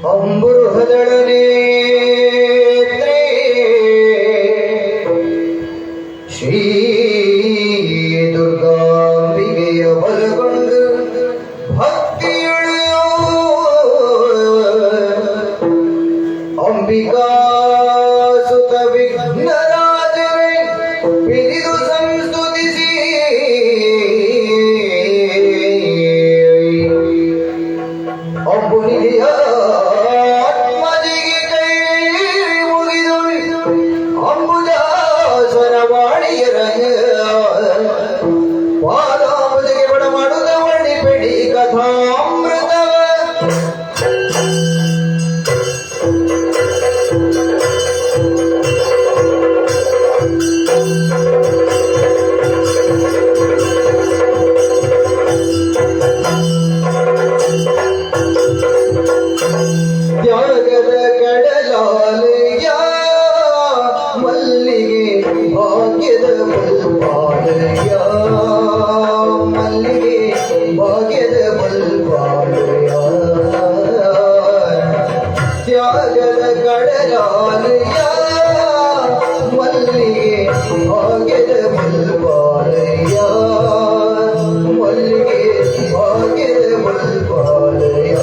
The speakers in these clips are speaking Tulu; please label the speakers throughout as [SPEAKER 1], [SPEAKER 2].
[SPEAKER 1] ಅಂಬುರುಹದಳ ನೇತ್ರೆ ಶ್ರೀ ದುರ್ಗಾಂಬಿಕೆಯ ಬಲಗೊಂಡು ಭಕ್ತಿಯುಳಿಯೋ ಅಂಬಿಕಾ ಸುತ ವಿಘ್ನರಾಜರೇ ಪಿರಿದು ಸಂಸ್ತುತಿಸಿ ಅಂಬುನಿಧಿಯ ಆತ್ಮಜಿಗೆ ಕೈ ಮುಗಿದು ಅಂಬುಜಾಸನ ವಾಣಿಯರ ಪಾದಾಂಬುಜಗೆ ಬಡ ಮಾಡುತ್ತ ವರ್ಣಿಪೆಣಿ ಕಥಾಮೃತವ. ತ್ಯಾಗದ ಕಡಲಾಲಯ ಮಲ್ಲಿಗೆ, ಭಾಗ್ಯದ ಬಲ್ಪಾಲಯ ಮಲ್ಲಿಗೆ, ಭಾಗ್ಯದ ಬಲ್ಪಾಲಯ. ತ್ಯಾಗದ ಕಡಲಾಲಯ ಮಲ್ಲಿಗೆ, ಭಾಗ್ಯದ ಬಲ್ಪಾಲಯ ಮಲ್ಲಿಗೆ, ಭಾಗ್ಯದ ಬಲ್ಪಾಲಯ.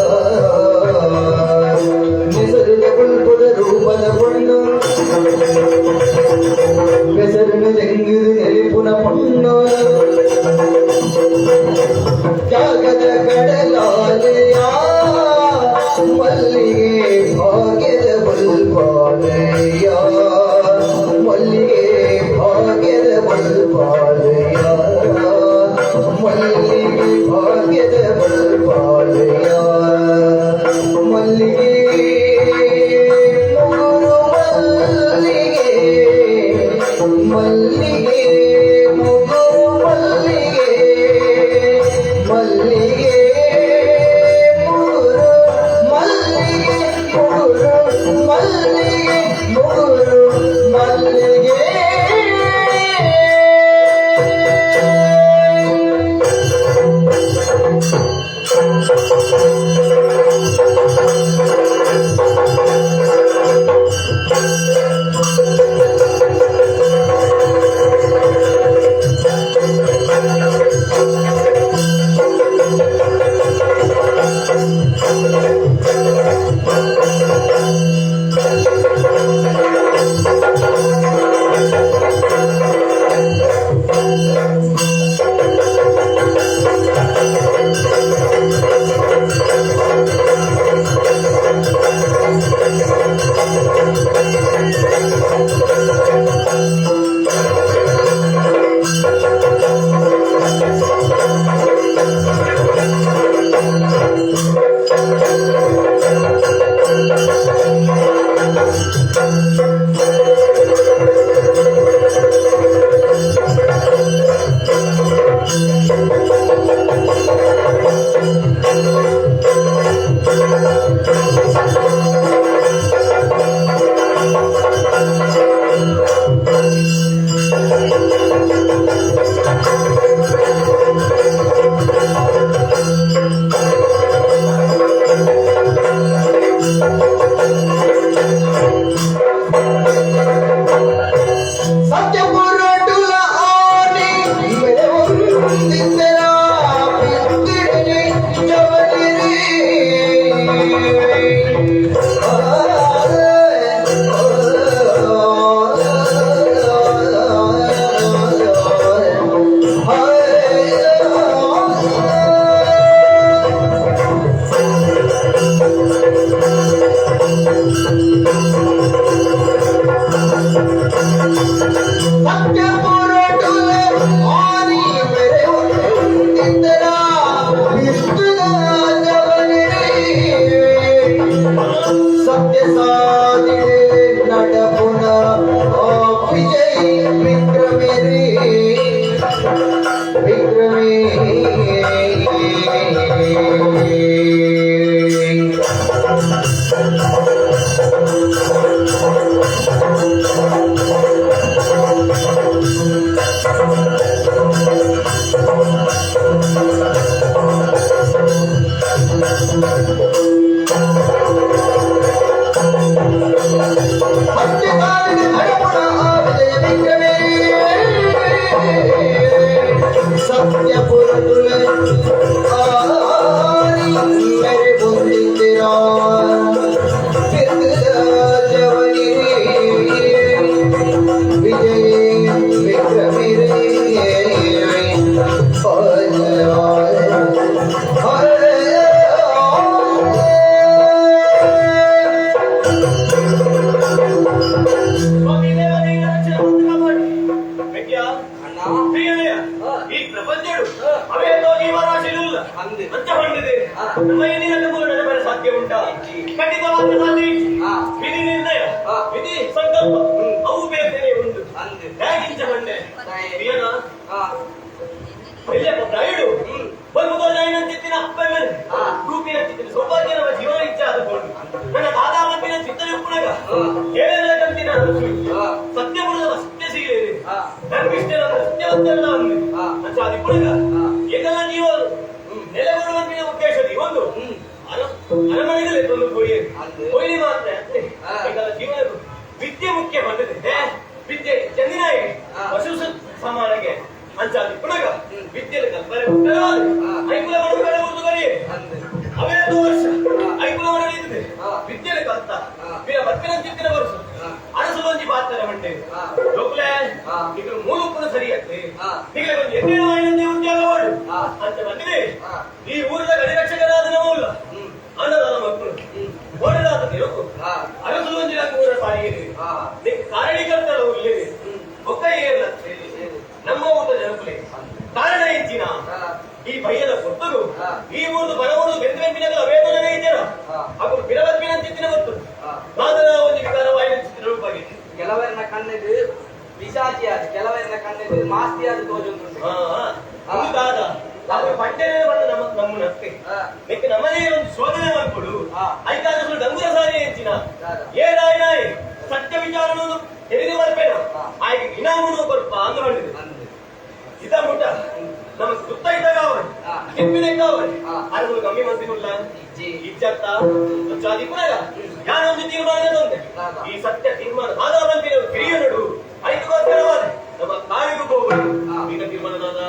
[SPEAKER 1] ನಿಸರಿದ ಬುಲ್ಪುದ ರೂಪದ ಪೊಣ್ಣು, ಬೆಸರಿನ ಜಂಗಿದು ನೆಲಿಪುನ ಪೊಣ್ಣು. ತ್ಯಾಗದ ಕಡಲಾಲಯ ಮಲ್ಲಿಗೆ, ಭಾಗ್ಯದ ಬಲ್ಪಾಲಯ ಮಲ್ಲಿಗೆ, ಭಾಗ್ಯದ ಬಲ್ಪಾಲಯ ಮಲ್ಲಿಗೆ, ಭಾಗ್ಯದ ಬಲ್ಪಾಲಯ ಮಲ್ಲಿಗೆ. ಮುಗುರು ಮಲ್ಲಿಗೆ, ಮಲ್ಲಿಗೆ ಮುಗುರು ಮಲ್ಲಿಗೆ, ಮಲ್ಲಿಗೆ ಮುಗುರು ಮಲ್ಲಿಗೆ, ಮುಗುರು ಮಲ್ಲಿಗೆ, ಮುಗುರು ಮಲ್ಲಿಗೆ. ಸತ್ಯ ಸಾಧಿಡೆ ನಡಪುನ ಆ ವಿಜಯ ವಿಕ್ರಮಿರಿ ವಿಕ್ರಮಿ. ಸತ್ಯ ಸಾಧಿಡೆ ನಡಪುನ ಆ ವಿಜಯ ವಿಕ್ರಮಿರಿ ಸತ್ಯ ಪುರಟುಲ ಆರಿ ಮೇರೆ ಬುಂದಿರಾ ವಿಜಯ ವಿಕ್ರಮಿರಿ.
[SPEAKER 2] ಸ್ವಾಮಿ ದೇವತೆಯ ರಕ್ಷಣೆ ಮತ್ತು ಕಾಪಾಡಿ. ಬೆಕ್ಕಿಯ,
[SPEAKER 3] ಅಣ್ಣ.
[SPEAKER 2] ಪ್ರಿಯನೆಯ, ಈ ಪ್ರಪಂಚಡು ಅವೇತೋ ಜೀವರಾಶಿಯೂ ಇಲ್ಲ.
[SPEAKER 3] ಅಂದೆ.
[SPEAKER 2] ಅಂಚ ಹೊಂದಿದೆ. ನಮ್ಮ ಏನಿನ ಮೂಲ ನಡೆಬರ ಸಾಧ್ಯ ಉಂಟಾ? ಖಂಡಿತವಾದ ಸಾಧ್ಯ ಇಜ್ಜಿ. ವಿಧಿ ನಿರ್ಣಯ, ವಿಧಿ ಸಂಕಲ್ಪ ಅವು ಬೇಕನೆ ಉಂಟು.
[SPEAKER 3] ಅಂದೆ.
[SPEAKER 2] ಹೇಗಿಂಚ ಹೊಂಡೆ ಪ್ರಿಯನ ಎಲ್ಲಪ್ಪ ಪ್ರಾಯುಡು ಬಲ್ಬುಗೊಲ್ಲಾಯಿನಂತಿತ್ತಿನ ಅಪ್ಪ ಮೇಲೆ ರೂಪಿನಂತಿತ್ತಿನ ಸೌಭಾಗ್ಯ ನಮ್ಮ ಜೀವನ ಇಚ್ಛೆ ಆದುಕೊಂಡು ನನ್ನ ದಾದಾ ಮಪ್ಪಿನ ಚಿತ್ತನೆ ಉಪ್ಪುನಗ ಏಳೆಲ್ಲ ಕಂತಿನ ಸತ್ಯಪುರದ ಸತ್ಯ ಸಿಗಲೇರಿ ಧರ್ಮಿಷ್ಠರ ಸತ್ಯವಂತರಲ್ಲ ಅಂದೆ. ಅಂಚ ಅದಿಪ್ಪುನಗ ಏನೆಲ್ಲ ನೀವು ನೆಲೆಗೊಳ್ಳುವಂತಿನ ಉದ್ದೇಶದಿ ಒಂದು ಅರಮನೆಗಳಲ್ಲಿ ತಂದು ಕೊಯ್ಯಿ ಕೊಯ್ಲಿ ಮಾತ್ರ ಅತ್ತೆ. ಏಕೆಲ್ಲ ಜೀವನ ವಿದ್ಯೆ ಮುಖ್ಯ ಬಂದಿದೆ. ವಿದ್ಯೆ ಚಂದಿನಾಯಿಗೆ ಪಶು ಸಮಾನಗೆ ಅಂಚಾದಿ ಪುನಗ ವಿದ್ಯೆಯ ಕಲ್ಪನೆ ಉತ್ತರವಾದ ಐಕುಲ ಬಡವು ಬಡ ಕರಿ ಅವೇದು ವರ್ಷ ಐಕುಲ ಬಡ ವಿದ್ಯೆಯ ಕಲ್ತ ವೀರ ಬರ್ಪಿನ ಚಿತ್ತಿನ ವರ್ಷ ಅರಸು ಒಂಜಿ ಪಾತ್ರ ಮಂಡೆ ಲೋಕುಲೆ ನಿಗಲು ಮೂಲುಪ್ಪುನ ಸರಿಯತ್ತೆ ನಿಗಲೆ ಒಂಜಿ ಎಣ್ಣೆ ಉದ್ಯೋಗ ಮಾಡು ಅಂತ ಬಂದಿದೆ. ಈ ಊರಿನ ಗಡಿರಕ್ಷಕರಾದ ನಮ್ಮಲ್ಲ ಅನ್ನದಾನ ಮಕ್ಕಳು ಓಡಲಾದ ನಿರಕು ಅರಸು ಒಂಜಿ ನಂಗೆ ಊರ ಸಾರಿಗೆ ಕಾರಣಿಕರ್ತರ ಇಲ್ಲಿ ಒಕ್ಕ ಏರ್ಲ ನಮ್ಮ ಊಟ ಜನಕುಲೆ ಕಾರಣ ಹೆಚ್ಚಿನ ಈ ಭಯದ ಕೊಟ್ಟರು ಈ ಊರು ಬರವರು ಬೆಂದು ಬೆಂಪಿನ ವೇದನೆ ಇದ್ದೀರ ಅప్పుడు ಬಿರಬರ್ಪಿನ ಚಿತ್ತಿನ ಗೊತ್ತು ಮಾದರ ಒಂದು ವಿಕಾರವಾಯಿನ ಚಿತ್ತಿನ ರೂಪಾಗಿದೆ.
[SPEAKER 3] ಕೆಲವರನ್ನ ಕಣ್ಣಿದು ಪಿಶಾಚಿಯಾದ, ಕೆಲವರನ್ನ ಕಣ್ಣಿದು ಮಾಸ್ತಿಯಾದ ತೋಜೊಂದುಂಟು.
[SPEAKER 2] ದಾದ ಅವ್ರು ಪಂಟೆನೇ ಬಂದ ನಮ್ಮ ನಮ್ಮನತ್ತೆ ನೆಕ್ ನಮ್ಮನೇ ಒಂದು ಶೋಧನೆ ಮಾಡ್ಕೊಡು. ಐತಾದ ಡಂಗುರ ಸಾರಿ ಹೆಚ್ಚಿನ ಏನಾಯ್ನಾಯ್ ಸತ್ಯ ವಿಚಾರವನ್ನು ತಿಳಿದು ಬರ್ಬೇಡ ಆಯ್ಕೆ ಇನಾಮನು ಕೊಲ್ಪ ಅಂದು ಮಾಡಿದೆ. ಇದ ಮುಟ ನಮಗೆ ಸುತ್ತ ಇದ್ದಾಗ ಅವಳು ಕೆಪ್ಪಿನೆಕ್ಕ ಅವಳು ಅರಗಳು ಕಮ್ಮಿ ಮಂದಿಗುಲ್ಲ ಇಜ್ಜತ್ತ ಚಾದಿ ಪುನಗ ಯಾರೊಂದು ತೀರ್ಮಾನ ತಂದೆ ಈ ಸತ್ಯ ತೀರ್ಮಾನ ಆದ ಬಂದಿನ ಕಿರಿಯ ನಡು ಐದುಗೋಸ್ಕರವಾದ ನಮ್ಮ ಕಾಡಿಗೂ ಹೋಗಬೇಕು. ಈಗ ತೀರ್ಮಾನ ದಾದ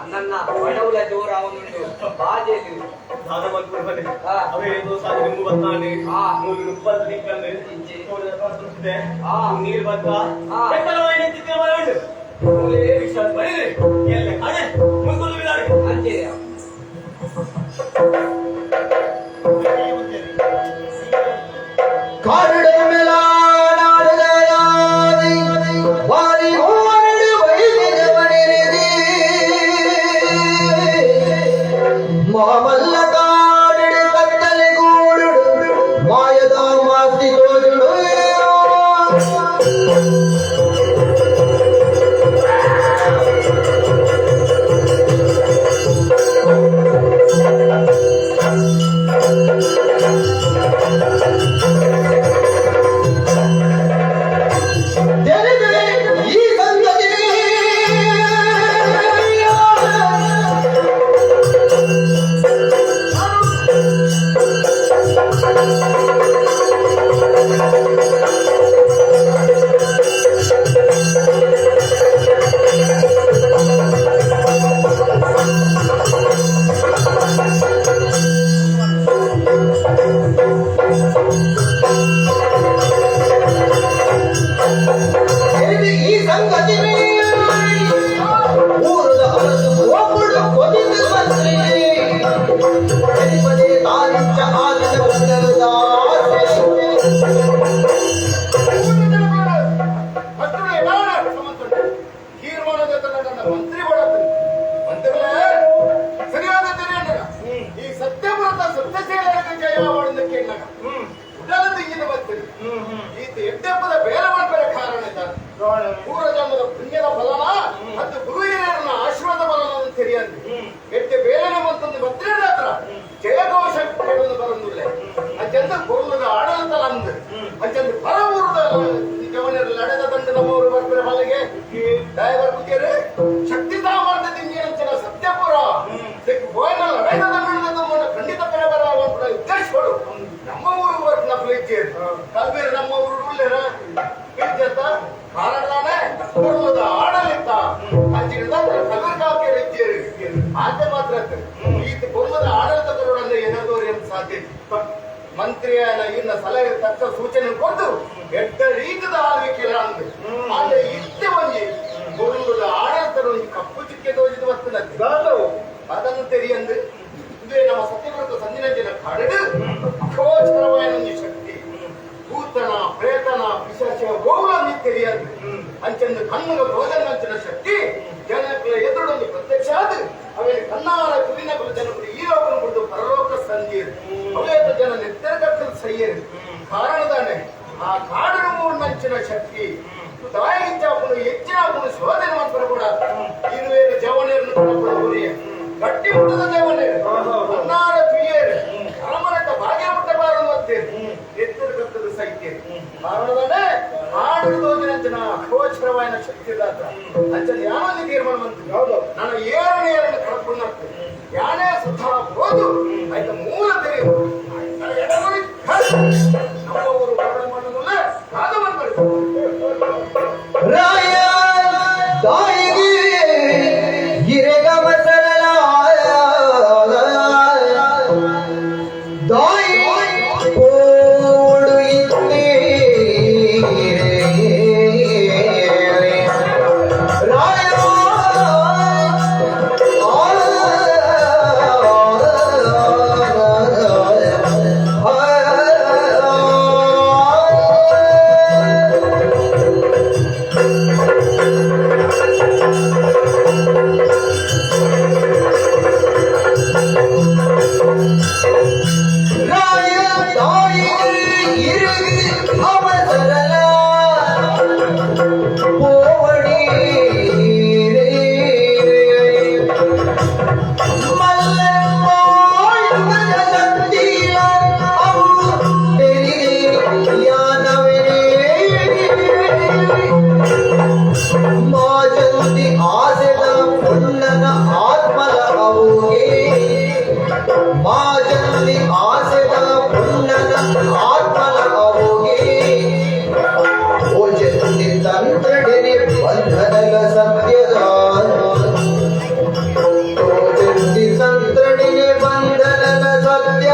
[SPEAKER 3] ಅನ್ನ ಬಡವುಲ ಜೋರ ಅವನುಂಟು ಬಾಜೆಲು
[SPEAKER 2] ನೀರು ಬತ್ತ
[SPEAKER 3] ಅಂಚೆ.
[SPEAKER 1] ಮಾಮಲ್ಲ ಕಾಡಿಡು ಕತ್ತಲೆ ಗೂಡುಡು ಮಾಯದ ಮಾಸ್ತಿ ತೋಜುಡು. తెలివే ఈ సంగతి. తెలివి ఈ సంగతి. ಊರದ ಅರಸು ಒಬ್ಬಳು ಕೊದಿದ ಮಂತ್ರಿ తెలిపదే ತಾನಿಂಚ ಆದಿನ ಉನ್ನದ ಆಸೆ.
[SPEAKER 4] ಸರಿಯಾದ ಈ ಸತ್ಯವ್ರತ ಸತ್ಯಶೀಲರಿಗೆ ಜಯ ಮಾಡೋದಕ್ಕೆ ಉಡಲ ತೆಂಗಿನ ಬರ್ತೀರಿ. ಈತ ಎಡ್ಡೆಪ್ಪದ ಬೇರೆ ಮಾಡ್ಬೇರೆ ಕಾರಣ ಇದ್ದಾರೆ. ಪೂರ್ವ ಜನ್ಮದ ಪುಣ್ಯದ ಫಲನ ಮತ್ತು ಗುರು ಹಿರಿಯರನ್ನ ಆಶೀರ್ವಾದ ಫಲನ ಅಂತ ತಿಳಿಯಂದು ಎಡ್ಡೆ ಬೇರೆ ಬಂತಂದು ಬತ್ತಿರ ಹತ್ರ ಜಯಘೋಷ ಬರಂದಿಲ್ಲ. ಅಂಚಂದ ಕೊಲ್ಲದ ಆಡಳಿತ ಅಂದು ಅಂಚಂದು ಪರ ಊರದ ಜವನರು ನಡೆದ ದಂಡ ನಮ್ಮವರು ಬರ್ತಾರೆ. ಮಲ್ಲಿಗೆ ಡೈವರ್ ಕುತಿಯರು ಶಕ್ತಿ ಸಾಮರ್ಥ್ಯ ತಿಂಗಿನಂಚಿನ ಸತ್ಯಪುರ ಹೋಯನ ಲಡೈದ ದಂಡ ಖಂಡಿತ ಪರ ಬರ ಉದ್ದೇಶಗಳು ನಮ್ಮ ಊರು ಬರ್ತ ಪ್ರೀತಿ ಕಲ್ಬೇರು ನಮ್ಮ ಊರು ಉಳ್ಳೇರ ಪಿಂಚತ್ತ ಕಾರಣದಾನೆ ಕೊಲ್ಲದ ಆಡಳಿತ ಅಂಚಿನಿಂದ ಕಲ್ಬೇರು ಕಾಕಿಯರು ಇದ್ದೀರಿ ಆತೆ ಮಾತ್ರ ಈತ ಕೊಲ್ಲದ ಆಡಳಿತ ಬರೋಣ ಏನಾದ್ರು ಸಾಧ್ಯ ಮಂತ್ರಿಯನ ಇನ್ನ ಸಲಹೆ ತಕ್ಕ ಸೂಚನೆ ಕೊಟ್ಟು ಎಡ್ಡ ರೀತಿದ ಆಳ್ವಿಕೆ ಅಂದು. ಆದ್ರೆ ಇತ್ತೆ ಒಂಜಿ ಕೊಲ್ಲದ ಆಡಳಿತ ಒಂಜಿ ಕಪ್ಪು ಚಿಕ್ಕೆ ತೋಜಿದ ವಸ್ತುನದ್ದು ಅದನ್ನು ತೆರಿಯಂದು ಇದೇ ನಮ್ಮ ಸತ್ಯವ್ರತ ಸಂದಿನಂಜಿನ ಕಾಡಿಡು ಅಗೋಚರವಾದ ಒಂಜಿ ಶಕ್ತಿ ಭೂತನ ಪ್ರೇತನ ಪಿಶಾಚ ಗೋವುಲನ್ನು ತೆರಿಯಂದು ಅಂಚಂದು ಕಣ್ಣುಗ ತೋಜನಂಚಿನ ಶಕ್ತಿ ಜನಕುಲ ಎದುರೊಂದು ಪ್ರತ್ಯಕ್ಷ ಆದ ಅವೇನು ಕಣ್ಣಾರ ಕುಲಿನಕುಲ ಜನಕುಲು ಈ ಲೋಕನ ಬಿಡ್ದು ಪರಲೋಕ ಸಂಧಿಯರು ಅವೇತ ಜನ ನೆತ್ತೆರಗಟ್ಟಲು ಸೈಯರು. ಕಾರಣದಾನೆ ಆ ಕಾಡಿನ ಮೂರ್ನಂಚಿನ ಶಕ್ತಿ ತಾಯಿಂಚಾಪುನು ಹೆಚ್ಚಿನಾಪುನು ಶೋಧನೆ ಮಾಡ್ತಾರೆ ಕೂಡ ಇರುವೇರು ಜವನೇರನ್ನು ಕೂಡ ಗಟ್ಟಿ ಮುಟ್ಟದ ಜವನೇರು ಕಣ್ಣಾರ ತುಯ್ಯೇರು ಅರಮನಟ್ಟ ಭಾಗ್ಯ ಮುಟ್ಟಬಾರದು ಅಂತೀರಿ ಎತ್ತರಗತ್ತದ ಸೈತ್ಯ. ಕಾರಣದಾನೆ ಕಾಡು ತೋಜಿನಂಚಿನ ಅಗೋಚರವಾದ ಶಕ್ತಿ ದಾತ್ರ ಅಂಚನ ಯಾವೊಂದು ತೀರ್ಮಾನ ಬಂತು ನಾನು ಏರನೇ ಏರನ್ನು ಕಳಕೊಂಡಾಗ್ತದೆ ಯಾನೇ ಸುಧಾ ಹೋದು ಆಯ್ತ ಮೂಲ ತೆರೆಯುವುದು ನಮ್ಮ ಊರು ವರ್ಣನೆ ಮಾಡೋದಿಲ್ಲ ಕಾದ ಬಂದ್ಬಿಡ್ತು.
[SPEAKER 1] ರಾಯ ತಾಯಿಗೆ ಗಿರೆಗಮ ಸರಳ ತಾಯಿ ಕೋಡು ಇತ್ತೀರೆ. ರಾಯ ರಾಯ ತಾಯಿಗೆ ಇರುಗಿ ಅವಸರಲ ಪೋವಡಿ ಮಾಜಂತಿ ಆಸೆದ ಪುಣ್ಣನ ಆತ್ಮಲ ಅವುಗೆ ಮಾಜಂತಿ ಆಸೆದ ಪುಣ್ಣನ ಆತ್ಮಲ ಅವುಗೆ ಓಜಂತಿ ತಂತ್ರಡಿನಿ ಬಂಧನಲ ಸತ್ಯದ ಓಜಂತಿ ತಂತ್ರಡಿನಿ ಬಂಧನಲ ಸತ್ಯ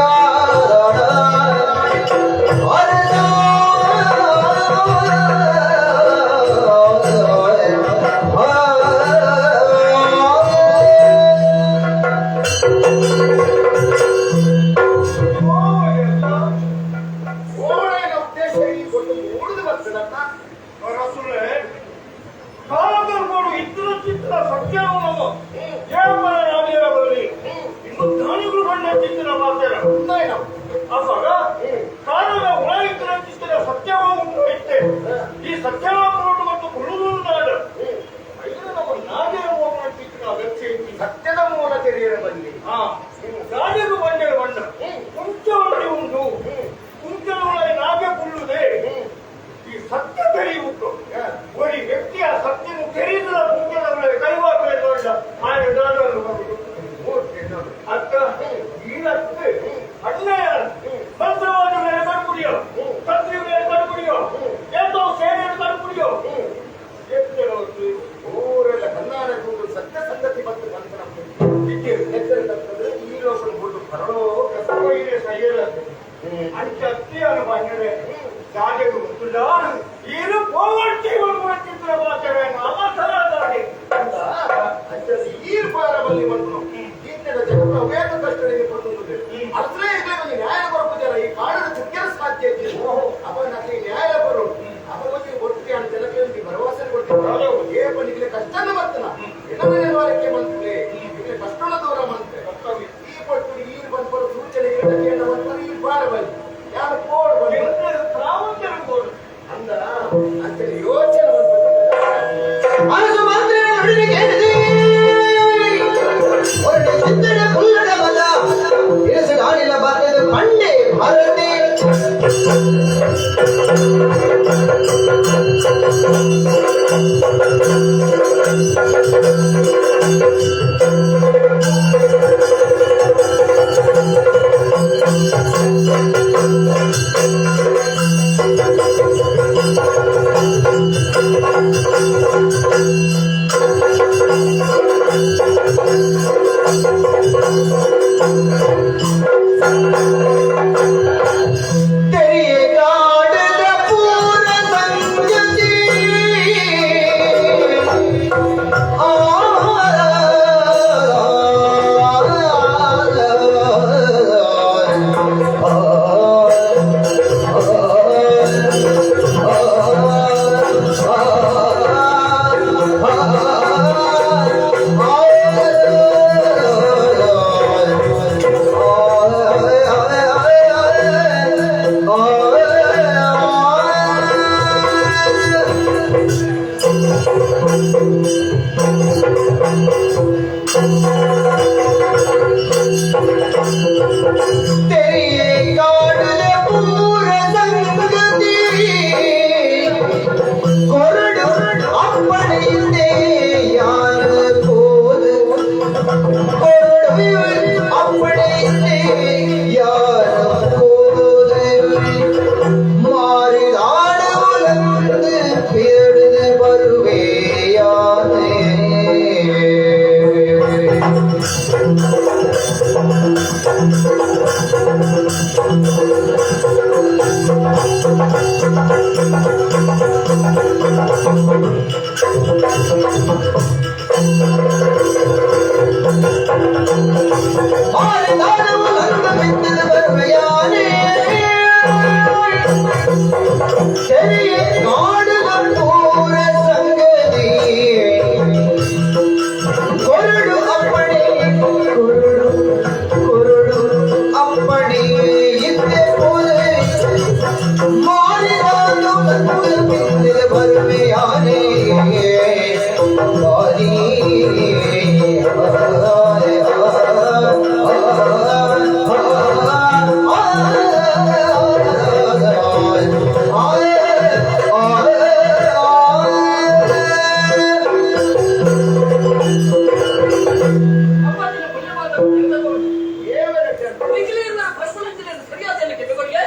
[SPEAKER 5] ಅಂಚತ್ತಿಯನ್ನು ಬಂದರೆ ಜಾಗೆಗೆ ಗೊತ್ತಿಲ್ಲ ಇರು ಪೋವಟ್ಟಿ ಬಂದಿದ್ರೆ ಮಾತಾಡ ಅವಸರದಾಡಿ
[SPEAKER 4] ಈರು ಪಾರ ಬಲ್ಲಿ ಬಂದು ಈತನ ಜಗತ್ತ ವೇದ ಕಷ್ಟಗಳಿಗೆ ಬಂದು ಅಸಲೇ ಇದ್ರೆ ಒಂದು ನ್ಯಾಯ ಬರಪುಜಾರ ಈ ಕಾಡದ ಚಕ್ಕೆರ ಸಾಧ್ಯ ಇತ್ತು ಅಪ್ಪ ನಮಗೆ ನ್ಯಾಯ ಬರು ಅಪ್ಪ ಬಗ್ಗೆ ಕೊಡ್ತೀವಿ ಅಂತ ಜನಕ್ಕೆ ಭರವಸೆ ಕೊಡ್ತೀವಿ ಏ ಬನ್ನಿಗೆ ಕಷ್ಟನ ಬರ್ತನ ಏನವರಕ್ಕೆ ಬಂದ್ರೆ ಇಲ್ಲಿ ಕಷ್ಟನ ದೂರ ಮಂತ್ರೆ ಈ ಪಟ್ಟು ಈರು ಬಂದ್ಬರು ಸೂಚನೆ ಕೇಳ ಬಂದ್ಬರು ಈ ಬಾರ ಬಲ್ಲಿ ಯಾರು ಕೋಡ್ ಬಂದ್ರು
[SPEAKER 5] ಪ್ರಾವಂತರು ಕೋಡು
[SPEAKER 4] ಅಂದ ಅಂತೇಳಿ ಯೋಚನೆ ಬಂದ್ಬಿಟ್ಟು
[SPEAKER 1] ಅರಸು ಮಂತ್ರಿಗಳ ನುಡಿಗೆ ಕೇಳಿದೆ. ಹೊರಟು ಸಿದ್ಧನ ಪುಲ್ಲಡವಲ್ಲ. ಇರಸುಗಾಡಿನ ಬಾಧ್ಯದ ಪಂಡೆ ಭಾರತೆ. ತೆರೆಯ ಕಾಡದ ಪೂರ ಸಂಗತಿ. ಆ ತೆರೆಯ ಕಾಡದ ಪೂರ ಸಂಗತಿ. ಕೊರಡು ಅಪ್ಪಣೆಯಿಂದೆ ಯಾರ போது ಕೊರಡು ಅಪ್ಪಣೆಯಿಂದೆ ಯಾರ போது மாறிதாட உலர்ந்து பேடுது பருவேயானே. மாறிதாட உலர்ந்து பித்தது பருவையானே. தெரிய காடுகள் போற சங்கதி. கொருடு அப்படி கொருடு கொருடு அப்படி இந்த போது மாறினாலும் வந்து பிந்தில் வறுமையானே. வாரி
[SPEAKER 6] ಅಪ್ಪಾಜಿನ ಪುಣ್ಯವಾದ ತಿಳಿದವರು. ನಿಖಿಲಿಯನ್ನ ಪರಿಶೀಲಿಸಿದ ಸರಿಯಾದ ಕೆಟಗರಿಗೆ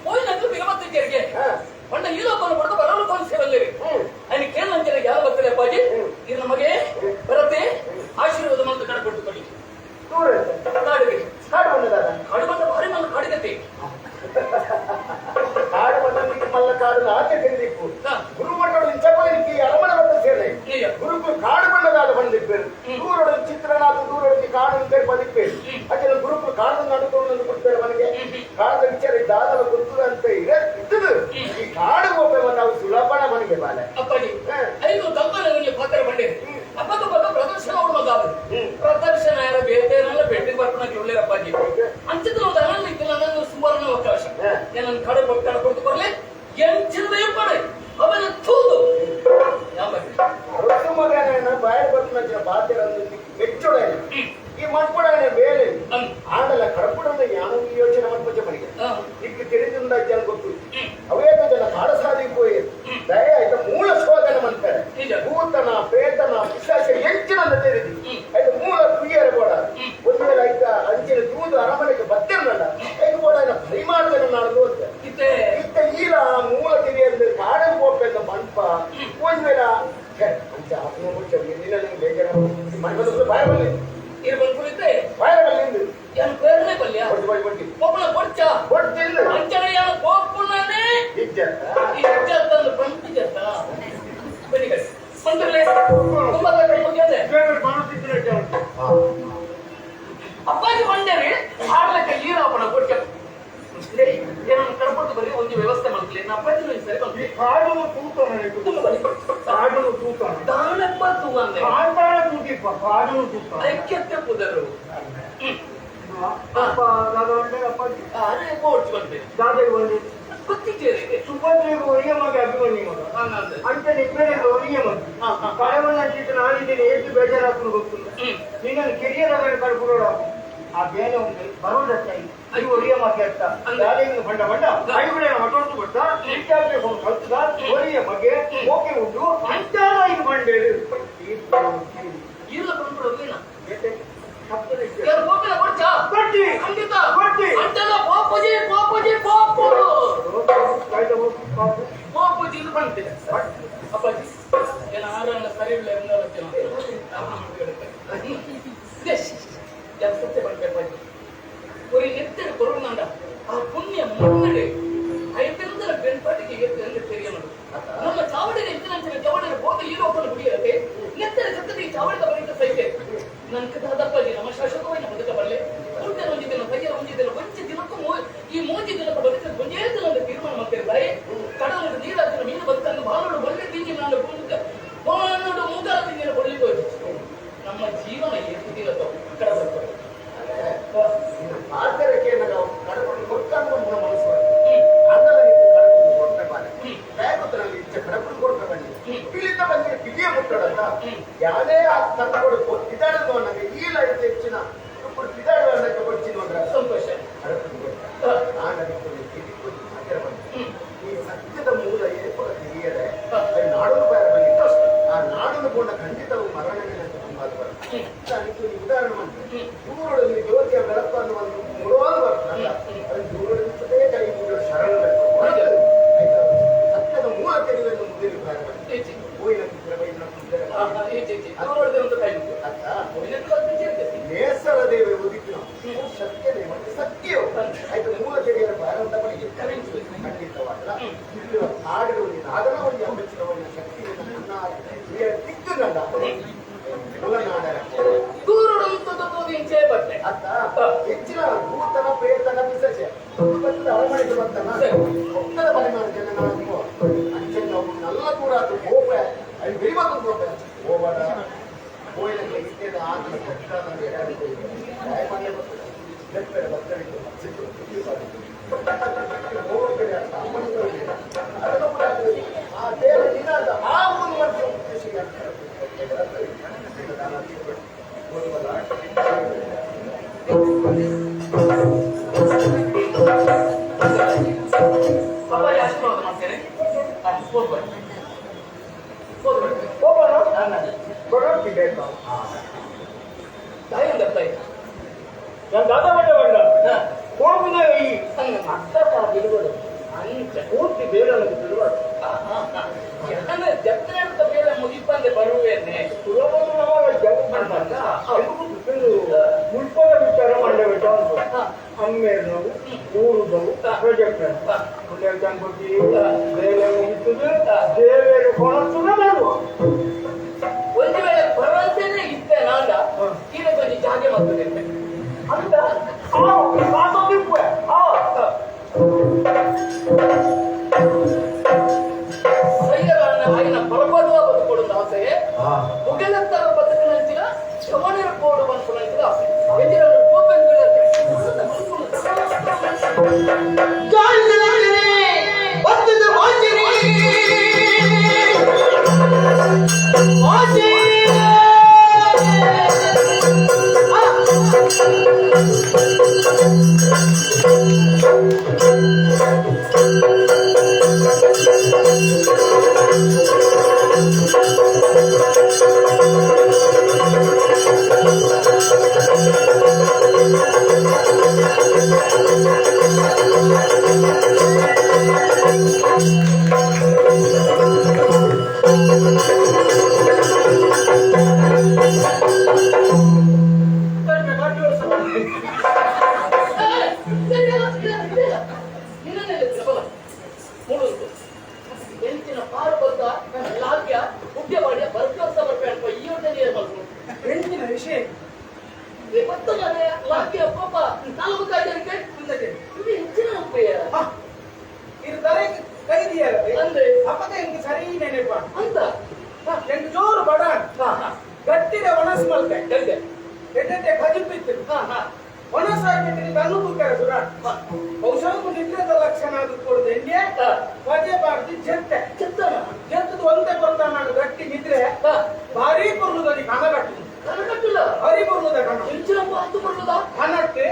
[SPEAKER 6] ಹೋಯಿನಂದು ಬಿಗಮತ್ತಿದ್ದರಿಗೆ ಪಂಡ ಈಲೋಕವನ್ನು ಪಡೆದು ಬರಲು ಸೇವಲ್ಲಿರಿ ಅಲ್ಲಿ ಕೇಳಂತಿರ ಯಾರು ಬರ್ತಾರೆ ಅಪ್ಪಾಜಿ ಇದು ನಮಗೆ ಬರತ್ತೆ ಆಶೀರ್ವಾದ ಮತ್ತು ಕಡಕೊಟ್ಟುಕೊಳ್ಳಿ ಕಾಡಿಗೆ
[SPEAKER 4] ಕಾಡು ಬಂದದ
[SPEAKER 6] ಕಾಡು ಬಂದ ಭಾರಿ ಮಲ್ಲ ಕಾಡಿಗತಿ
[SPEAKER 4] ಕಾಡು ಬಂದ ಮಲ್ಲ ಕಾಡು ಆಚೆ ತಿಳಿದಿಪ್ಪು ಗುರುಮಠಗಳು ಇಂಚಪಲಿಕ್ಕೆ ಅರಮನೆ ಬಂದ ಸೇನೆ
[SPEAKER 6] ನಿಜ.
[SPEAKER 4] ಗುರುಕು ಕಾಡು ಬಂದದಾದ ಬಂದಿಪ್ಪೇರು ದೂರೊಡ ಚಿತ್ರನಾಥ ದೂರೊಡಗಿ ಕಾಡು ಅಂತ ಬದಿಪ್ಪೇರು ಅಚಲ ಗುರುಕು ಕಾಡು ನಡುಕೊಂಡು ಕೊಡ್ತಾರೆ ಮನೆಗೆ ಕಾಡದ ವಿಚಾರ ದಾದಲ ಗೊತ್ತದ ಅಂತ ಇದ್ದದು ಈ ಕಾಡು ಹೋಗ್ಬೇಕು ನಾವು ಸುಲಭನ ಮನೆಗೆ ಬಾಲೆ
[SPEAKER 6] ಅಪ್ಪಾಜಿ ಐದು ತಪ್ಪನ ಪಾತ್ರ ಬಂಡೆ ಅಪ್ಪಕ್ಕ ಪಕ್ಕ ಪ್ರದರ್ಶನ ಮಗಾದು ಪ್ರದರ್ಶನ ಯಾರ ಬೇರೆ ಬೆಟ್ಟಿಗೆ ಬರ್ಪಣ ಒಳ್ಳೆ ಅಪ್ಪಾಜಿ ಅಂಚಿದ್ರು ಒಂದು ಅನಲ್ಲ ಇದ್ದಿಲ್ಲ ನನ್ನ ಸುವರ್ಣ ಅವಕಾಶ ನನ್ನ ಕಡೆ ಕಡೆ ಕೊಡ್ತು ಬರ್ಲಿ ಎಂಚಿನದೇ ಪಡೆ ಅವನ ತೂದು ಯಾವ
[SPEAKER 4] ರೊಟ್ಟು ಮಗನ ಬಾಯ ಬರ್ಪಣ ಬಾಧ್ಯರ ಮೆಚ್ಚೋಡ ಈ ಮನ್ಪಡ ಬೇರೆ ಆಂಡಲ ಕಡಪುಡದ ಯಾನು ಯೋಚನೆ ಮನ್ಪುಜ ಮನೆಗೆ ಇಕ್ಕು ತಿಳಿದಿಂದ ಜನ ಗೊತ್ತು ಅವೇತ ಜನ ಕಾಡ ಸಾಧಿ ಪೋಯಿ ದಯ ಆಯ್ತ ಮೂಲ ಶೋಧನೆ ಮಂತಾರೆ ಭೂತನ ಪ್ರೇತನ ಪಿಶಾಚ ಎಂಚಿನ ತಿಳಿದಿ ಆಯ್ತು ಮೂಲ ಕುಯ್ಯರ ಬೋಡ ಒಂದು ವೇಳೆ ಆಯ್ತ ಅಂಚಿನ ದೂದು ಅರಮನೆಗೆ ಬತ್ತಿರಲ್ಲ ಐದು ಬೋಡ ಪರಿಮಾರ್ಜನ ನಾಡು ಅಂತ ಇತ್ತ ಈಲ ಮೂಲ ತಿಳಿಯಂದು ಕಾಡನ್ ಹೋಗ್ಬೇಕ ಮನ್ಪ ಒಂದು ವೇಳೆ ಅಂಚ ಆತ್ಮ ಮುಚ್ಚ ಬೇಜಾರ ಮನೆ ಬಂದು ಬಾಯ ಬಲ್ಲಿ
[SPEAKER 6] ಇರ್ಬಂದು ಕುಳಿತೆ
[SPEAKER 4] ಬಾಯ ಬಲ್ಲಿ
[SPEAKER 6] ಎನ್ ಪೇರ್ನೆ ಬಲ್ಯ ಪೋಪುನ ಕೊಡ್ಚ ಅಂಚನೆ ಯಾನ ಪೋಪುನನೇ ಇಜ್ಜತ್ತಂದು ಪಂಪಿಜತ್ತ ಬನ್ನಿ ಗಡಿ ಪಂಡ್ರಲೆ ತುಂಬ ಮುಗಿಯದೆ ಅಪ್ಪಾಜಿ ಬಂದೇರಿ ಆಡ್ಲಕ್ಕ ಈರಾಪಣ ಕೊಡ್ಚ ಏನನ್ನು ಕರ್ಕೊಂಡು ಬರ್ರಿ ಒಂದು ವ್ಯವಸ್ಥೆ ಮಾಡ್ಲಿ ನಾ ಅಪ್ಪಾಜಿ ಸರಿ ಬಂದ್ರಿ
[SPEAKER 5] ಕಾಡು ತೂತಾನೆ ಕಾಡು ತೂತಾನೆ
[SPEAKER 6] ದಾನಪ್ಪ ತೂವಂದೆ
[SPEAKER 5] ಕಾಂತಾರ ತೂತಿಪ್ಪ ಕಾಡು ತೂತಾನೆ
[SPEAKER 6] ಐಕ್ಯತೆ ಪುದರು
[SPEAKER 5] ಅಪ್ಪ ದಾದ ಉಂಡೆ ಅಪ್ಪಾಜಿ
[SPEAKER 6] ಅರೆ ಬೋಡ್ಚ್ ಬಂದೆ
[SPEAKER 5] ದಾದೆಗೆ ಬಂದೆ
[SPEAKER 6] ಗೊತ್ತಿದ್ದೇನೆ
[SPEAKER 5] ಸುಭದ್ರೆಗೆ ಒರಿಯ ಮಗ ಅಭಿಮನ್ಯು ಮಗ
[SPEAKER 6] ಹಂಗಂದ್ರೆ
[SPEAKER 5] ಅಂತ ನಿಪ್ಪೆಗೆ ಒರಿಯ ಮಗ ಕಳೆವನ್ನ ಅಂತಿದ್ದು ನಾನಿದ್ದೇನೆ ಎಷ್ಟು ಬೇಜಾರಾಗ್ತದೆ ಗೊತ್ತಿಲ್ಲ ನಿನ್ನನ್ನು ಕಿರಿಯರ ಕಳ್ಕೊಳ್ಳೋಣ ಆ ಬೇನೆ ಒಂದು ಬರೋದಕ್ಕೆ ಅದು ಒರಿಯ ಮಗ ಅಂತ ದಾದೆಗೆ ಬಂಡ ಬಂಡ ಐಗುಡೆ ಮಟೋಟು ಕೊಟ್ಟ ಇಟ್ಟಾದ್ರೆ ಒಂದು ಕಲ್ತದ ಒರಿಯ ಮಗೆ ಓಕೆ ಉಂಟು ಅಂತ ಇದು ಬಂಡೇಳು
[SPEAKER 6] ಈರ್ಲ ಬಂದ್ಬಿಡೋದು
[SPEAKER 5] ಕೊಟ್ಟಿ
[SPEAKER 6] ಕೊಡ್ಚಾ ಖಂಡಿತ
[SPEAKER 5] ಕೊಟ್ಟಿ.
[SPEAKER 6] ಅಂತೆಲ್ಲ ಪೋಪುಜಿ ಪೋಪುಜಿ ಪೋಪು ಪೋಪುಜಿ ಇದು ಬಂತಿದೆ ಅಪ್ಪಾಜಿ ಏನ ಆರನ್ನ ಸರಿ ಇಲ್ಲ ಸತ್ಯ ಬಂದ್ಬೇಕು ஒரு எத்தனை கொரோனாண்டா ಆ ಪುಣ್ಯ ಮಣ್ಣಡೆ ಐದೆಂದರ ಬೆನ್ಪಾಟಿಗೆ ಎತ್ತು ಎಂದು తెలియను ನಮ್ಮ ಚಾವಡಿನ ಎತ್ತಿನಂಚಿನ ಚವಡಿನ ಬೋಧ ಈ ಲೋಕನ ಗುಡಿಯರತೆ ನೆತ್ತರ ಸತ್ತದ ಈ ಚಾವಡಿದ ಬರಿತ ಸೈತೆ ನನ್ನ ದಾದಪ್ಪಾಜಿ ನಮ್ಮ ಶಾಶ್ವತವಾಗಿ ಬದುಕ ಬಲ್ಲೆ ದುಡ್ಡ ಒಂಜಿ ದಿನ ಸೈಯರ ಒಂಜಿ ದಿನ ಒಂಜಿ ದಿನಕ್ಕೂ ಈ ಮೂಜಿ ದಿನಕ್ಕೆ ಬದುಕ ಒಂದೇ ದಿನ ಒಂದು ತೀರ್ಮಾನ ಮಾಡ್ತಿರ್ತಾರೆ ಕಡಲು ನೀರಾಜಿನ ಮೀನು ಬದುಕನ್ನು ಬಾನೋಡು ಒಳ್ಳೆ ತಿಂಗಿ ನಾನು ಭೂಮಿಕ ಬಾನೋಡು ಮೂಗಾಲ ತಿಂಗಿನ ಕೊಡ್ಲಿಕ್ಕೆ ಹೋಯ್ತು ನಮ್ಮ ಜೀವನ ಎಷ್ಟು ದಿನಕ್ಕೋ ಕಡ ಬರ್ತದೆ
[SPEAKER 4] ಆತರಕ್ಕೆ ನಾವು ಕಡಕೊಂಡು ಕೊಟ್ಟಂತ ಮನಸ್ಸು ಅದರ ಕಡಕೊಂಡು ಕೊಟ್ಟೆ ಬಾರೆ ಬೇಕಲ್ಲಿ ಇಚ್ಛೆ ಕಡಕೊಂಡು ಕೊಟ್ಟೆ ಬನ್ನಿ ಇಲ್ಲಿಂದ ಬಂದರೆ ಪಿಲಿಯ ಮುಟ್ಟಡಲ್ಲ ಯಾರೇ ಆ ತಂದು ಇದಾಡಲು ನನಗೆ ಈ ಲೈಫ್ ಹೆಚ್ಚಿನ ಇದಾಡುವ ಅನ್ನಕ್ಕೆ ಕೊಡ್ತೀನಿ ಅಂದ್ರೆ
[SPEAKER 6] ಸಂತೋಷ
[SPEAKER 4] ಕಡಕೊಂಡು ಕೊಟ್ಟ ನಾನು ಬಂದೆ ಈ ಸತ್ಯದ ಮೂಲ ಏಪಲ ತಿಳಿಯದೆ ನಾಡಲು ಬೇರೆ ಬಂದಿತ್ತು ಆ ನಾಡಲು ಕೂಡ ಖಂಡಿತವು ಮರಣವೇ ಅಂತ ತುಂಬ ಬರ್ತದೆ ಅದಕ್ಕೆ ಒಂದು ಉದಾಹರಣೆ ಮಾಡ್ತಾರೆ ದೂರದಲ್ಲಿ ಜ್ಯೋತಿಯ ಬೆಳಕನ್ನು ಒಂದು ಮುಳುವಾದ ಬರ್ತದಲ್ಲ ಅದು ದೂರದಿಂದಲೇ ಕೈ ಮುಗಿಯುವ ಶರಣ ಆಯ್ತಾ ಸತ್ಯದ ಮೂಲ ತಿಳಿಯುವ ಮುಂದೆ ಬೇರೆ ಬಂದಿದೆ ನೇಸರ ದೇವ ಉದಿಪಿನ ಸತ್ಯನೇ ಮತ್ತೆ ಸತ್ಯವು ಆಯ್ತು ಮೂಲ ತಿಳಿಯಲು ಬಾರಂತ ಬಳಿಗೆ ಖಂಡಿತವಾಗಲ್ಲ ಇಲ್ಲಿ ಹಾಡಿರುವ ನಾದನ ಒಂದು ಅಮೆಚ್ಚಿನ ಒಂದು ಶಕ್ತಿಯನ್ನು ದಿಕ್ಕುಗಂಡ ಮೂಲನಾಡರ ಅತ್ತ ಹೆಚ್ಚಿನ ಭೂತನ ಪ್ರೇತನ ಪಿಸಚೆ ಭತ್ತದ ಅರಮನೆಗೆ ಬರ್ತಾನ ಒಕ್ಕದ ಬಲಿ ಮಾಡ್ತೇನೆ ನಾನು ಅಂಚೆ ನಾವು ನಲ್ಲ ದೂರ ಹೋಪೆ ಅಲ್ಲಿ ಬೆಳಿಬಂದು ಹೋಪೆ ಹೋಗಬೇಡ ಹೋಯ್ಲಕ್ಕೆ ಇತ್ತೇದ ಆತನ ಕಷ್ಟ ನಮಗೆ ಆ ದೇವ ದಿನ ಆ ಒಂದು
[SPEAKER 6] ಅಪ್ಪಾಜಿ ಆಶೀರ್ವಾದ ಮಾಡ್ತೇನೆ ಹೋಗ್ಬಾರ್ದು ಹೋಗ್ಬಾರ್ದು
[SPEAKER 5] ಹೋಗೋಣ ಕೊಡೋಕೆ
[SPEAKER 6] ತಾಯಿ ಒಂದು ತಾಯಿ
[SPEAKER 5] ನಾನು ದಾದ ಬಂಡ ಬಂಡ ಕೋಪಿನ ಈ
[SPEAKER 6] ಹಂಗ
[SPEAKER 5] ಅಕ್ಕ ಬಿಡುಗಡೆ
[SPEAKER 6] ಅಂಚ
[SPEAKER 5] ಪೂರ್ತಿ ಬೇಡ ನನಗೆ ಬಿಡುಗಡೆ
[SPEAKER 6] ಯಾಕಂದ್ರೆ ಜತ್ರೆ ಅಂತ ಬೇರೆ ಮುಗಿಪಂದೆ ಬರುವೇನೆ
[SPEAKER 5] ಸುಲಭದ ಮುಲ್ಪದ ವಿಚಾರ ಮಂಡೆ ಬಿಟ್ಟ ಅಮ್ಮೇರ್ನವು ಊರುದವು ಪ್ರಾಜೆಕ್ಟ್ ಕೊಟ್ಟಿ ಬೇಲೆ ಮುಗಿತದೆ ದೇವೇರು ಕೊಣಸ್ತದೆ ಬರುವ
[SPEAKER 6] ಒಂದು ವೇಳೆ ಬರುವಂತೇನೆ ಇತ್ತೆ ನಾಂಡ ಈಗ ಕೊಂಚ ಜಾಗೆ ಮಾಡ್ತದೆ
[SPEAKER 5] ಅಂತ
[SPEAKER 6] ಸೈಯರನ್ನ ಆಗಿನ ಪರಪಡುವ ಬದುಕೊಡುವ ಆಸೆ ಮುಗಿಲತ್ತರ ಬದುಕಿನಂಚಿನ ಶಮಣರ ಕೋಡು ಅನ್ಕೊಳ್ಳಂಚಿನ ಆಸೆ ಎದಿರನ್ನು
[SPEAKER 1] ವಾಚಿ.
[SPEAKER 6] ಈ ಬತ್ತಗಾರೆ ಲಾಗ್ಯ ಪಾಪ ನಾಲ್ಕು ಕಾಯ್ದಕ್ಕೆ ಇದು ಹೆಚ್ಚಿನ ಉಪ್ಪೆಯ
[SPEAKER 5] ಇದು ತಲೆ ಕೈದಿಯಲ್ಲ
[SPEAKER 6] ಅಂದ್ರೆ
[SPEAKER 5] ಅಪ್ಪದ ಎಂಕ್ ಸರಿ ನೆನಪ
[SPEAKER 6] ಅಂತ
[SPEAKER 5] ಎಂಕ್ ಜೋರು ಬಡ ಗಟ್ಟಿದ ಒಣಸ್ ಮಲ್ತೆ
[SPEAKER 6] ಎಡ್ಡೆ
[SPEAKER 5] ಎಡ್ಡೆ ಕಜಿಪಿತ್ತು
[SPEAKER 6] ಹಾ ಹಾ
[SPEAKER 5] ಒಣಸಾಗಿ ತನು ಬುಕ್ಕರ ಸುರ ಬಹುಶಃ ನಿದ್ರದ ಲಕ್ಷಣ ಅದು ಕೊಡುದು ಎಂಗೆ ಪದೇ ಬಾರ್ದು ಜೆತ್ತೆ
[SPEAKER 6] ಚೆತ್ತನ
[SPEAKER 5] ಜೆತ್ತದ ಒಂದೇ ಕೊರ್ತ ನಾನು ಗಟ್ಟಿ ನಿದ್ರೆ ಭಾರಿ ಕೊರ್ಲುದಲ್ಲಿ ಕಣ ಕಟ್ಟು
[SPEAKER 6] ಕನಕಟ್ಟಿಲ್ಲ
[SPEAKER 5] ಭಾರಿ ಕೊರ್ಲುದ ಕಣ
[SPEAKER 6] ಹೆಚ್ಚಿನ ಮಾತು ಬರುವುದ
[SPEAKER 5] ಕಣಕ್ಕೆ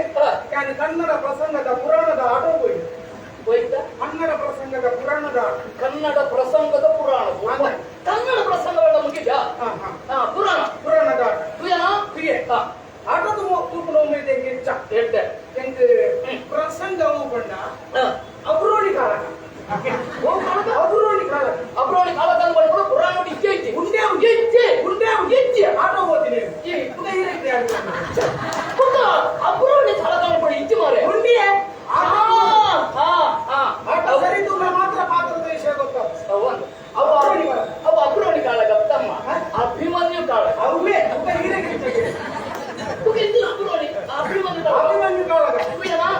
[SPEAKER 5] ನಾನು ಕನ್ನಡ ಪ್ರಸಂಗದ ಪುರಾಣದ ಆಟೋ ಹೋಯ್ತು
[SPEAKER 6] ಹೋಯ್ತಾ
[SPEAKER 5] ಕನ್ನಡ ಪ್ರಸಂಗದ ಪುರಾಣದ ಆಟ
[SPEAKER 6] ಕನ್ನಡ ಪ್ರಸಂಗದ ಪುರಾಣ ಕನ್ನಡ ಪ್ರಸಂಗವನ್ನ ಮುಗಿದ್ಯಾ ಪುರಾಣ
[SPEAKER 5] ಪುರಾಣದ ಆಟ
[SPEAKER 6] ತುಯನಾ
[SPEAKER 5] ಪ್ರಿಯೆ ಆಟದ ತೂಪುನ ಒಮ್ಮೆ ಹೆಚ್ಚ
[SPEAKER 6] ಎಡ್ಡೆ
[SPEAKER 5] ಎಂಕ್ ಪ್ರಸಂಗ ಪಂಡ ಅಬ್ರೋಣಿ ಕಾಲಕ ಅಬ್ರೋಣಿ ಕಾಲಕ
[SPEAKER 6] ಅಬ್ರೋಣಿ ಕಾಲಕ ಅಂದ್ರೆ ಪುರಾಣ ಇಚ್ಚೆ ಇಚ್ಚೆ
[SPEAKER 5] ಉಂಡೆ
[SPEAKER 6] ಇಚ್ಚೆ
[SPEAKER 5] ಉಂಡೆ
[SPEAKER 6] ಇಚ್ಚೆ
[SPEAKER 5] ಆಟೋ ಓದಿನಿ
[SPEAKER 6] ಅಬ್ರೋಣಿ ಕಾಲಕ ಅನ್ಕೊಂಡು ಇಚ್ಚೆ ಮಾರೆ
[SPEAKER 5] ಉಂಡಿಯೇ
[SPEAKER 6] ಆಟ
[SPEAKER 5] ಸರಿ ತೂನ ಮಾತ್ರ ಪಾತ್ರದ ವಿಷಯ ಗೊತ್ತಾಗ್ತದೆ
[SPEAKER 6] ಅವು ಅಬ್ರೋಣಿ ಕಾಲಕ ತಮ್ಮ ಅಭಿಮನ್ಯು ಕಾಲಕ
[SPEAKER 5] ಅವೇ ಅಭಿಮನ್ಯು ಕಾಲಕ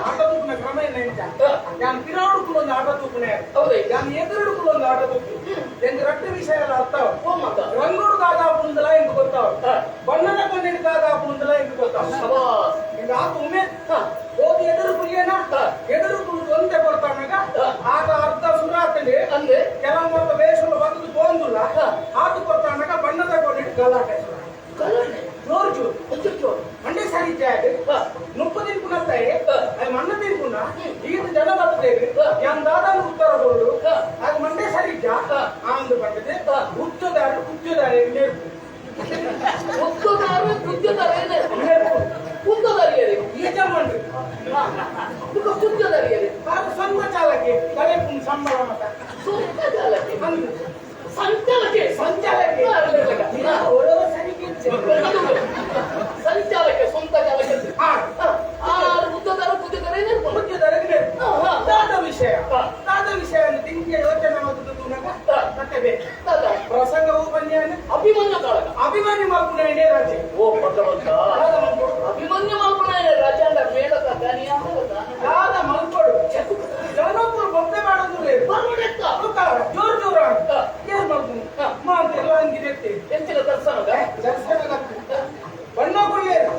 [SPEAKER 5] ಆಟ ತೂಪುನ ಕ್ರಮ ಏನ ಎಂತ ನಾನು ಪಿರಾಡು ಒಂದು ಆಟ ತೂಪುನೆ ನಾನು ಎದುರುಡು ಒಂದು ಆಟ ತೂಪು ಎಂಕ್ ರಟ್ಟು ವಿಷಯ ಎಲ್ಲ ಅರ್ಥ ರಂಗೋಡು ದಾದಾ ಪುಂದಲ ಎಂಕ್ ಗೊತ್ತಾವ ಬಣ್ಣದ ಕೊನೆಗೆ ದಾದಾ ಪುಂದಲ ಎಂಕ್ ಗೊತ್ತಾವ ಎಂಕ್ ಆತ ಉಮೆ ಹೋಗಿ ಎದುರು ಕುಲಿಯನ ಎದುರು ಕುಲಿದು ಒಂದೇ ಕೊಡ್ತಾನಾಗ ಆಗ ಅರ್ಧ ಸುರಾತಂಡೆ
[SPEAKER 6] ಅಂದ್ರೆ
[SPEAKER 5] ಕೆಲವು ಮೊತ್ತ ವೇಷಗಳು ಬಂದದ್ದು ಪೋಂದುಲ್ಲ ಆತು ಕೊಡ್ತಾನಾಗ ಬಣ್ಣದ ಕೊನೆಗೆ ಗಲಾಟೆ ಸುರ
[SPEAKER 6] ಗಲಾಟೆ
[SPEAKER 5] ಜೋರು ಜೋರು ಮಂಡೆ ಸರಿ ಜಾಗ ನುಪ್ಪು ತಿನ್ಪುನತ್ತಾಯಿ ಅದು ಮಣ್ಣು ತಿನ್ಪುನ ಈಗ ಜನ ಬರ್ತೇವೆ ಯಾನ್ ದಾದಾನು ಉತ್ತರ ಕೊಡು ಅದು ಮಂಡೆ ಸರಿ ಇಜ್ಜಾ ಆಂದು ಬಂದಿದೆ ಉಚ್ಚದಾರು ಕುಚ್ಚದಾರೆ ನೇರ್ಪು
[SPEAKER 6] ಉಚ್ಚದಾರು ಕುಚ್ಚದಾರೆ ನೇರ್ಪು ಉಚ್ಚದಾರಿಯರೆ
[SPEAKER 5] ಯಜಮಾನ್ರು
[SPEAKER 6] ಕುಚ್ಚದಾರಿಯರೆ
[SPEAKER 5] ಆಗ ಸ್ವಂತ ಚಾಲಕೆ ತಲೆ ಸಂಬಳ ಮತ
[SPEAKER 6] ಸ್ವಂತ ಚಾಲಕೆ ಸಂಚಾಲಕೆ
[SPEAKER 5] ಸಂಚಾಲಕೆ
[SPEAKER 6] ಸಂಚಾಲಕೆ ಸ್ವಂತ ಚಾಲಕೆ ಉದ್ದದಾರ ಕುದ್ದದಾರ
[SPEAKER 5] ದಾದ ವಿಷಯ ದಾದ ವಿಷಯ ತಿಂಗೆ ಯೋಚನೆ ಮಾಡುದು ಮತ್ತೆ ಬೇಕು ಪ್ರಸಂಗವು ಬನ್ಯಾನ
[SPEAKER 6] ಅಭಿಮನ್ಯು ಕಾಳಗ
[SPEAKER 5] ಅಭಿಮನ್ಯು ಮಲ್ಪುನ ರಾಜ್ಯ
[SPEAKER 6] ಓ ಭಗವಂತ ಅಭಿಮನ್ಯು ಮಲ್ಪುನ ರಾಜ ಅಂಡ ಮೇಳಕ
[SPEAKER 5] ದಾದ ಮಲ್ಪಡು ಜನೊಬ್ಬರು ಬೊಬ್ಬೆ ಮಾಡೋದು ಜೋರು ಜೋರು ಏನ್ ಮಲ್ಪು ಮಾತೆಲ್ಲ ಹಂಗಿದೆ
[SPEAKER 6] ಎಂಚಿನ ದರ್ಶನ
[SPEAKER 5] ದರ್ಶನ ಬಣ್ಣ ಕುಳ್ಳಿಯರು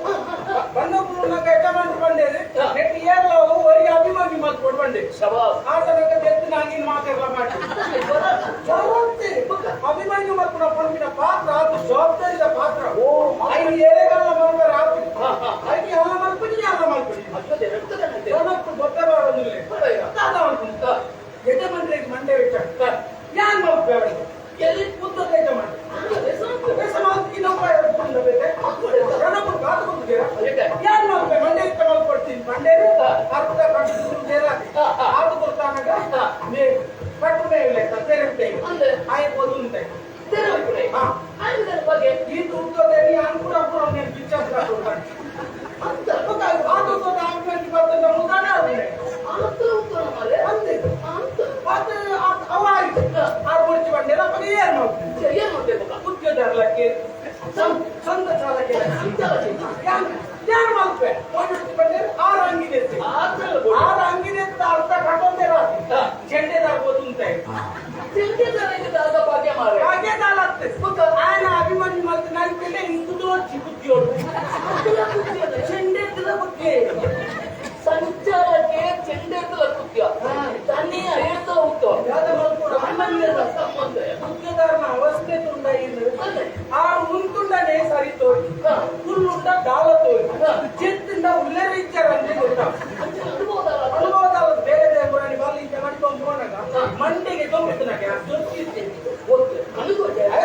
[SPEAKER 5] ಬಣ್ಣ ಕುಳ್ಳುನಾಗ ಯಜಮಾನ್ರು ಬಂದೇರು ನೆಟ್ ಏರ್ಲ ಒರಿ ಅಭಿಮಾನಿ ಮಲ್ಪಡು ಬಂಡೆ
[SPEAKER 6] ಶಬಾಸ್
[SPEAKER 5] ಆತನಕ ಎತ್ತು ನಾಗಿನ ಮಾತೆಲ್ಲ ಮಾಡಿ ಅಭಿಮನ್ಯು ಮಲ್ಪುನ ಪಂಪಿನ ಪಾತ್ರ ಅದು ಜವಾಬ್ದಾರಿದ ಪಾತ್ರ ಐದು ಎಲೆಗಲ್ಲ ಮಲ್ಪರ ಆತು ಐದು ಎಲ್ಲ ಮಲ್ಪುನಿ ಎಲ್ಲ ಮಲ್ಪುನಿ ಜನಕ್ಕೂ ಗೊತ್ತೇ ಮಾಡೋದಿಲ್ಲ ದಾದ ಮಲ್ಪುನಿ ಯಜಮಾನ್ರಿಗೆ ಮಂಡೆ ಇಟ್ಟ ಯಾನ್ ಮಲ್ಪು
[SPEAKER 6] ಎಲ್ಲಿ
[SPEAKER 5] ಉದ್ದದ ಯಜಮಾನ್ ಯಾನ್ ಮಲ್ಪೆ ಮಂಡೆ ಇಟ್ಟ ಮಲ್ಕೊಡ್ತೀನಿ ಮಂಡೇರು ಅರ್ಧ ಕಟ್ಟು ಆದು ಕೊಡ್ತಾನಾಗ ಕಟ್ಟು ಮೇಲೆ ತೆರೆ ಆಯ್ತು ಉಂಟೆ ಈ ಉದ್ದದಲ್ಲಿ ಅನ್ಕೂಲ ಪಿಕ್ಚರ್
[SPEAKER 6] ಅಂತ
[SPEAKER 5] ಆದು ಬರ್ತದೆ ಮುದಾನ ಅವ ಆಯ್ತು ಆರು ಮುಡಿಚಿ ಬಂಡೆಲ್ಲ ಅಪ್ಪ ಏನು
[SPEAKER 6] ಏನ್ ಮಾಡ್ಬೇಕು
[SPEAKER 5] ಉದ್ಯೋಗದಾರಲಕ್ಕೆ ಸ್ವಂತ ಚಾಲಕೆ ಯಾರು ಮಲ್ಪೆ ಬಂಡೆ ಆರು ಅಂಗಿದೆ ಆರು ಅಂಗಿದೆ ಅರ್ಧ ಕಟ್ಟೊಂದೇ ರಾತ್ರಿ ಚೆಂಡೆದಾರ್ಬೋದು ಅಂತ ಹಾಗೆ ದಾಲತ್ತೆ ಆಯನ ಅಭಿಮನ್ಯು ಮಲ್ತು ನನ್ಪಿಲ್ಲ ಇಂದು ಚಿಗುತ್ತಿಯೋಡು ಚೆಂಡೆತ್ತದ ಬುದ್ಧಿ
[SPEAKER 6] ಸಂಚಾರಕ್ಕೆ ಚೆಂಡೆತ್ತದ ಕೃತ್ಯ ತನ್ನಿಯ ಹೇಳ್ತಾ ಹೋಗ್ತು
[SPEAKER 5] ಉದ್ಯೋಗದಾರನ ಅವಸ್ಥೆ ತುಂಡ ಇನ್ನು ಆರು ಉಂಟುಂಡನೇ ಸರಿ ತೋರಿ ಹುಲ್ಲುಂಡ ದಾಲ ತೋರಿ ಚಿತ್ತಿಂದ ಉಲ್ಲೇರ ಇಚ್ಚಾರ ಅಂದ್ರೆ ಗೊತ್ತಾಗ ಅನುಭವದ ಬೇರೆ ದೇವರಾಣಿ ಬಾಲಿ ಇಂಚ ಮಾಡಿಕೊಂಡು ಹೋನಾಗ ಮಂಡೆಗೆ ತೊಂಬಿತ್ತು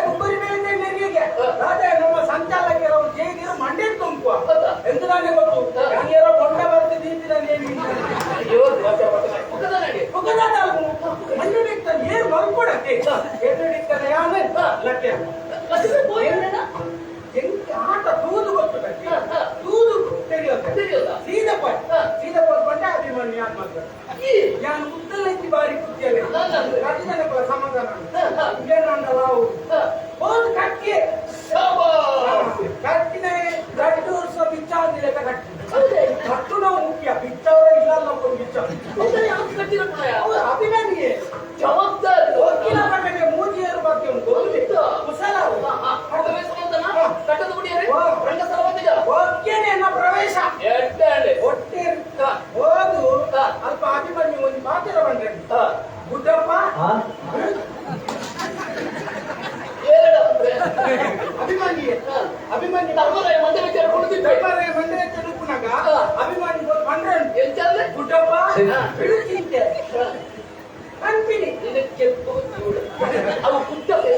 [SPEAKER 5] ಒಬ್ಬರಿ ಮೇಲೆ ನೆರಿಗೆ ರಾಜ ನಮ್ಮ ಸಂಚಾಲಕರು ಜೇಗಿರು ಮಂಡೆ ತುಂಬುವ ಎಂದು ನಾನೇ ಗೊತ್ತು ಯಾರೋ ಬೊಂಡ ಬರ್ತಿದ್ದೀನಿ ಮಂಡೆ ಬಿಡ್ತಾನೆ ಏನ್ ಮಲ್ಕೊಡಕ್ಕೆ ಎದ್ದು ಬಿಡ್ತಾನೆ ಯಾನು ಲಕ್ಕೆ ಎಂತ ಆಟ ತೂದು ಗೊತ್ತು ತೂದು ತಿಳಿಯುತ್ತೆ ಸೀದಾ ಪಾಟ್ ಸೀದಾ ಪಾಟ್ ಬಂಡೆ ಅಭಿಮನ್ಯು ಯಾನ್ ಮಾತ್ರ ಯಾನ್ ಉದ್ದಲೈತಿ ಬಾರಿ ಕುತ್ತಿಯಲ್ಲಿ ರಾಜನ ಸಮಾಧಾನ ಏನಂಡಲ್ಲ ಹೋದ್ ಕಟ್ಟಿ ಕಟ್ಟಿನ ದಡ್ಡು ವರ್ಷ ಬಿಚ್ಚಾದಿಲ್ಲ. ಅಭಿಮಾನಿಯೇ
[SPEAKER 6] ಜವಾಬ್ದಾರಿ
[SPEAKER 5] ವಕೀಲ ಮಂಡಳಿಯ ಮೂಜಿಯರು ಬಗ್ಗೆ ಉಂಟು ಕುಶಲ
[SPEAKER 6] ಕಟ್ಟದ ಗುಡಿಯರೇ ರಂಗಸ್ಥಳ ಬಂದಿದ್ದ
[SPEAKER 5] ಒಕ್ಕೇನೆ ಪ್ರವೇಶ
[SPEAKER 6] ಎಡ್ಡೆ
[SPEAKER 5] ಹೊಟ್ಟೆ ಹೋದು ಅಲ್ಪ ಅಭಿಮನ್ಯು ಒಂದು ಮಾತಿನ ಬಂದ್ರೆ ಗುಡ್ಡಪ್ಪ ಅಭಿಮನ್ಯು ಅಭಿಮನ್ಯು
[SPEAKER 6] ಧರ್ಮರಾಯ ಮಂಡೆ ವಿಚಾರ ಕೊಡುತ್ತಿದ್ದೆ
[SPEAKER 5] ಧರ್ಮರಾಯ ಮಂಡೆ ಚನುಕುನಾಗ ಅಭಿಮನ್ಯು ಬಂದ್ರೆ
[SPEAKER 6] ಎಂಚಲ್ಲೆ
[SPEAKER 5] ಗುಡ್ಡಪ್ಪ ಬಿಡುತ್ತಿದ್ದೆ ಅನ್ಪಿನಿ
[SPEAKER 6] ಇದಕ್ಕೆ ಅವು ಗುಡ್ಡಪ್ಪ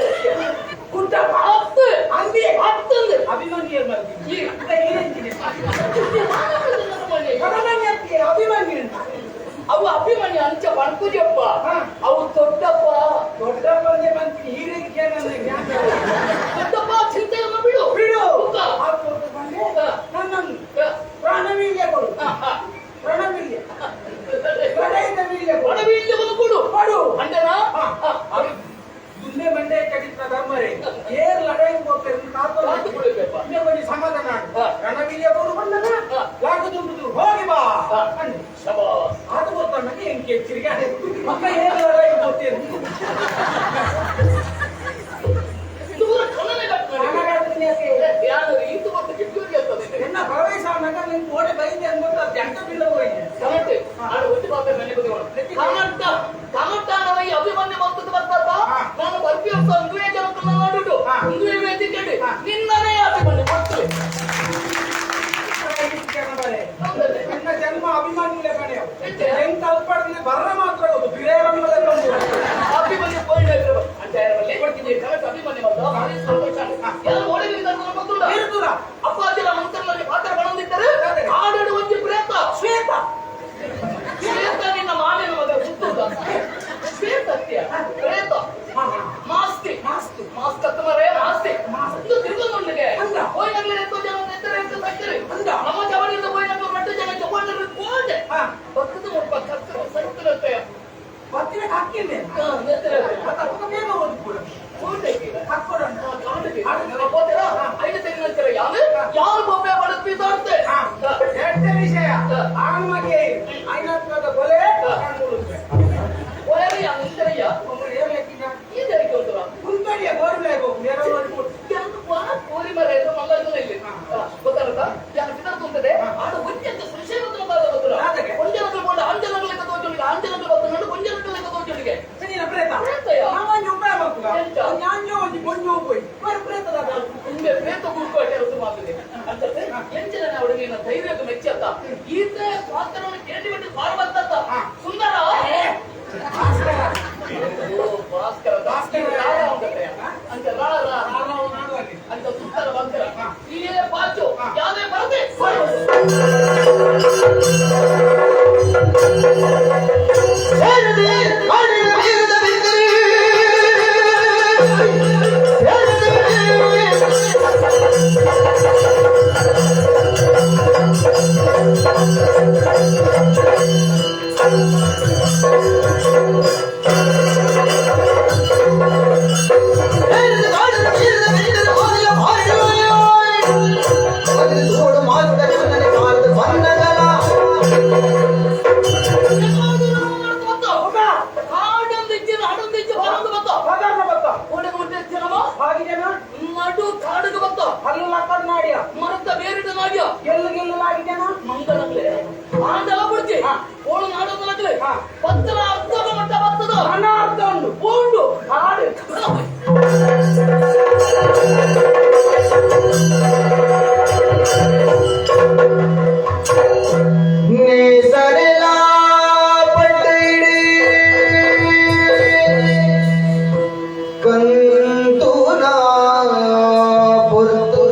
[SPEAKER 5] ಗುಡ್ಡಪ್ಪ
[SPEAKER 6] ಹತ್ತು
[SPEAKER 5] ಅಂದಿ
[SPEAKER 6] ಹತ್ತಂದು
[SPEAKER 5] ಅಭಿಮನ್ಯು
[SPEAKER 6] ಈ
[SPEAKER 5] ಅಭಿಮನ್ಯು
[SPEAKER 6] ಅವು ಅಭಿಮನ್ಯು ಅಂಚ ಪಣಕುಜಪ್ಪ ಅವು ದೊಡ್ಡಪ್ಪ
[SPEAKER 5] ದೊಡ್ಡಪ್ಪ ಅಂದ್ರೆ ಬಂತೀನಿ ಹೀರಿಗೆ
[SPEAKER 6] ದೊಡ್ಡಪ್ಪ ಚಿಂತೆಯನ್ನು ಬಿಡು
[SPEAKER 5] ಬಿಡು
[SPEAKER 6] ನನ್ನನ್ನು
[SPEAKER 5] ಪ್ರಾಣವೀರ್ಯ ಕೊಡು ಪ್ರಾಣವೀರ್ಯ
[SPEAKER 6] ಪ್ರಾಣವೀರ್ಯವನ್ನು ಕೊಡು
[SPEAKER 5] ಕೊಡು
[SPEAKER 6] ಅಂಡನ
[SPEAKER 5] ಮುಂದೆ ಮಂಡೆ ಕಡಿತ ಧರ್ಮರೇ ಏರ್ ಲಡಾಯಿ ಹೋಗ್ತಾರೆ
[SPEAKER 6] ಕಾತುಕೊಳ್ಳಬೇಕಪ್ಪ
[SPEAKER 5] ಇನ್ನೊಂದು ಸಮಾಧಾನ ರಣವೀರ್ಯ ಕೊಡು ಬಂದಾಗ ಲಾಗದುಂಟು ಹೋಗಿ ಬಾ ಅಂದೆ
[SPEAKER 6] ಶಬಾಸ್
[SPEAKER 5] ಅದು ಗೊತ್ತಾಗ ಎಂಕೆ ಎಚ್ಚರಿಕೆ ಮಕ್ಕ ಏರ್ ಲಡಾಯಿ ಹೋಗ್ತೇನೆ
[SPEAKER 6] ದೂರ ಕಣ್ಣನೇ ಯಾರು ಈತು ಮತ್ತು ಗಿಡ್ಯೂರಿ ಅಂತದೆ
[SPEAKER 5] ನಿನ್ನ ಪ್ರವೇಶ ಆದಾಗ ನಿನ್ ಗೋಡೆ ಬೈದೆ ಅನ್ಬಿಟ್ಟು ಅದು ಜಂಟ ಬಿಲ್ಲ ಹೋಗಿದೆ
[SPEAKER 6] ಕಮಟೆ ಆಡ ಒಟ್ಟು ಪಾತ್ರ ನನಗೆ ಕಮಟ ಕಮಟಾನವೈ ಅಭಿಮನ್ಯು ಬಂತದ್ದು ಬರ್ತಾರ ನಾನು ಬರ್ಪಿ ವರ್ಷ ಒಂದುವೇ ಜನಕ್ಕನ್ನ ನೋಡಿಟ್ಟು ಒಂದುವೇ ವೇದಿಕೆ ನಿನ್ನನೇ ಅಭಿಮನ್ಯು ಕೊಡ್ತೇವೆ
[SPEAKER 5] ನನ್ನ ಜನ್ಮ ಅಭಿಮಾನಿಗಳೇ ಕಣೆ ಎಂತ ಅಲ್ಪಾಡಿದ್ರೆ ಬರ್ರ ಮಾತ್ರ ಗೊತ್ತು ಬಿರೇರಮ್ಮದಲ್ಲ
[SPEAKER 6] ಅಭಿಮನ್ಯು ಪಾಯಿಂಟ್ ಅಂತ ಕೊಡ್ತೀನಿ ಕಮಟ ಅಭಿಮನ್ಯು ಬಂದ ಭಾರಿ ಸಂತೋಷ ಎಲ್ಲರೂ ಓಡಿಗಿಂತ ಗೊತ್ತುಂಟ ಅಪ್ಪಾಜಿರ ಮಂತ್ರನಲ್ಲಿ ಪಾತ್ರ ಬಳಂದಿದ್ದರೆ ಆಡಾಡು ಒಂಜಿ ಪ್ರೇತ
[SPEAKER 5] ಶ್ವೇತ
[SPEAKER 6] ಶ್ವೇತ ನಿನ್ನ ಮಾಮಿನ ಮಗ ಹುಟ್ಟುದ ಶ್ವೇತ ಅತ್ಯ ಪ್ರೇತ ಮಾಸ್ತಿ
[SPEAKER 5] ಮಾಸ್ತಿ
[SPEAKER 6] ಮಾಸ್ತಿ ಮರೇ ಮಾಸ್ತಿ ಇದು ತಿರುಗೊಂದುಂಡಿಗೆ
[SPEAKER 5] ಅಂದ.
[SPEAKER 6] ಹೋಯ್ನಗ್ಲೇ ಎತ್ತೋ ಜನ ಎತ್ತರ ಎತ್ತ ಸಕ್ಕರೆ
[SPEAKER 5] ಅಂದ.
[SPEAKER 6] ನಮ್ಮ ಚವಡಿಯಿಂದ ಹೋಯ್ನಗ್ಲು ರಟ್ಟು ಜನ ಚೊಕೊಂಡ್ರೆ ಕೋಂಡೆ
[SPEAKER 5] ಹಾ.
[SPEAKER 6] ಪಕ್ಕದ ಮುಪ್ಪ ಕಕ್ಕರು ಸೈತರತ್ತೆ
[SPEAKER 5] ಬತ್ತಿನ ಹಾಕಿದ್ದೆ
[SPEAKER 6] ಎತ್ತರ
[SPEAKER 5] ಮತ್ತೆ ಅಪ್ಪಗ ಬೇಗ ಓದು ಕೂಡ
[SPEAKER 6] ಕೋಂಡೆ
[SPEAKER 5] ಹಾಕೊಡೋಣ
[SPEAKER 6] ಐದು ತೆಂಗಿನ ಯಾರು ಯಾರು ಬೊಬ್ಬೆ ಬಡದ್ ಬೀಸಾಡುತ್ತೆ
[SPEAKER 5] ಎರಡನೇ ವಿಷಯ ಆಣ್ಮಗೆ ಐನಾತ್ಮಕ ಕೊಲೆ
[SPEAKER 6] ಇಂತರಯ್ಯ ಈ ತೆರಿಗೆ ಉಂಟು
[SPEAKER 5] ಕುಂತಡಿಯ ಗೋರ್ಲೆ
[SPEAKER 6] ಕೋರಿ ಮರ ಇದು ಮಲ್ಲ ಇಲ್ಲಿ ಗೊತ್ತಾಗುತ್ತಾ ಯಾರು ಸಿದ್ಧಾರ್ಥ ಉಂಟದೆ ಆಡ ಒಂಜಂತ ಸುಶೀಲತನ ಬಾದ ಗೊತ್ತಿಲ್ಲ ಒಂಜನಗಳು ಕೊಂಡ ಅಂಜನಗಳಿಗೆ ತೋಚುಳಿಗೆ ಅಂಜನಗಳು ಬತ್ತು ಒಂಜನಗಳಿಗೆ ತೋಚುಳಿಗೆ
[SPEAKER 5] ಪ್ರೇತ
[SPEAKER 6] ಪ್ರೇತಯ
[SPEAKER 5] ಸಾಮಾನ್ಯ ಉಪಾಯ ಮಾಡ್ತದ
[SPEAKER 6] ಎಂತ?
[SPEAKER 5] ಜ್ಞಾನ ಒಂಜಿ ಬೊಂಜು ಹೋಗಿ ಪ್ರೇತದ
[SPEAKER 6] ನಿಂಬೆ ಪ್ರೇತ ಗುರುಕು ಕೆಲಸ ಮಾಡ್ತದೆ ಅಂತಂದ್ರೆ ಎಂಚಿನ ಅವಳು ನಿನ್ನ ಧೈರ್ಯಕ್ಕೆ ಮೆಚ್ಚತ್ತ ಈತ ಪಾತ್ರವನ್ನು ಕೇಳಿ ಬಿಟ್ಟು ಪಾರು ಬಂತತ್ತ ಸುಂದರ ಓ, ಭಾಸ್ಕರ
[SPEAKER 5] ಭಾಸ್ಕರ.
[SPEAKER 6] ರಾರ ಅಂತತೆ. ಅಂತ ರಾರ ಅಂತ ಸುಂದರ ಭಾಸ್ಕರ ಇಲ್ಲೇ ಪಾಚು ಯಾವುದೇ ಬರದೆ ಕಾಡೊಂದಿಜ್ಜಿ ನಾಡೊಂದಿಜ್ಜಿ ಹೊರೊಂದು ಬತ್ತ
[SPEAKER 5] ಸಾಧಾರಣ ಬತ್ತ
[SPEAKER 6] ಓಡಗ ಮುಟ್ಟೆ
[SPEAKER 5] ಹಾಗಿದೇನ
[SPEAKER 6] ನಡು ಕಾಡಿಗೆ ಬತ್ತ
[SPEAKER 5] ಹಲ್ಲ ಕಣ್ಣಾಡಿಯ
[SPEAKER 6] ಮರತ್ತ ಬೇರಿಟ ನಾಡ್ಯ
[SPEAKER 5] ಗೆಲ್ಲು ಗೆಲ್ಲಲಾಗಿದೇನ
[SPEAKER 6] ಮಂಗಳಗ್ಲೆ ಆಂಡಲ ಬಿಡ್ತಿ ಓಳು ನಾಡೊಂದಲಗ್ಲೆ
[SPEAKER 5] ಹಾ.
[SPEAKER 6] ಪತ್ತಲ ಅರ್ಧದ ಮಟ್ಟ ಬತ್ತದ
[SPEAKER 5] ಅನಾರ್ಥ ಉಂಟು
[SPEAKER 6] ಉಂಡು
[SPEAKER 5] ಕಾಡು
[SPEAKER 1] ಕಂತುನಾ ಪುರ್ತು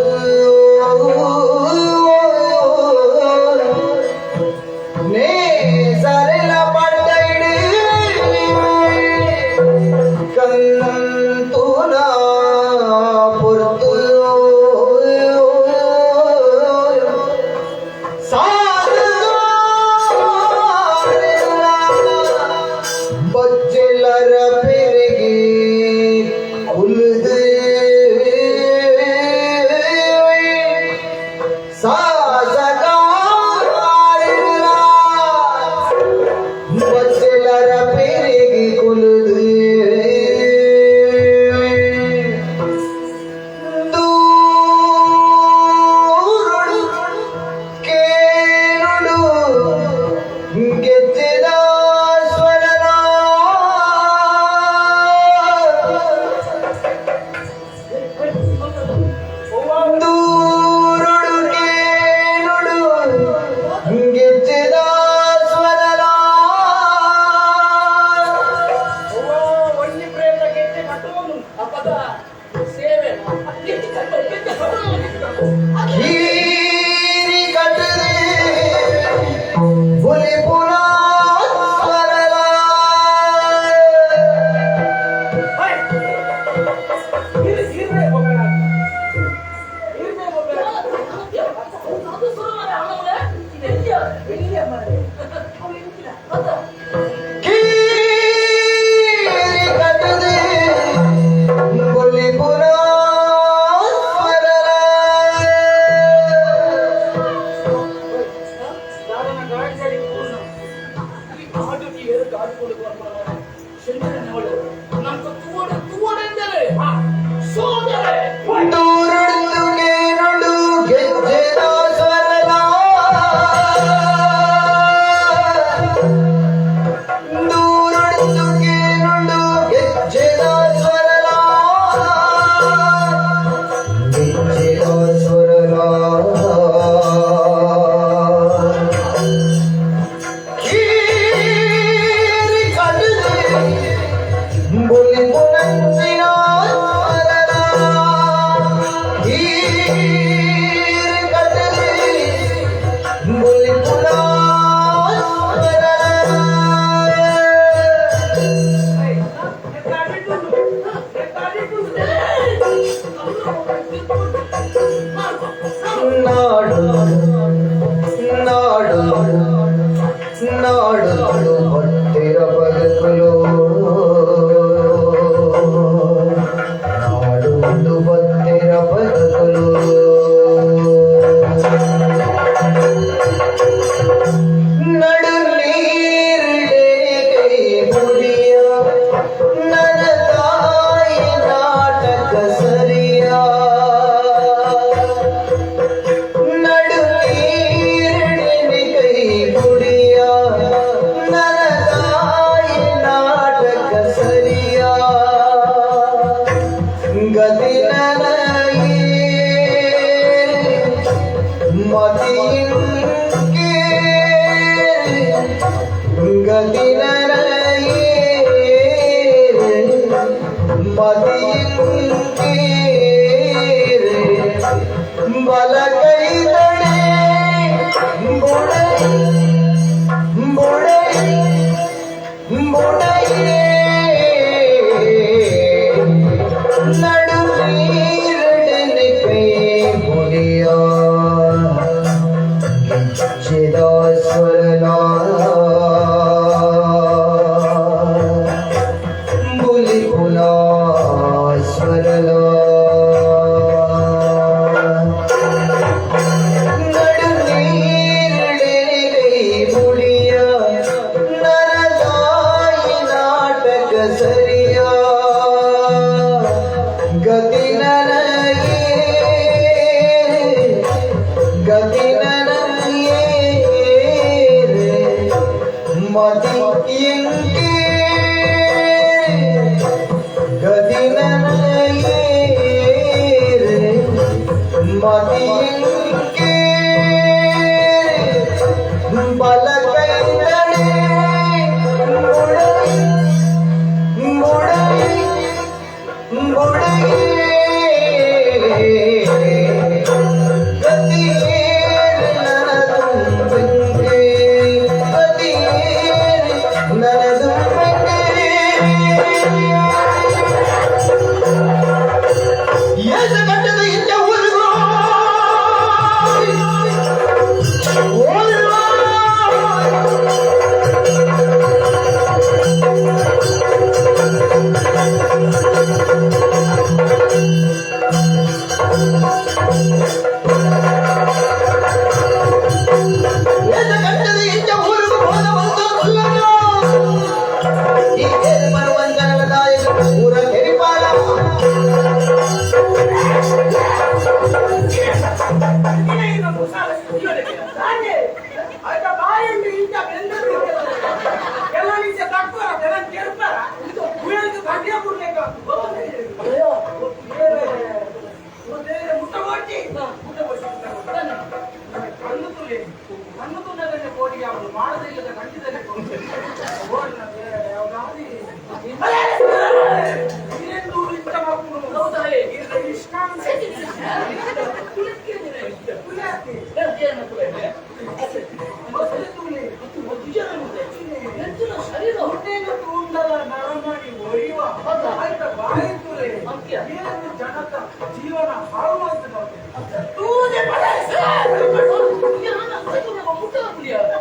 [SPEAKER 6] ಮುಟ್ಟ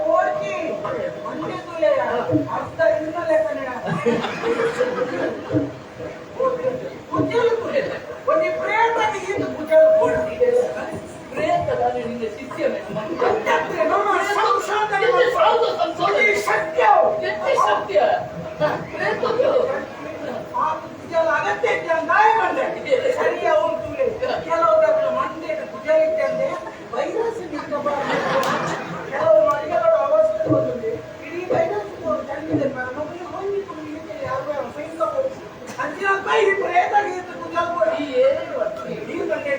[SPEAKER 5] ಒಂದು ಪ್ರೇತಕ್ಕೆ ಈತ ಕುಜಲ್
[SPEAKER 6] ಪ್ರೇತದಾನೆ ನಿನ್ನ ಶಿಷ್ಯ
[SPEAKER 5] ಸತ್ಯ
[SPEAKER 6] ಸತ್ಯ ಪ್ರೇತದ್ದು
[SPEAKER 5] ಆ ಕುಜಲ್ ಅಗತ್ಯ ಇದ್ದಂದಾಯ ಬಂದೆ ಸರಿಯ ಉಂಟು ಕೆಲವು ಮಂಡೆ ಕುಜಲ್ ಇದ್ದಂದೆ ವೈರಸ್ ಕೆಲವು ಮರಿಗಳ ಅವಸ್ಥೆ ಬಂದಿದೆ ಇಡೀ ವೈರಸ್ ಚಂಡಿದೆ ಮಗನಿಗೆ ಹೋಗಿ ಅಂಚಿನ ಪ್ರೇತ ಗೀತ ಕುಜಲ್
[SPEAKER 6] ಈ ಏನೇನು
[SPEAKER 5] ಈ ಬಂಡೆ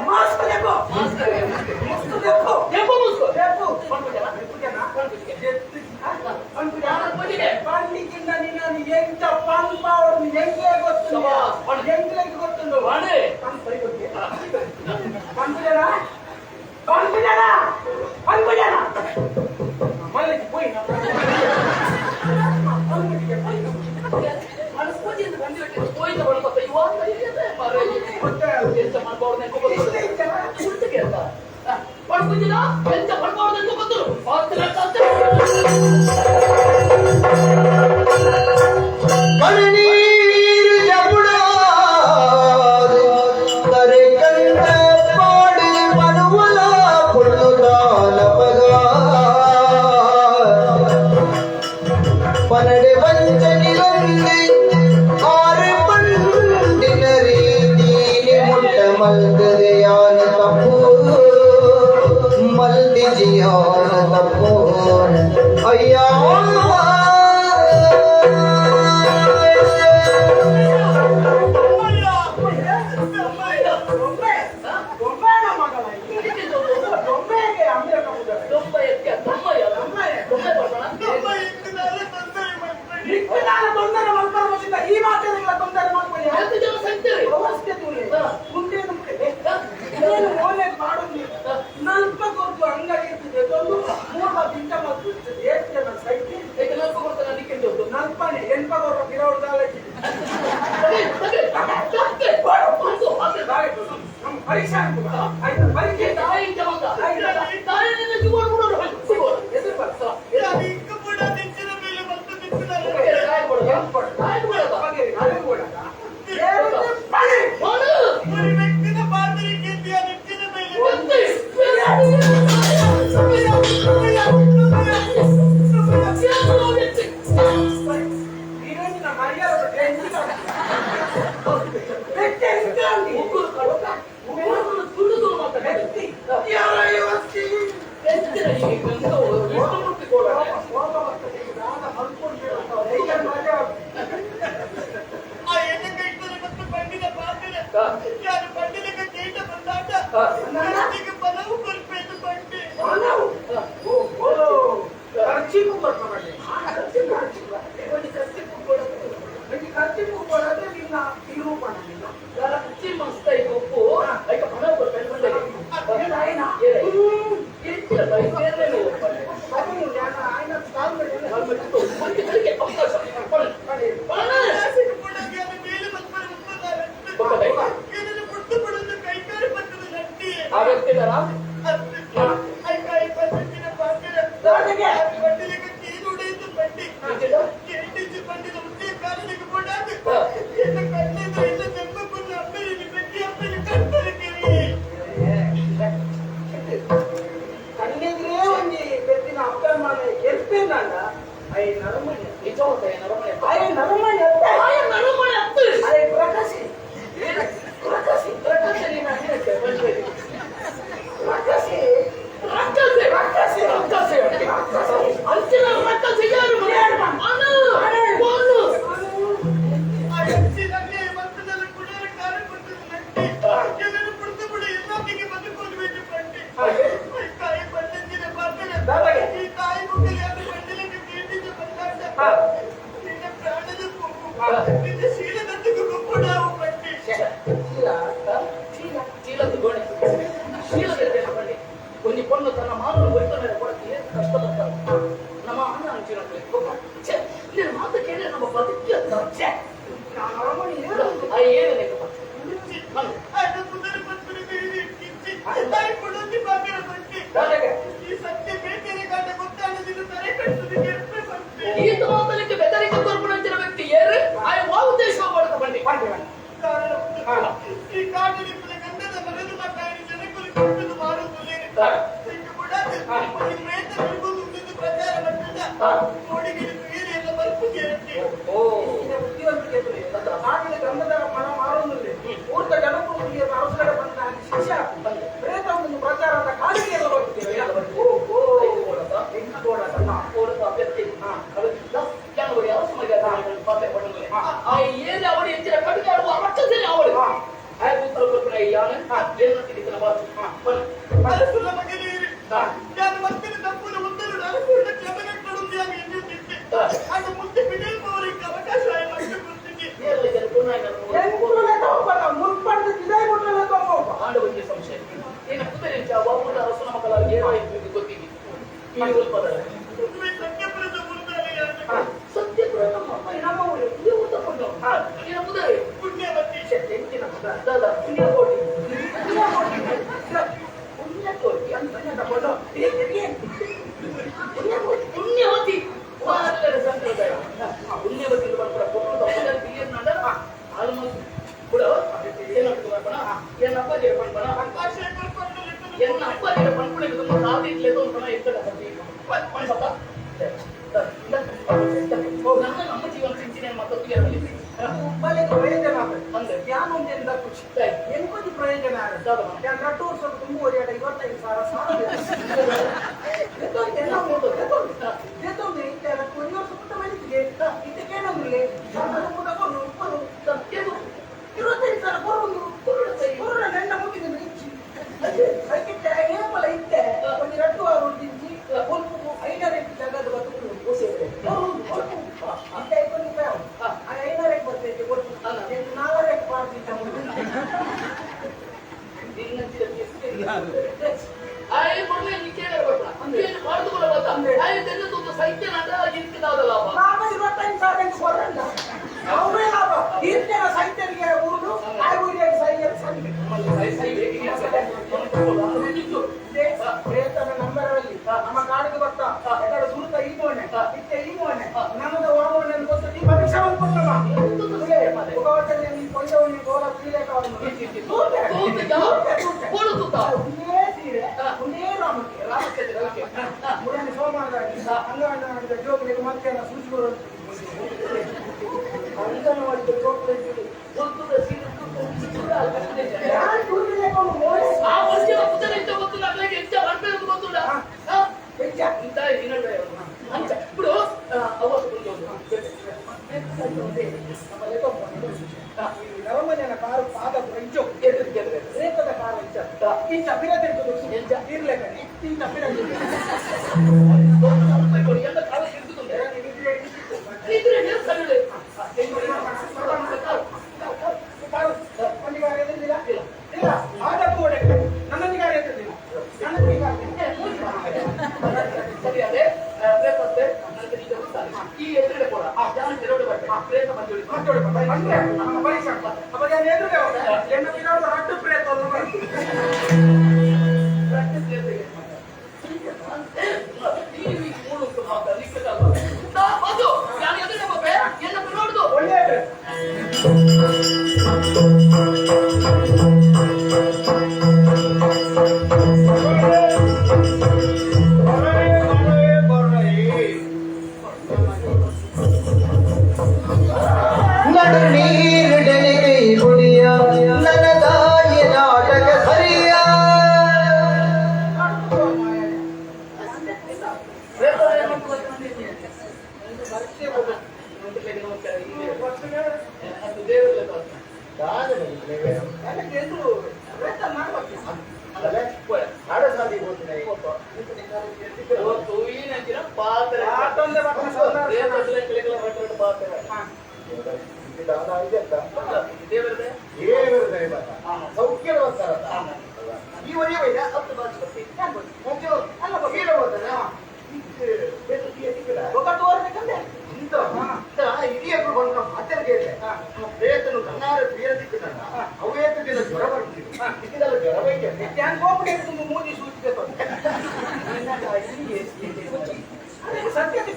[SPEAKER 5] ಮಾಸ್ಕ್ देखो ಮುಸ್ಕು देखो देखो పండికింద నేను ఎంత పన్పావుడు ఎంగే ಗೊತ್ತು ಎಂಗ್ಲೆಗೆ ಗೊತ್ತುಂಡು పన్పుజనా పన్పుజనా పన్పుజనా మళ్ళీ పోయి
[SPEAKER 1] ಕಣ್ಣೀರು ಜಬುಡಾದು ತರೆ ಕಂಡ ಪಾಡಿ ಮನುವಲ ಪುಳ್ಳುದಾನಪಗ ಪನಡೆ ವಂಚನಿಲಂದಿ ಆರು ಪಂಡಿನ ರೀತಿನಿ ಮುಟ್ಟ ಮಲ್ದದೆಯಾನ ತಪ್ಪು ಮಲ್ದಿಜಿಯಾನ ತಪ್ಪು ಅಯ್ಯ.
[SPEAKER 5] ಈ ಮಾತೆಲ್ಲ ತೊಂದರೆ ಮಾಡ್ಕೊಳ್ಳಿ ಮುಂದೆ ಮಾಡೋದು ನಲ್ಪ ಕೊಟ್ಟು ಅಂಗಡಿ ಇರ್ತದೆ ಒಂದು ಮೂರು ತಿಂಟ ಮತ್ತು ಎಷ್ಟು ಜನ ಸೈಕಲ್ ನಲ್ಪನೆ ಎನ್ಪ ಕೊಟ್ಟ ಪಿರವರ್ದ ಪರೀಕ್ಷೆ ಆಯ್ತು ಪರೀಕ್ಷೆ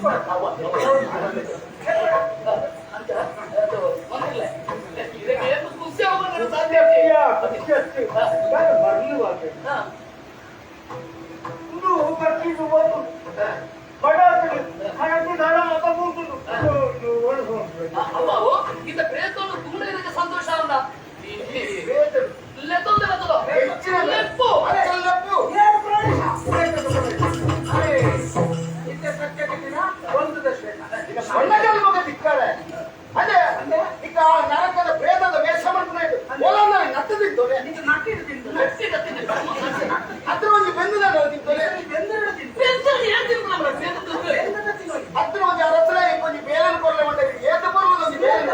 [SPEAKER 6] ಅಂತ ಅದು ಒಂದಿಲ್ಲ ಇದಕ್ಕೆ ಏನು ಖುಷಿ ಆಗೋದು ಸಾಧ್ಯ ಅವ ಇಂತ ಪ್ರೇತವನ್ನು ತುಂಬ ಇದಕ್ಕೆ ಸಂತೋಷ ಅಂದ ಲೆತ್ತೊಂದೆ ಬರ್ತದೋ ಲೆಪ್ಪು
[SPEAKER 4] ದಿಕ್ಕಾರೆ ಅದೇ ಈಗ ನರಕದ ಪ್ರೇತದ ವೇಷ ಮಾಡ್ಕೊಂಡು ಓಲಂದ ನಟ್ಟದಿತ್ತು ಅದ್ರ ಒಂದು ಬೆಂದ ಅದ್ರ ಒಂದು ಅರಸರ ಒಂಜಿ ಬೇಲನ್ ಕೊರ್ಲೆ ಮಂಡ ಏತ ಬರುವುದು ಒಂದು ಬೇಲನ್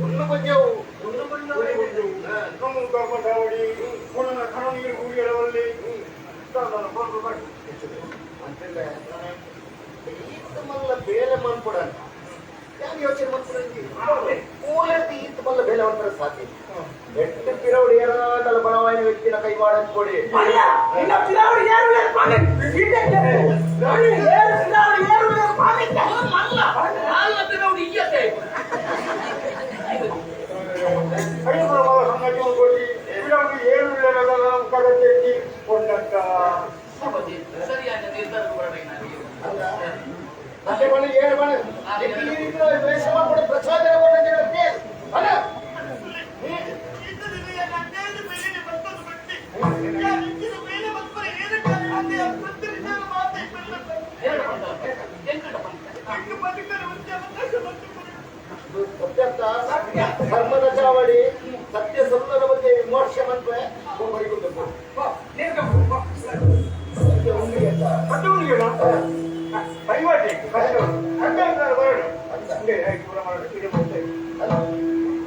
[SPEAKER 4] ಒಂದು ಕೊಂಚ ಒಂದು ಈತ ಮಲ್ಲ ಬೇಲೆ ಮನ್ಪುಡ ಯಾಕೆ ಯೋಚನೆ ಮಾಡ್ಕೊಡಂಗಿ ಮೂಲೆದ್ದು ಈತ ಮಲ್ಲ ಬೇಲೆ ಮಾಡ್ತಾರೆ ಸಾಧ್ಯ ಎಟ್ಟು ಪಿರವಡು ಏನಾದಲ್ಲ ಬಲವಾಯಿನ ವ್ಯಕ್ತಿನ ಕೈವಾಡ ಕೊಡಿ
[SPEAKER 6] ಮಲ್ಲ ಅಲ್ಲ ಪಿರವಡು ಇಯ್ಯತೆ ಸರಿಯಾದ ನಿರ್ಧಾರಕ್ಕೆ ಬರಬೇಕು
[SPEAKER 4] ಅದೇ ಬಣ್ಣ ಏಳು ಬಣ್ಣ ವೇಷ ಮಾಡ್ಕೊಡಿ ಪ್ರಸಾದ ಅಲ್ಲ ಧರ್ಮದ ಚಾವಡಿ ಸತ್ಯ ಸಂದರ ಬಗ್ಗೆ ವಿಮರ್ಶೆ ಮಂತ್ರೆ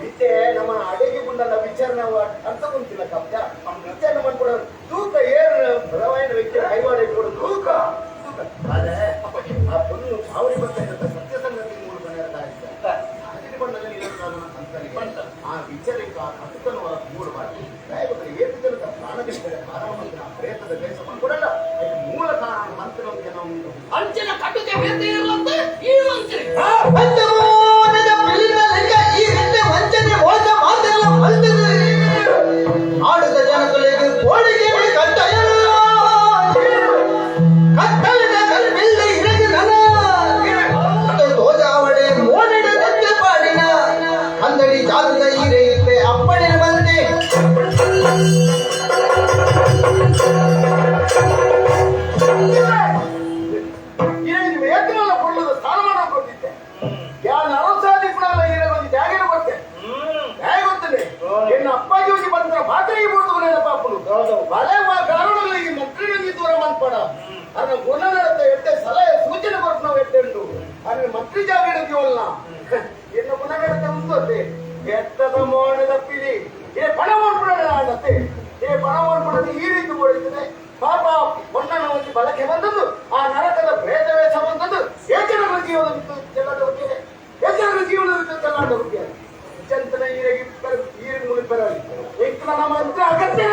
[SPEAKER 4] ಇತ್ತೆ ನಮ್ಮ ಅಡಿಗೆ ಗುಂಡಲ್ಲ ವಿಚಾರಣೆ ಅರ್ಥ ಕುಂತಿಲ್ಲ ಕಪ್ಪ ವಿಚಾರಣೆ ಮಾಡ್ಕೊಡೋ ತೂಕ ಏರು ಬಲವಾಯಿನ ವ್ಯಕ್ತಿ ಕೈವಾಡ ಇಟ್ಕೊಡು ತೂಕ ಅದೇ ಆ ಪೊಣ್ಣು ಚಾವಡಿ ಬರ್ತಾ ಇದ್ದ ಸತ್ಯ ಸಂಗತಿ ಮೂಲಕ ಆ ವಿಚಾರಕ್ಕೆ ಆ ಕಟುಕನು ಮೂರು ಬಾರಿ ಏತು ಜನದ ಪ್ರಾಣದಿಷ್ಟರ ಕಾರಣ ಪ್ರೇತದ ಕೆಲಸ ಮಾಡ್ಕೊಡಲ್ಲ ಮೂಲ ಕಾರಣ ಮಂತ್ರ ಜನ ಉಂಟು
[SPEAKER 6] ಅಂಚಿನ ಕಟುಕೆ ಬೇತೆ ಇರಲಂತೆ ಈ ಮಂತ್ರಿ
[SPEAKER 1] ವಂಚನೆ ಮೋಸ ಮಾತೆಲ್ಲ ಆಡುದ ಜನಗಳಿಗೆ ಕೋಳಿಗೆ ಕಟ್ಟಯರು ಕತ್ತಲಿನ ಕಲ್ಬಿಲ್ಲ ಇರಗಿ ನನ ತೋಜಾವಡೆ ಮೋನೆಡೆ ದತ್ತೆ ಪಾಡಿನ ಅಂದಡಿ ಜಾತದ ಈರೆಯುತ್ತೆ ಅಪ್ಪಣಿನ ಬಂದೆ
[SPEAKER 4] ಏತನಲ್ಲ ಕೊಳ್ಳದ ಸ್ಥಾನಮಾನ ಕೊಟ್ಟಿದ್ದೆ ಯಾರು ಅರಸಾದಿ ಕೂಡ ಒಂದು ಜಾಗೇನ ಗೊತ್ತೆ ಹೇಗೆ ಗೊತ್ತಿದೆ ಎನ್ನ ಅಪ್ಪಾಜಿ ಹೋಗಿ ಬಂದ್ರ ಮಾತ್ರೆಗೆ ಬಿಡ್ತು ನೆನಪಾಪುಡು ಬಲೆ ಕಾರಣದಲ್ಲಿ ಈ ಮಂತ್ರಿ ದೂರ ಮನ್ಪಡ ಅದನ್ನ ಗುಣ ನಡತ ಎಟ್ಟೆ ಸಲಹೆ ಸೂಚನೆ ಕೊಟ್ಟು ನಾವು ಎಟ್ಟೆ ಉಂಟು ಅದನ್ನ ಮಂತ್ರಿ ಜಾಗ ಹಿಡಿತೀವಲ್ಲ ಎನ್ನ ಗುಣ ನಡತ ಉಂಟು ಎತ್ತದ ಮೋಣದ ಪಿಲಿ ಏ ಪಣ ಮಾಡ್ಬಿಡೋಣ ಅನ್ನತ್ತೆ ಏ ಪಣ ಮಾಡ್ಬಿಡೋದು ಈ ರೀತಿ ಹೊಡಿತದೆ ಪಾಪ ಹೊಣ್ಣನ ಒಂದು ಬಳಕೆ ಬಂದದ್ದು ಆ ನರಕದ ಪ್ರೇತ ವೇಷ ಬಂದದ್ದು ಏಚನಗಳ ಜೀವನ ಚೆಲ್ಲಾಟ ಹೋಗ್ತದೆ ಏಚನಗಳ ಜೀವನದ ಚೆಲ್ಲಾಟ ಹೋಗ್ತದೆ ಚಂತನ ಈರಿಗೆ ಈರಿಗೆ ಮುಳುಗಿ ಬರಲಿ ನಮ್ಮ ಮಂತ್ರ ಅಗತ್ಯ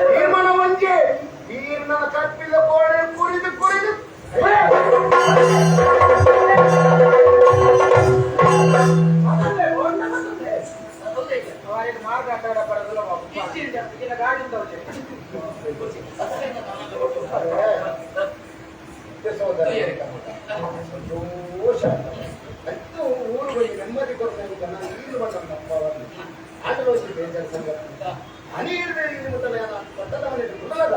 [SPEAKER 4] ತೀರ್ಮಾನ ಮಂಜೆ ಈರ್ನ ಕಪ್ಪಿಲ್ಲ ಕೋಣೆ ಕುರಿದು ಕುರಿದು ಸಂತೋಷ ಅಂತೂ ಊರುಗಳಿಗೆ ನೆಮ್ಮದಿ ಕೊಡ್ಬೇಕು ನಾನು ಈರು ಬಂದ ಆಟಲೋಚಿ ಬೇಜಾರು ಸಂಗತಿ ಅನಿ ಹಿಡಿದ ಇಲ್ಲಿ ಪಟ್ಟದ ಮನೆ ಕುಟಲದ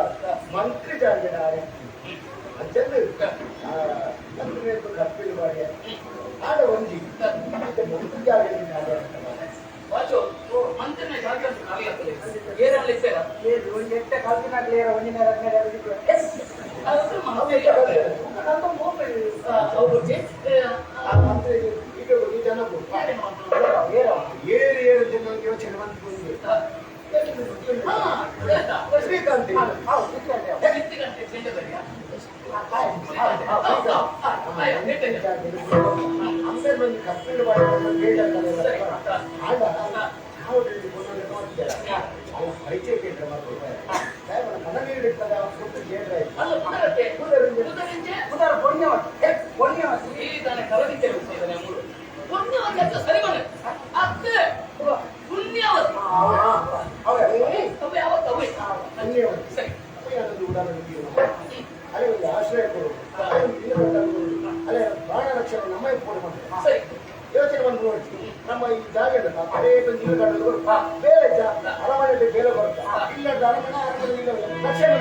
[SPEAKER 4] ಮಂತ್ರಿ ಜಾಗ ಅಂಚಂದು ಮಂತ್ರಿ ಕಪ್ಪಿಲು ಬಾಡಿಯ ಆಡ ಒಂಜಿ ಮಂತ್ರಿ ಜಾಗ
[SPEAKER 6] ವಾಚು ಮಂತ್ರಿನ ಜಾಗ ಅಂತ ಖಾಲಿ ಆಗ್ತದೆ ಏರಲ್ಲಿ ಇರ್ತೀರಾ ಅದು ಮಂತ್ರಿ
[SPEAKER 4] ಆ ಮಂತ್ರಿ ಈಗ ಜನ ಏರು ಏರು ಜನ ಯೋಚನೆ ಬಂದು ಶ್ರೀಕಾಂತ್ ಅಂಬೇರ್ ಬಂದು ಕಪ್ಪಿಲು ಆಗ ಪರಿಚಯ ಕೇಂದ್ರ ಜಾಗ ಅದೇ ನೀರು ಕಂಡು ಬೇರೆ ಅರಮನೆಯಲ್ಲಿ ಬೇರೆ ಬರುತ್ತೆ ಇಲ್ಲ ಅರಮನೆ ಅರಮನೆ ಇಲ್ಲ ಲಕ್ಷಣ.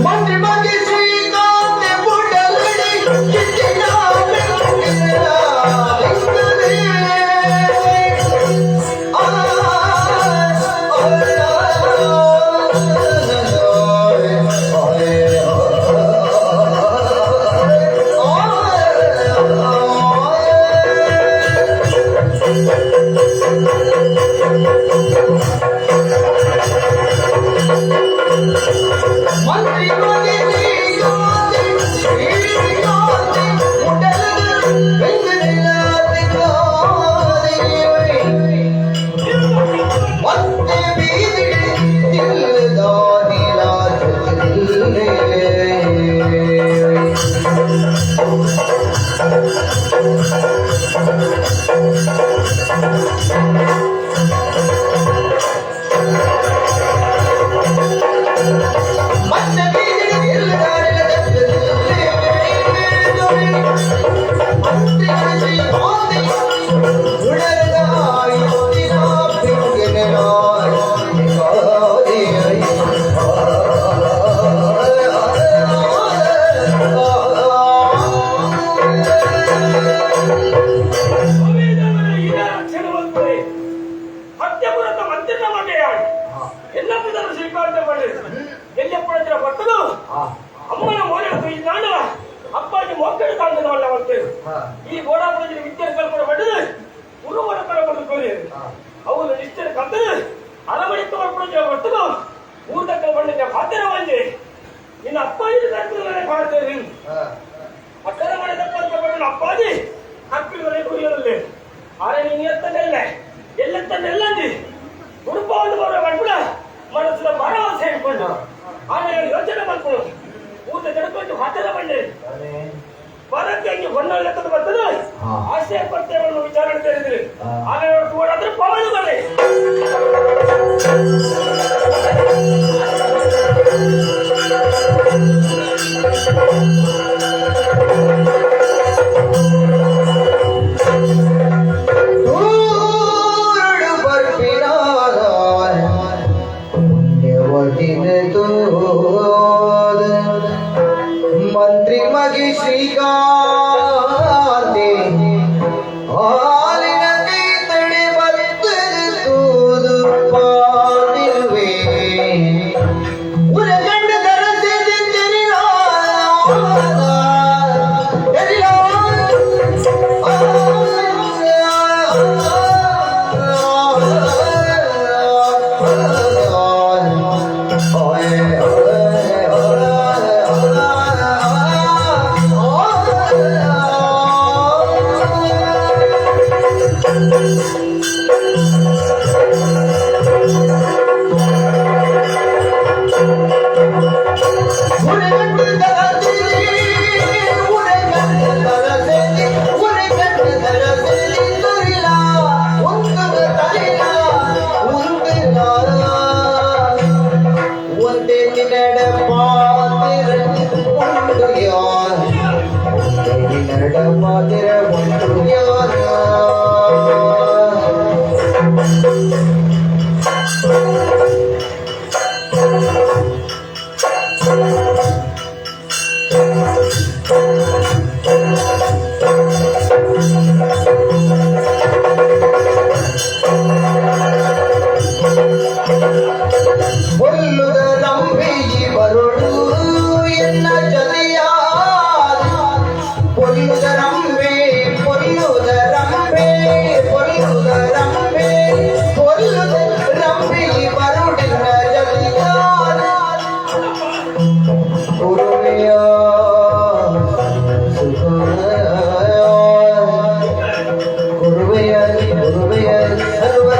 [SPEAKER 1] ಮಂತ್ರಿ ಮಗಿ ಶ್ರೀಕಾಂತ ಬುಡಲಡಿ ಚಿತ್ತಿನ ಮಂತ್ರಿ ಮಗಿ ಶ್ರೀಕಾಂತ ಶ್ರೀಕಾಂತ ಮುಡಲದ ಮತ್ತೆ ಬೀದಿಡಿ ನಿಲ್ಲದಾನಿಲಾಚೆ. ಮತ್ತೆ ಬೀದಿಡಿ ನಿಲ್ಲದಾನಿಲಾಚೆ. ಮಂತ್ರಿ ಶ್ರೀಕಾಂತ
[SPEAKER 2] ಸತ್ಯಪುರದ ಮಂತ್ರಿನ ಮಗೆಯಾಗಿ ಎಲ್ಲಪ್ಪದನ್ನು ಶ್ರೀಕಾಂತ ಮಾಡಿ ಎಲ್ಲಿಯಪ್ಪನ ಬರ್ತದು ಅಮ್ಮನ ಮೋರೆ ನಾನು ಅಪ್ಪಾಜಿ ಮಕ್ಕಳು ತಾಂಡದವಲ್ಲ ಮತ್ತೆ ಈ ಗೋಡಾಪುರದಲ್ಲಿ ವಿದ್ಯೆ ಕಲ್ಪನೆ ಪಡೆದು ಗುರುವರ ಕಡೆ ಅವರು ನಿಷ್ಠೆ ಕಲ್ತರು ಅರಮನೆ ತೋರ್ಪುರ ಬರ್ತದು ಊರ್ದಕ್ಕ ಬಂಡಿನ ಪಾತ್ರವಂಜೆ ನಿನ್ನ ಅಪ್ಪಾಜಿ ಕರ್ತವ್ಯ ಮಾಡ್ತೇನೆ ಅಕ್ಕನ ಮನೆ ತಪ್ಪಂತ ಅಪ್ಪಾಜಿ ಕಪ್ಪಿವರೆ ಕುರಿಯಲ್ಲಿ ಆರೆ ನೀನು ಎತ್ತನೆಲ್ಲ ಎಲ್ಲೆತ್ತನೆಲ್ಲಂದಿ ಗುರುಪವನ್ನು ಬರೋ ಮಾಡ್ಬಿಡ ಮನಸ್ಸಿನ ಭರವಸೆ ಇಟ್ಕೊಂಡು ಆಮೇಲೆ ಯೋಚನೆ ಮಾಡ್ಕೊಂಡು ಊಟ ಜಡಕೊಂಡು ಹಾತರ ಬಂಡೆ ಬರಕ್ಕೆ ಹಂಗೆ ಹೊನ್ನ ಲೆಕ್ಕದ ಬರ್ತದೆ ಆಸೆ ಪಡ್ತೇವೆ ವಿಚಾರಣೆ ತಿಳಿದ್ರಿ ಆಮೇಲೆ ಕೂಡ ಪವನ ಬರಲಿ.
[SPEAKER 1] ತೂರುಡು ಬರ್ಪಿನಾದ ಪುಣ್ಯವತಿನ ತೋದ ಮಂತ್ರಿ ಮಗಿ ಶ್ರೀಕಾಂತೆ ಹಾಲಿನ ಕೈ ತಡೆ ಬತ್ತದು ತೂದು ಪಾದಿರುವೆ ಉರಗಂಡ ಒಲ್ಲುದ ನಂಬಿ ಬರುಳು ಎನ್ನ ಜತೆಯಾದ ಪೊಲ್ಲುದ ರಂಬೆ ಪೊಲ್ಲುದ ರಂಬೆ ಪೊಲ್ಲುದ ರಂಬೆ ಪೊಲ್ಲುದ ರಂಬಿ ಬರುಳಿನ ಜತೆಯಾದ ಗುರುವಿಯ ಸುಖ ಗುರುವೆಯ ಗುರುವೆಯ ಸರ್ವ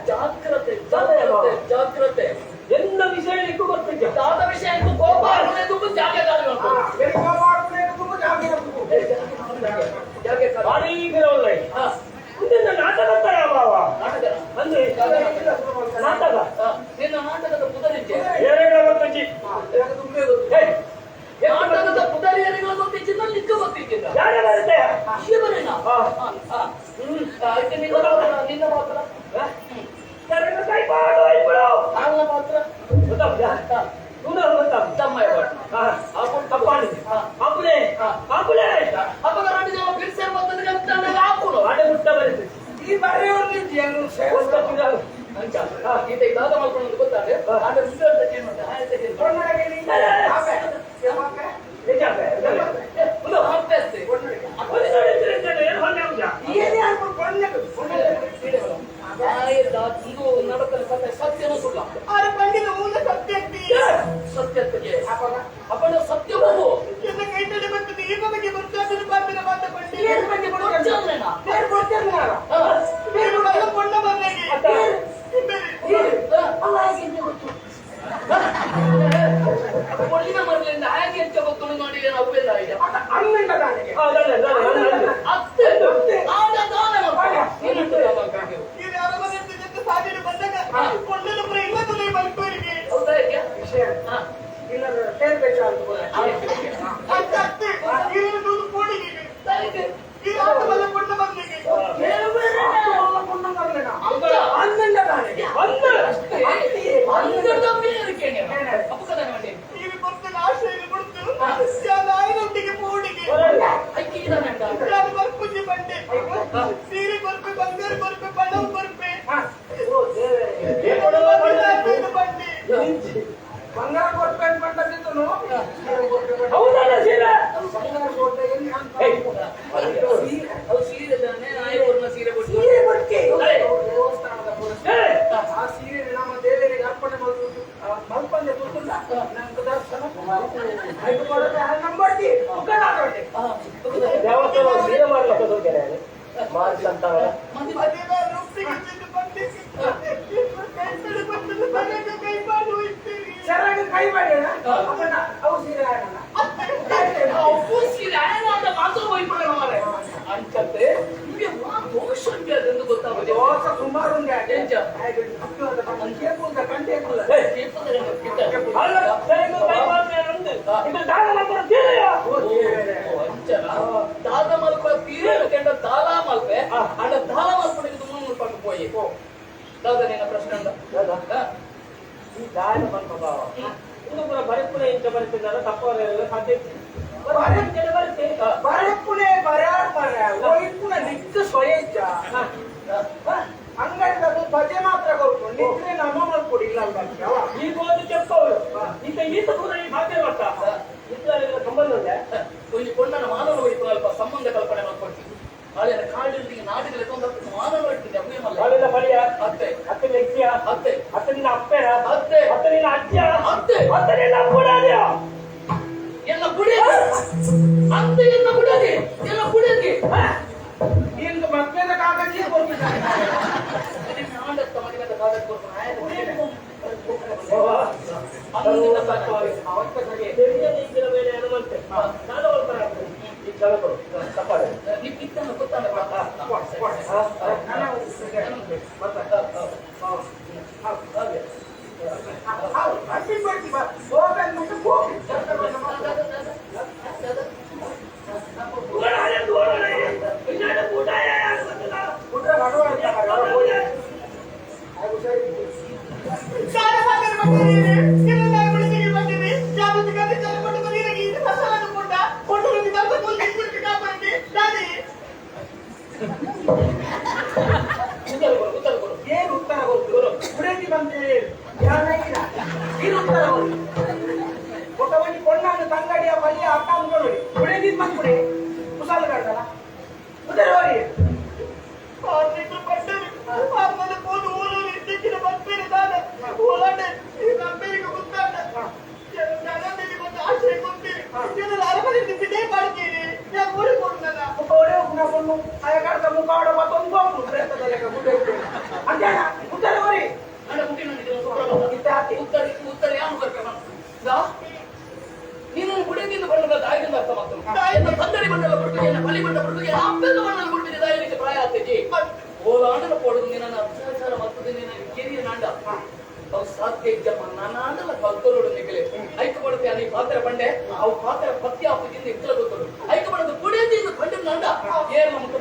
[SPEAKER 6] ಜಾಗ್ರತೆ ಜಾಗ್ರತೆ ಜಾಗ್ರತೆ.
[SPEAKER 2] ಎಲ್ಲ ವಿಷಯ
[SPEAKER 6] ನಿನ್ನ ಮಾತ್ರ ಮಾತ್ರ ಸತ್ಯನೂ ಸುಳ್ಳ ಸತ್ಯಕ್ಕೆ ಅಪ್ಪನ ಸತ್ಯವೂ ಪೊಳ್ಳಿನ ಮರಳಿಂದ ಹೇಗೆ ಹೆಚ್ಚ ಗೊತ್ತು ನೋಡಿ ಏನು ಅವೆಲ್ಲ ಇದೆ ಅತ್ತೆ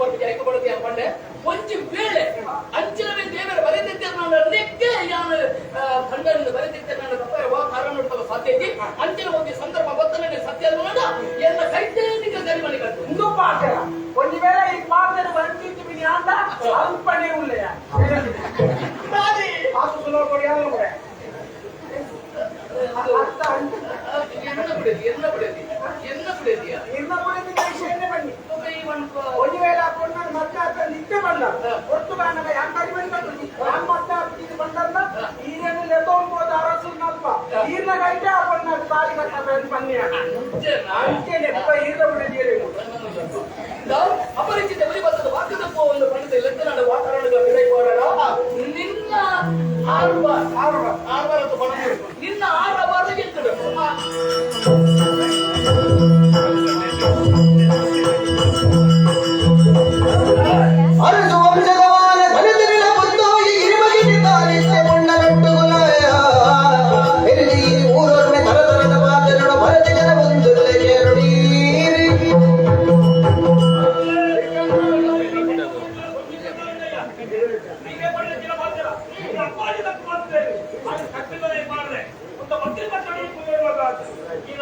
[SPEAKER 6] ಬರ್ಪಿಗೆ ಐಕು ಬಡತಿ ಅನ್ಕೊಂಡೆ ಒಂಜಿ ವೇಳೆ ಅಂಚಿನವೇ ದೇವರ ಬರೆದಿದ್ದೆ ನೆಕ್ಕೆ ಯಾನು ಖಂಡನಿಂದ ಬರೆದಿದ್ದೆ ನನ್ನ ತಪ್ಪ ವಾ ಕಾರಣ ನೋಡ್ಕೊಳ್ಳೋ ಸಾಧ್ಯ ಐತಿ ಅಂಚಿನ ಒಂದು ಸಂದರ್ಭ ಗೊತ್ತನೇ ಸತ್ಯ ಅಲ್ಲ ಎಲ್ಲ ಕೈತೇನಿಗೆ ಸರಿ ಮನೆ ಕಟ್ಟು
[SPEAKER 5] ಒಂದು ಪಾತ್ರ ಒಂದು ವೇಳೆ ಈ ಪಾತ್ರ ಬಂದಿತ್ತು ಅಂತ ಅಲ್ಪನೇ ಉಳ್ಳೆಯ ಆಸು ಸುಲಭ ಕೊಡಿ ಅಲ್ಲ ಕೊಡೆ ಅರ್ಥ
[SPEAKER 6] ಎನ್ನ ಬಿಡದಿ ಎನ್ನ ಬಿಡದಿ ಎನ್ನ ಬಿಡದಿಯ
[SPEAKER 5] ಇರ್ನ ಬಿಡದಿ ವಿಷಯನೇ ಬನ್ನಿ ಒಂದು ವೇಳೆ ಹಾಕೊಂಡು ಮತ್ತೆ ಆತ ನಿತ್ಯ ಬಂದ ಹೊರತು ಬಾಣಗ ಯಾನ್ ಕಡಿ ಬನ್ನಿ ಕಟ್ಟು ಯಾನ್ ಮತ್ತೆ ಇದು ಬಂದಲ್ಲ ಈರೇನು ಲೆತ್ತೊಂಬೋದು ಅರಸು ನಲ್ಪ ಈರ್ನ ಕೈಟೆ ಹಾಕೊಂಡು ತಾಳಿ ಕಟ್ಟ ಬನ್ನಿ ಅಂಚೆ ನೆಪ್ಪ ಈರ್ನ ಬಿಡದಿಯಲ್ಲ
[SPEAKER 6] ಅಪರಿಚಿತ ಬಲಿ ಬರ್ತದೆ ವಾಕ್ಯದಪ್ಪ ಒಂದು ಪಂಡಿತ ಲೆಕ್ಕನಾಡ ವಾತಾವರಣದ ಬೆಳೆ ನಿನ್ನ ಆರು ಬಾರ್ ಆರು ಬಾರ್ ಅಂತ ಬಣ ನಿನ್ನ ಆರು ಬಾರ್ ಗೆಲ್ತದೆ.
[SPEAKER 1] ಅರಸು ವಂಶದವಾನ ಧನದಿರಿನ ಬುದ್ಧೋಗಿ ಇರುಮಗಿನಿ ತಾನಿತ್ತೆ ಬಣ್ಣ ಕಟ್ಟುಗುಲಾಯ ಎಲ್ಲಿ ಊರೊಮ್ಮೆ ತರತರದ ಮಾತನಡು ಭರತಿ ಜನ ಬಂದುಲೆ ಕೇಳುಡೀರಿ.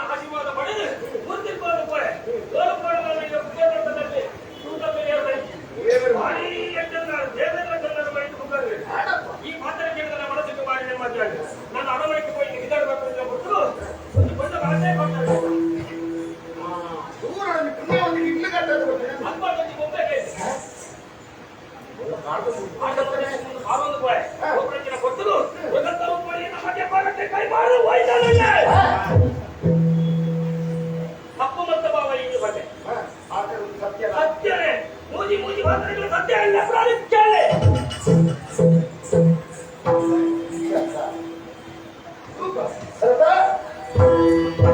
[SPEAKER 2] ಆಶೀರ್ವಾದ ಪಡೆದು ಮುಂದಿನ ಪೋರೆ ಈ ಮಾತನ್ನ ಕೇಳಿದ್ರೆ ಮನಸ್ಸಿಗೆ ಮಾಡಿ ಮಾತಾಡಿ ನಾನು ಅರವಳಿಕೆ ಹೋಗಿ ನಿಧಾಡಬೇಕು ಅಂತ ಕೊಟ್ಟು ಒಂದು ಬಂದ ಆಸೆ ಮಾಡ್ತಾರೆ. ತಪ್ಪು ಮತ್ತು ಭಾವ ಈ ಬಗ್ಗೆ ಸತ್ಯನೇ ಮೂಜಿ ಮೂಜಿ ಮಾತ್ರ ಸತ್ಯ ಇಲ್ಲ ಪ್ರಾಣಿ ಕೇಳಿ.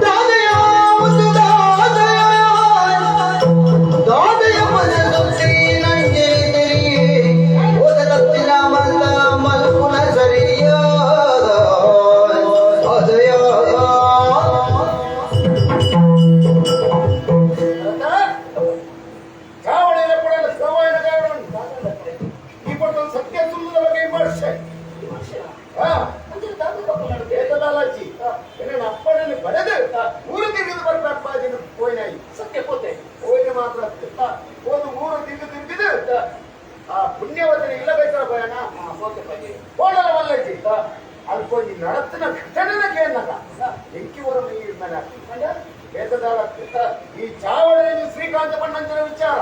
[SPEAKER 1] ದಾದೆಯ ಒಂದು ದಾದೆಯ ದಾದೆಯ ಮನದೊಂದಿ ನಂಗೆ ತೆರಿ ಓದ ತಪ್ಪಿನ ಮಲ್ಲ ಮಲ್ಪುನ ಸರಿಯಾದ ದಾದೆಯ
[SPEAKER 4] ಸತ್ಯ ಸುಳ್ಳದ ಬಗ್ಗೆ ವಿಮರ್ಶೆ ಅಪ್ಪನನ್ನು ಪಡೆದು ಊರು ತಿರುಗಿದು ಬರ್ಬೇಕಪ್ಪ ಹೋಯ್ನಾಯಿ
[SPEAKER 6] ಸತ್ಯ ಪೋತೆ
[SPEAKER 4] ಹೋಯ್ನ ಮಾತ್ರ ಒಂದು ಊರು ತಿರುಗಿ ತಿರುಗಿದು ಆ ಪುಣ್ಯವತನ ಇಲ್ಲ ಬೇಕಾರ ಭಯನ ಹೋಡಲ ವಲ್ಲಜ್ಜಿ ಅಲ್ಕೊಂಜಿ ನಡತ್ತಿನ ಘಟನೆನ ಕೇಳಕ ಎಂಕಿ ಹೊರ ಮೇಲೆ ಈ ಚಾವಣಿಯಲ್ಲಿ ಶ್ರೀಕಾಂತ ಬಣ್ಣಂಚಿನ ವಿಚಾರ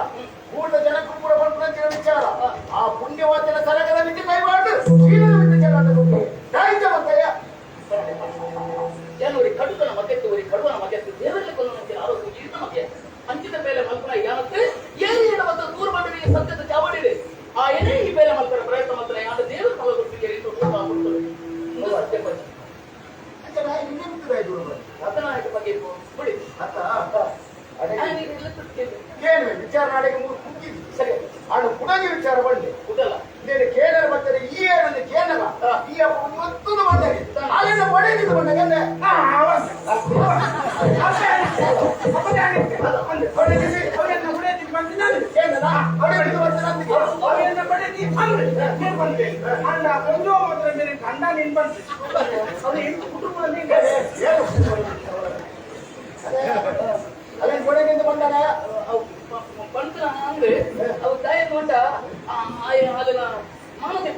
[SPEAKER 4] ಊಟ ಜನಕುಪುರ ಬಣ್ಣಂಚಿನ ವಿಚಾರ ಆ ಪುಣ್ಯವಾಚನ ಸರಗದ ಬಿಟ್ಟು ಕೈಮಾಡು ಶೀಲದ ಬಿಟ್ಟು ಜಗಾಟ ದಾಯಿತ ಮತ್ತಯ್ಯ
[SPEAKER 6] ಏನು ಕಡುಕನ ಮಗೆತ್ತು ஒரு ಕಡುವನ ಮಗೆತ್ತು ದೇವರಲ್ಲಿ ಕೊಲ್ಲುವಂತೆ ಆರೋಗ್ಯ ಈತ ಮಗೆ ಅಂಚಿನ ಮೇಲೆ ಮಲ್ಪನ ಯಾನತ್ತೆ ಏರಿಯನ ಮತ್ತು ದೂರ ಬಂದರೆ ಸತ್ಯದ ಚಾವಡಿದೆ ಆ ಏನೇ ಈ ಮೇಲೆ ಮಲ್ಪನ ಪ್ರಯತ್ನ ಮಾಡ್ತಾರೆ ಆದ ದೇವರ ಫಲ ಕೊಡ್ತಿಗೆ ಕೊಡ್ತದೆ ಸತ್ಯ ಪಂಚ ರತನಾಯಕ ಬಗ್ಗೆ ಬಿಡಿ
[SPEAKER 4] ಕೇಳುವೆ ವಿಚಾರ ನಾಳೆಗೆ ಮೂರು ಕುಗ್ಗಿದ್ದು
[SPEAKER 6] ಸರಿ
[SPEAKER 4] ಆಡು ಕುಡಗಿ ವಿಚಾರ ಬಂದೆ
[SPEAKER 6] ಕುಡಲ
[SPEAKER 4] ನೀನು ಕೇಳರ ಬರ್ತಾರೆ ಈ ಏನಂದ್ರೆ ಕೇಳಲ್ಲ ಈ ಅಪ್ಪ ಒತ್ತುದು ಬಂದೆ ಅಲ್ಲಿಂದ ಪಡೆದಿದ್ದು ಬಂದೆ ಅಲ್ಲಿಂದ ಕೊಡೆಗಿಂದ ಬಂದಾನ
[SPEAKER 6] ಬಂತ ಅಂದ್ರೆ ಅವು ತಾಯಿ ನೋಟ ಅದನ್ನ ಮಾನತೆ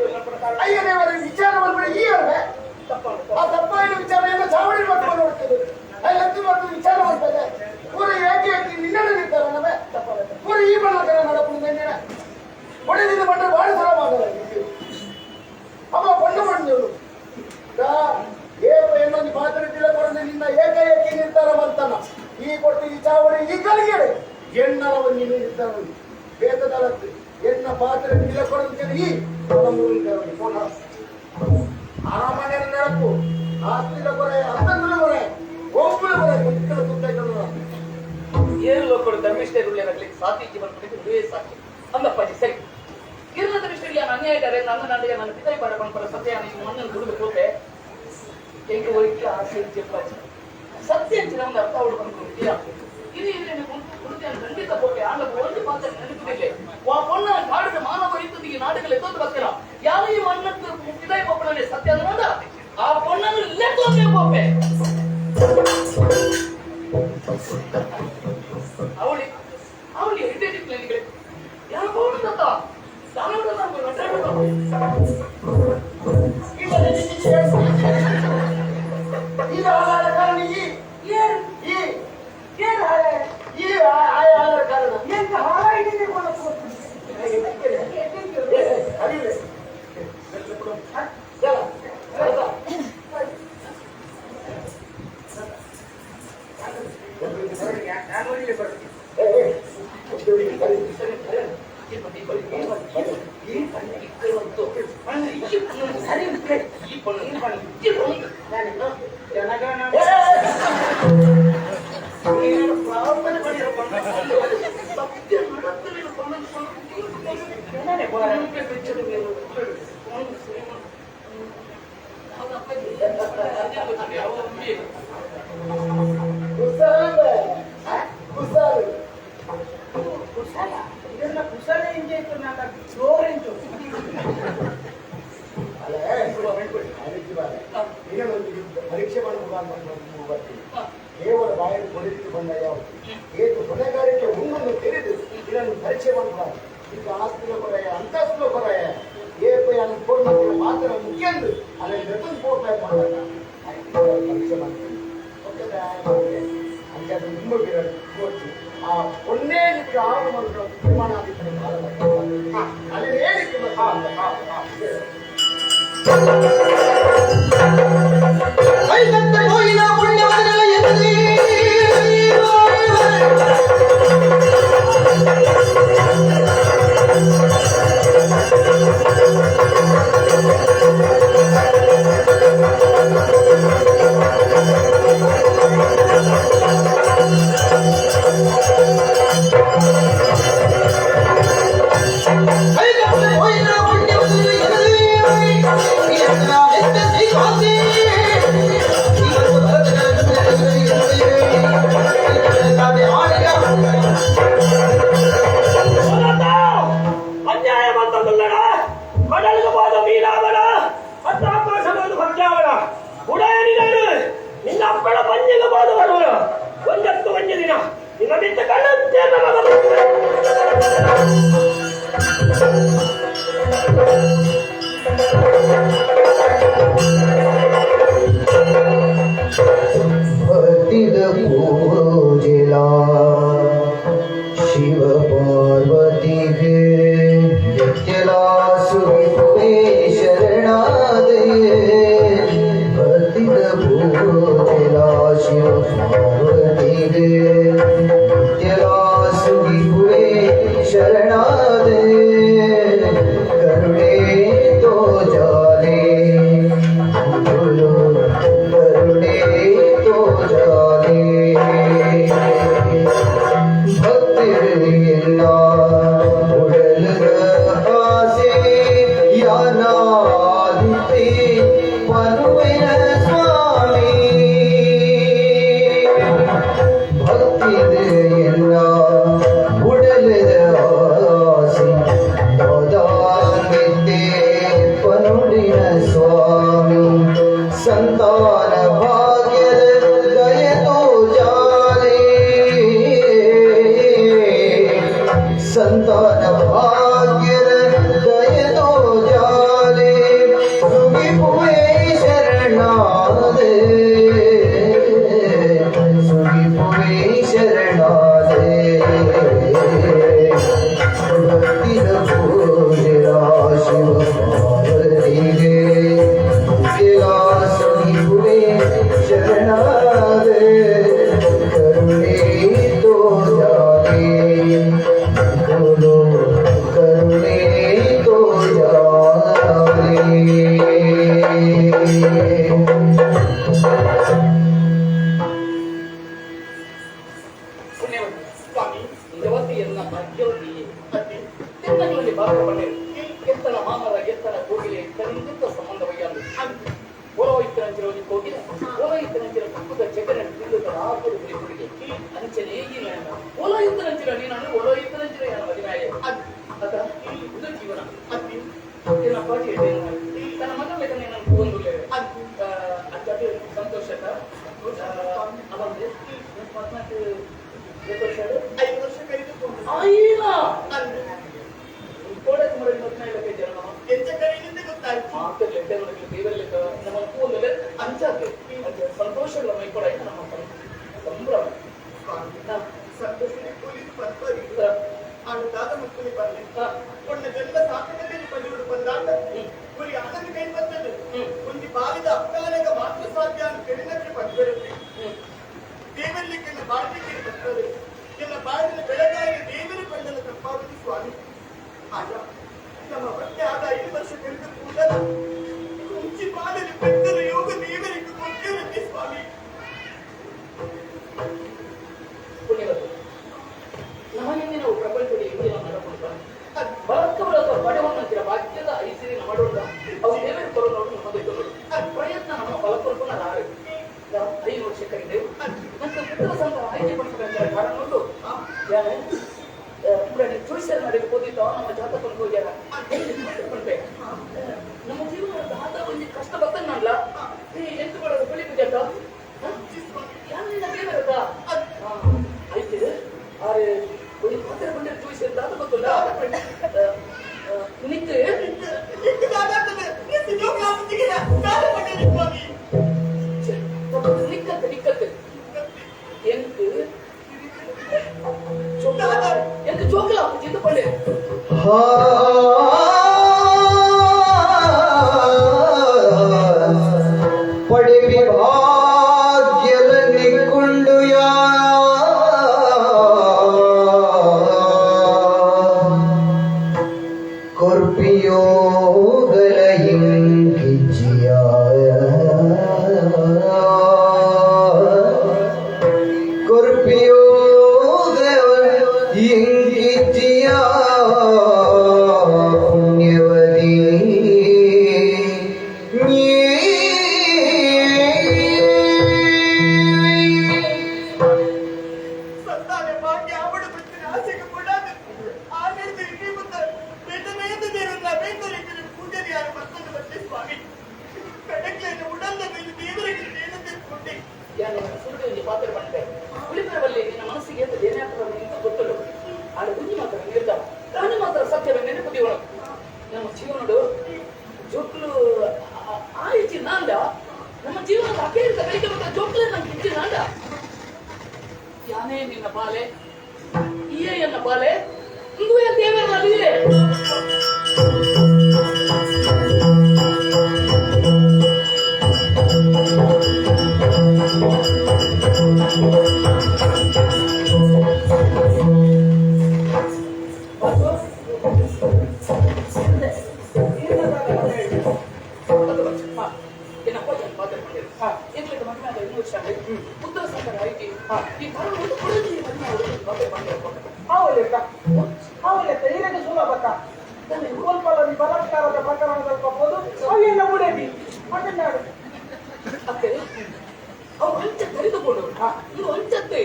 [SPEAKER 4] ಅಯ್ಯದೇವರ ವಿಚಾರ ಬಂದ್ಬಿಡಿ ಈ ಅಲ್ವೇ ಆ ತಪ್ಪಾಯಿನ ವಿಚಾರ ಎಲ್ಲ ಚಾವಡಿ ಮಾಡ್ಕೊಂಡು ನೋಡ್ತೀವಿ ಅಲ್ಲಿ ಎತ್ತು ಮಾಡ್ಕೊಂಡು ವಿಚಾರ ಮಾಡ್ತಾರೆ ಪೂರ ಏಕೆ ನಿನ್ನೆ ನಿಂತಾರೆ ನಮ್ಮೆ ಪೂರ ಈ ಬಣ್ಣ ನಡಪು ನಿನ್ನೆ ಹೊಡೆದಿಂದ ಬಂದ್ರೆ ಬಹಳ ಸಲ ಮಾಡಲ್ಲ ಅಮ್ಮ ಬಣ್ಣ ಬಣ್ಣವರು ಏಪ ಏನೊಂದು ಪಾತ್ರ ಕೊಡದೆ ನಿನ್ನ ಏಕಾಏಕಿ ನಿರ್ಧಾರ ಮಾಡ್ತಾನ ಈ ಕೊಟ್ಟು ಈ ಚಾವಡಿ ಈ ಕಲಿಗೆಡೆ ಎನ್ನಲ ನೀನು ನಿರ್ಧಾರ ವೇದದಲತ್ತು ಎನ್ನ ಪಾತ್ರ ಕೊಡದೆ ಈ ಅರಮನೆ ನಡಪು ಆಸ್ತಿದ ಕೊರೆ ಅಂತಂದ್ರೆ ಕೊರೆ ಒಬ್ಬಳು ಕೊರೆ ಮಕ್ಕಳ ಸುತ್ತ
[SPEAKER 6] ಏನು ಲೋಕರು ಧರ್ಮಿಷ್ಠರುಳ್ಳೇನಾಗಲಿ ಸಾತಿ ಜೀವನ ಪಡೆದು ಸಾಕ್ಷಿ ಅಂದಪ್ಪಾಜಿ ಸರಿ ಇರ್ಲ ಧರ್ಮಿಷ್ಠರಿಗೆ ನಾನು ಅನ್ಯಾಯ ಇದ್ದಾರೆ ನನ್ನ ನಾಡಿಗೆ ನನ್ನ ಪಿತಾಯಿ ಬಾರ ಬಂದ್ಪಡ ಸತ್ಯ ನೀವು ಮಣ್ಣನ್ನು ದುಡಿದು ಹೋದೆ ಎಂಗೆ ಹೋಯ್ಕೆ ಆಸೆ ಇಜ್ಜಪ್ಪಾಜಿ ಸತ್ಯ ಅಂಚಿನ ಒಂದು ಅರ್ಥ ಹುಡುಕೊಂಡು ಇದೆಯಾ ಖಂಡಿತ ಪೋಪೆ ಆಂಡ ಒಂದು ಪಾತ್ರ ನೆನಪಿದೆ ವಾ ಪೊಣ್ಣ ಕಾಡಿದ ಮಾನವ ಇದ್ದದಿಗೆ ನಾಡುಗಳ ಎದ್ದೊಂದು ಬರ್ತೀರ ಯಾರು ಈ ಮಣ್ಣಕ್ಕೆ ಮುಟ್ಟಿದ ಪೊಪ್ಪಣನೆ ಸತ್ಯ ಅಂದ ಆ ಪೊಣ್ಣನ್ನು ಲೆತ್ತೊಂದೇ ಪೋಪೆ ಅವಳಿ ಅವಳಿ ಹೆಡ್ಡೆ ಯಾರು ಪೌಡ
[SPEAKER 4] ಪರೀಕ್ಷೆ ಕೇವಲ ಬಾಯಲ್ಲಿ ಕೊಡಿತು ಬಂದ ಯಾವುದು ಏತು ಹೊಣೆಗಾರಿಕೆ ಉಣ್ಣನ್ನು ತೆರೆದು ಇದನ್ನು ಪರೀಕ್ಷೆ ಮಾಡಬಾರದು. ಇದು ಆಸ್ತಿನ ಕೊರೆಯ ಅಂತಸ್ತಿನ ಕೊರೆಯ ಏಪಯನ್ನು ಕೊಡ್ಮತ್ತಿನ ಮಾತ್ರ ಮುಖ್ಯಂದು ಅದನ್ನು ಜೊತೆ ಫೋಟೋ ಮಾಡಲ್ಲ ಪರೀಕ್ಷೆ ಮಾಡ್ತೀನಿ ಅಂತ ತುಂಬ ಗೊತ್ತು. ಆ ಒನ್ನೇ ಆರು ಮಂತ್ರ ತೀರ್ಮಾನ ಆಗಿದ್ದರೆ ಅಲ್ಲಿ ಹೇಳಿಕ್ಕೆ 5 ವರ್ಷ ಕರೆದುಕೊಂಡು ಎಂತ ಕರೆಯಿಂದ ಗೊತ್ತಾಯ್ತು
[SPEAKER 6] ಸಂತೋಷಗಳ ಮೈಕೊಡ ನಮ್ಮ ಸಂಭ್ರಮ
[SPEAKER 4] ಸಂತೋಷ ಪೊಲೀಸ್ ಪರ್ಪರಿ ಆಡುತ್ತಾದ ಮಕ್ಕಳಿಗೆ ಬರಲಿ ಒಳ್ಳೆ ಜನ್ಮ ಸಾಕದಲ್ಲಿ ಪಲ್ಲಿಗಳು ಬಂದಾಗ ಗುರಿ ಆನಂದ ಕೈ ಬರ್ತದೆ ಒಂದು ಬಾಲಿದ ಅಪ್ಪನಾಗ ಮಾತ್ರ ಸಾಧ್ಯ ಅಂತ ತಿಳಿನಕ್ಕೆ ಪದ್ಬರುತ್ತೆ ದೇವರಲಿಕ್ಕೆ ಬಾಳ್ಲಿಕ್ಕೆ ಬರ್ತದೆ ಎಲ್ಲ ಬಾಳಿನ ಬೆಳಗಾಗಿ ದೇವರ ಬಂಡಲ ತಪ್ಪಾಗುವುದು ಸ್ವಾಮಿ. ಆಗ ನಮ್ಮ ಬಟ್ಟೆ ಆದ 5 ವರ್ಷ ಕಳೆದ ಕೂಡಲ ಮುಂಚಿ ಬಾಳಲ್ಲಿ ಪೆಟ್ಟರ ಯೋಗ ದೇವರಿಗೆ ಕೊಟ್ಟಿರುತ್ತೆ ಸ್ವಾಮಿ.
[SPEAKER 6] ನಮಗಿಂದ ನಾವು ಪ್ರಪಂಚದ ಇಂದಿನ ನಡಕೊಂಡ ಬಲಕ್ಕವರ ಬಡವನ್ನಂತಿರ ಭಾಗ್ಯದ ಐಸಿರಿ ಮಾಡೋಣ ಅವು ದೇವರು ಕೊರೋನವರು ನಮ್ಮದು ಪ್ರಯತ್ನ ನಮ್ಮ ಬಲಕೊರ್ಪುನ ನಾಳೆ 5 ವರ್ಷ ಕರೆದೆವು ಮತ್ತು ಪುತ್ರ ಸಂಘ ಆಯ್ಕೆ ಪಡಿಸಬೇಕಾದ ಕಾರಣ ಉಂಟು. ಚೋಯಿಸರ್ ನಡೆದು ಓದಿದ್ದ ನಮ್ಮ ಜಾತಕೊಂಡು ಹೋಗ್ಯಾರ ನಮ್ಮ ಜೀವನದ ಆತ ಒಂದು ಕಷ್ಟ ಬರ್ತನಲ್ಲ ಎಂತ ಮಾಡೋದು ಬೆಳಿಗ್ಗೆ ಜಾತ ಯಾರಿನ ದೇವರದ ಆಯ್ತು ಆರೆ ಒಂದು ಪಾತ್ರ ಬಂದರೆ ಚೋಯಿಸ್ ಅಂತ ಅದು ಗೊತ್ತಿಲ್ಲ ನಿಕ್ಕು ನಿಕ್ಕತ್ತು ನಿಕ್ಕತ್ತು எனக்கு எனக்கு ஜோக்கலா இது பண்ணு
[SPEAKER 1] ಪಡೆವಿ ಭಾಗ್ಯಲ ನಿಕ್ಕೊಂಡು ಯಾ ಕೊರ್ಪಿಯೋಗಲ ಇಂಕಿಜಿಯ ಕೊರ್ಪಿಯೋಗಲ ಇಂಕಿಜಿಯ ಪುಣ್ಯವದಿ
[SPEAKER 4] ಸಂತಾನ ಭಾಗ್ಯ ಆವಡ ಬಿಟ್ಟಿನ ಆಸೆಗೆ ಕೊಡಾದ ಆಮೇಲೆ ಇಡೀ ಮುತ್ತ ಬೇಟನೇದ ದೇವರ ಬೇಟರಿಗೆ ಪೂಜಾರಿ ಯಾರು ಬರ್ತಾನೆ ಬಟ್ಟೆ ಸ್ವಾಮಿ ಕಡಕ್ಲೆಯನ್ನು ಉಡಲ್ಲ ಮೇಲೆ ದೇವರಿಗೆ ದೇನಂತೆ
[SPEAKER 6] ಯಾನು ಸುರುಳಿ ಪಾತ್ರ ಬಂದೆ ಉಳಿಪರವಲ್ಲಿ ನಿನ್ನ ಮನಸ್ಸಿಗೆ ಅಂತ ಏನೇ ಆಗ್ತದೆ ಅಂತ ಗೊತ್ತಿಲ್ಲ. ಆಡ ಗುಂಜಿ ಮಾತ್ರ ನಿರ್ಧಾರ ನಾನು ಮಾತ್ರ ಸತ್ಯವೇ ನೆನಪು ನಮ್ಮ ಜೀವನಡು ಜೋಕ್ಲು ಆಯ್ತು ನಾಂದ ನಮ್ಮ ಜೀವನದ ಅಕೇರಿತ ಬೆಳಿಗ್ಗೆ ಮತ್ತೆ ಜೋಕ್ಲೆ ನಂಗೆ ಇಚ್ಚಿ ನಾಂದ ಯಾನೇ ನಿನ್ನ ಬಾಲೆ ಈಯೇ ಎನ್ನ ಬಾಲೆ ಇಂದು ದೇವರಲ್ಲಿ
[SPEAKER 5] ಬಲಾತ್ಕಾರದ ಪ್ರಕರಣದಲ್ಲಿ ಅವೆಲ್ಲ ಉಡೇವಿ ಮಾತನಾಡು
[SPEAKER 6] ಅವು ಅಂಚ ಕರೆದುಕೊಂಡು ಇದು ಅಂಚತ್ತೆ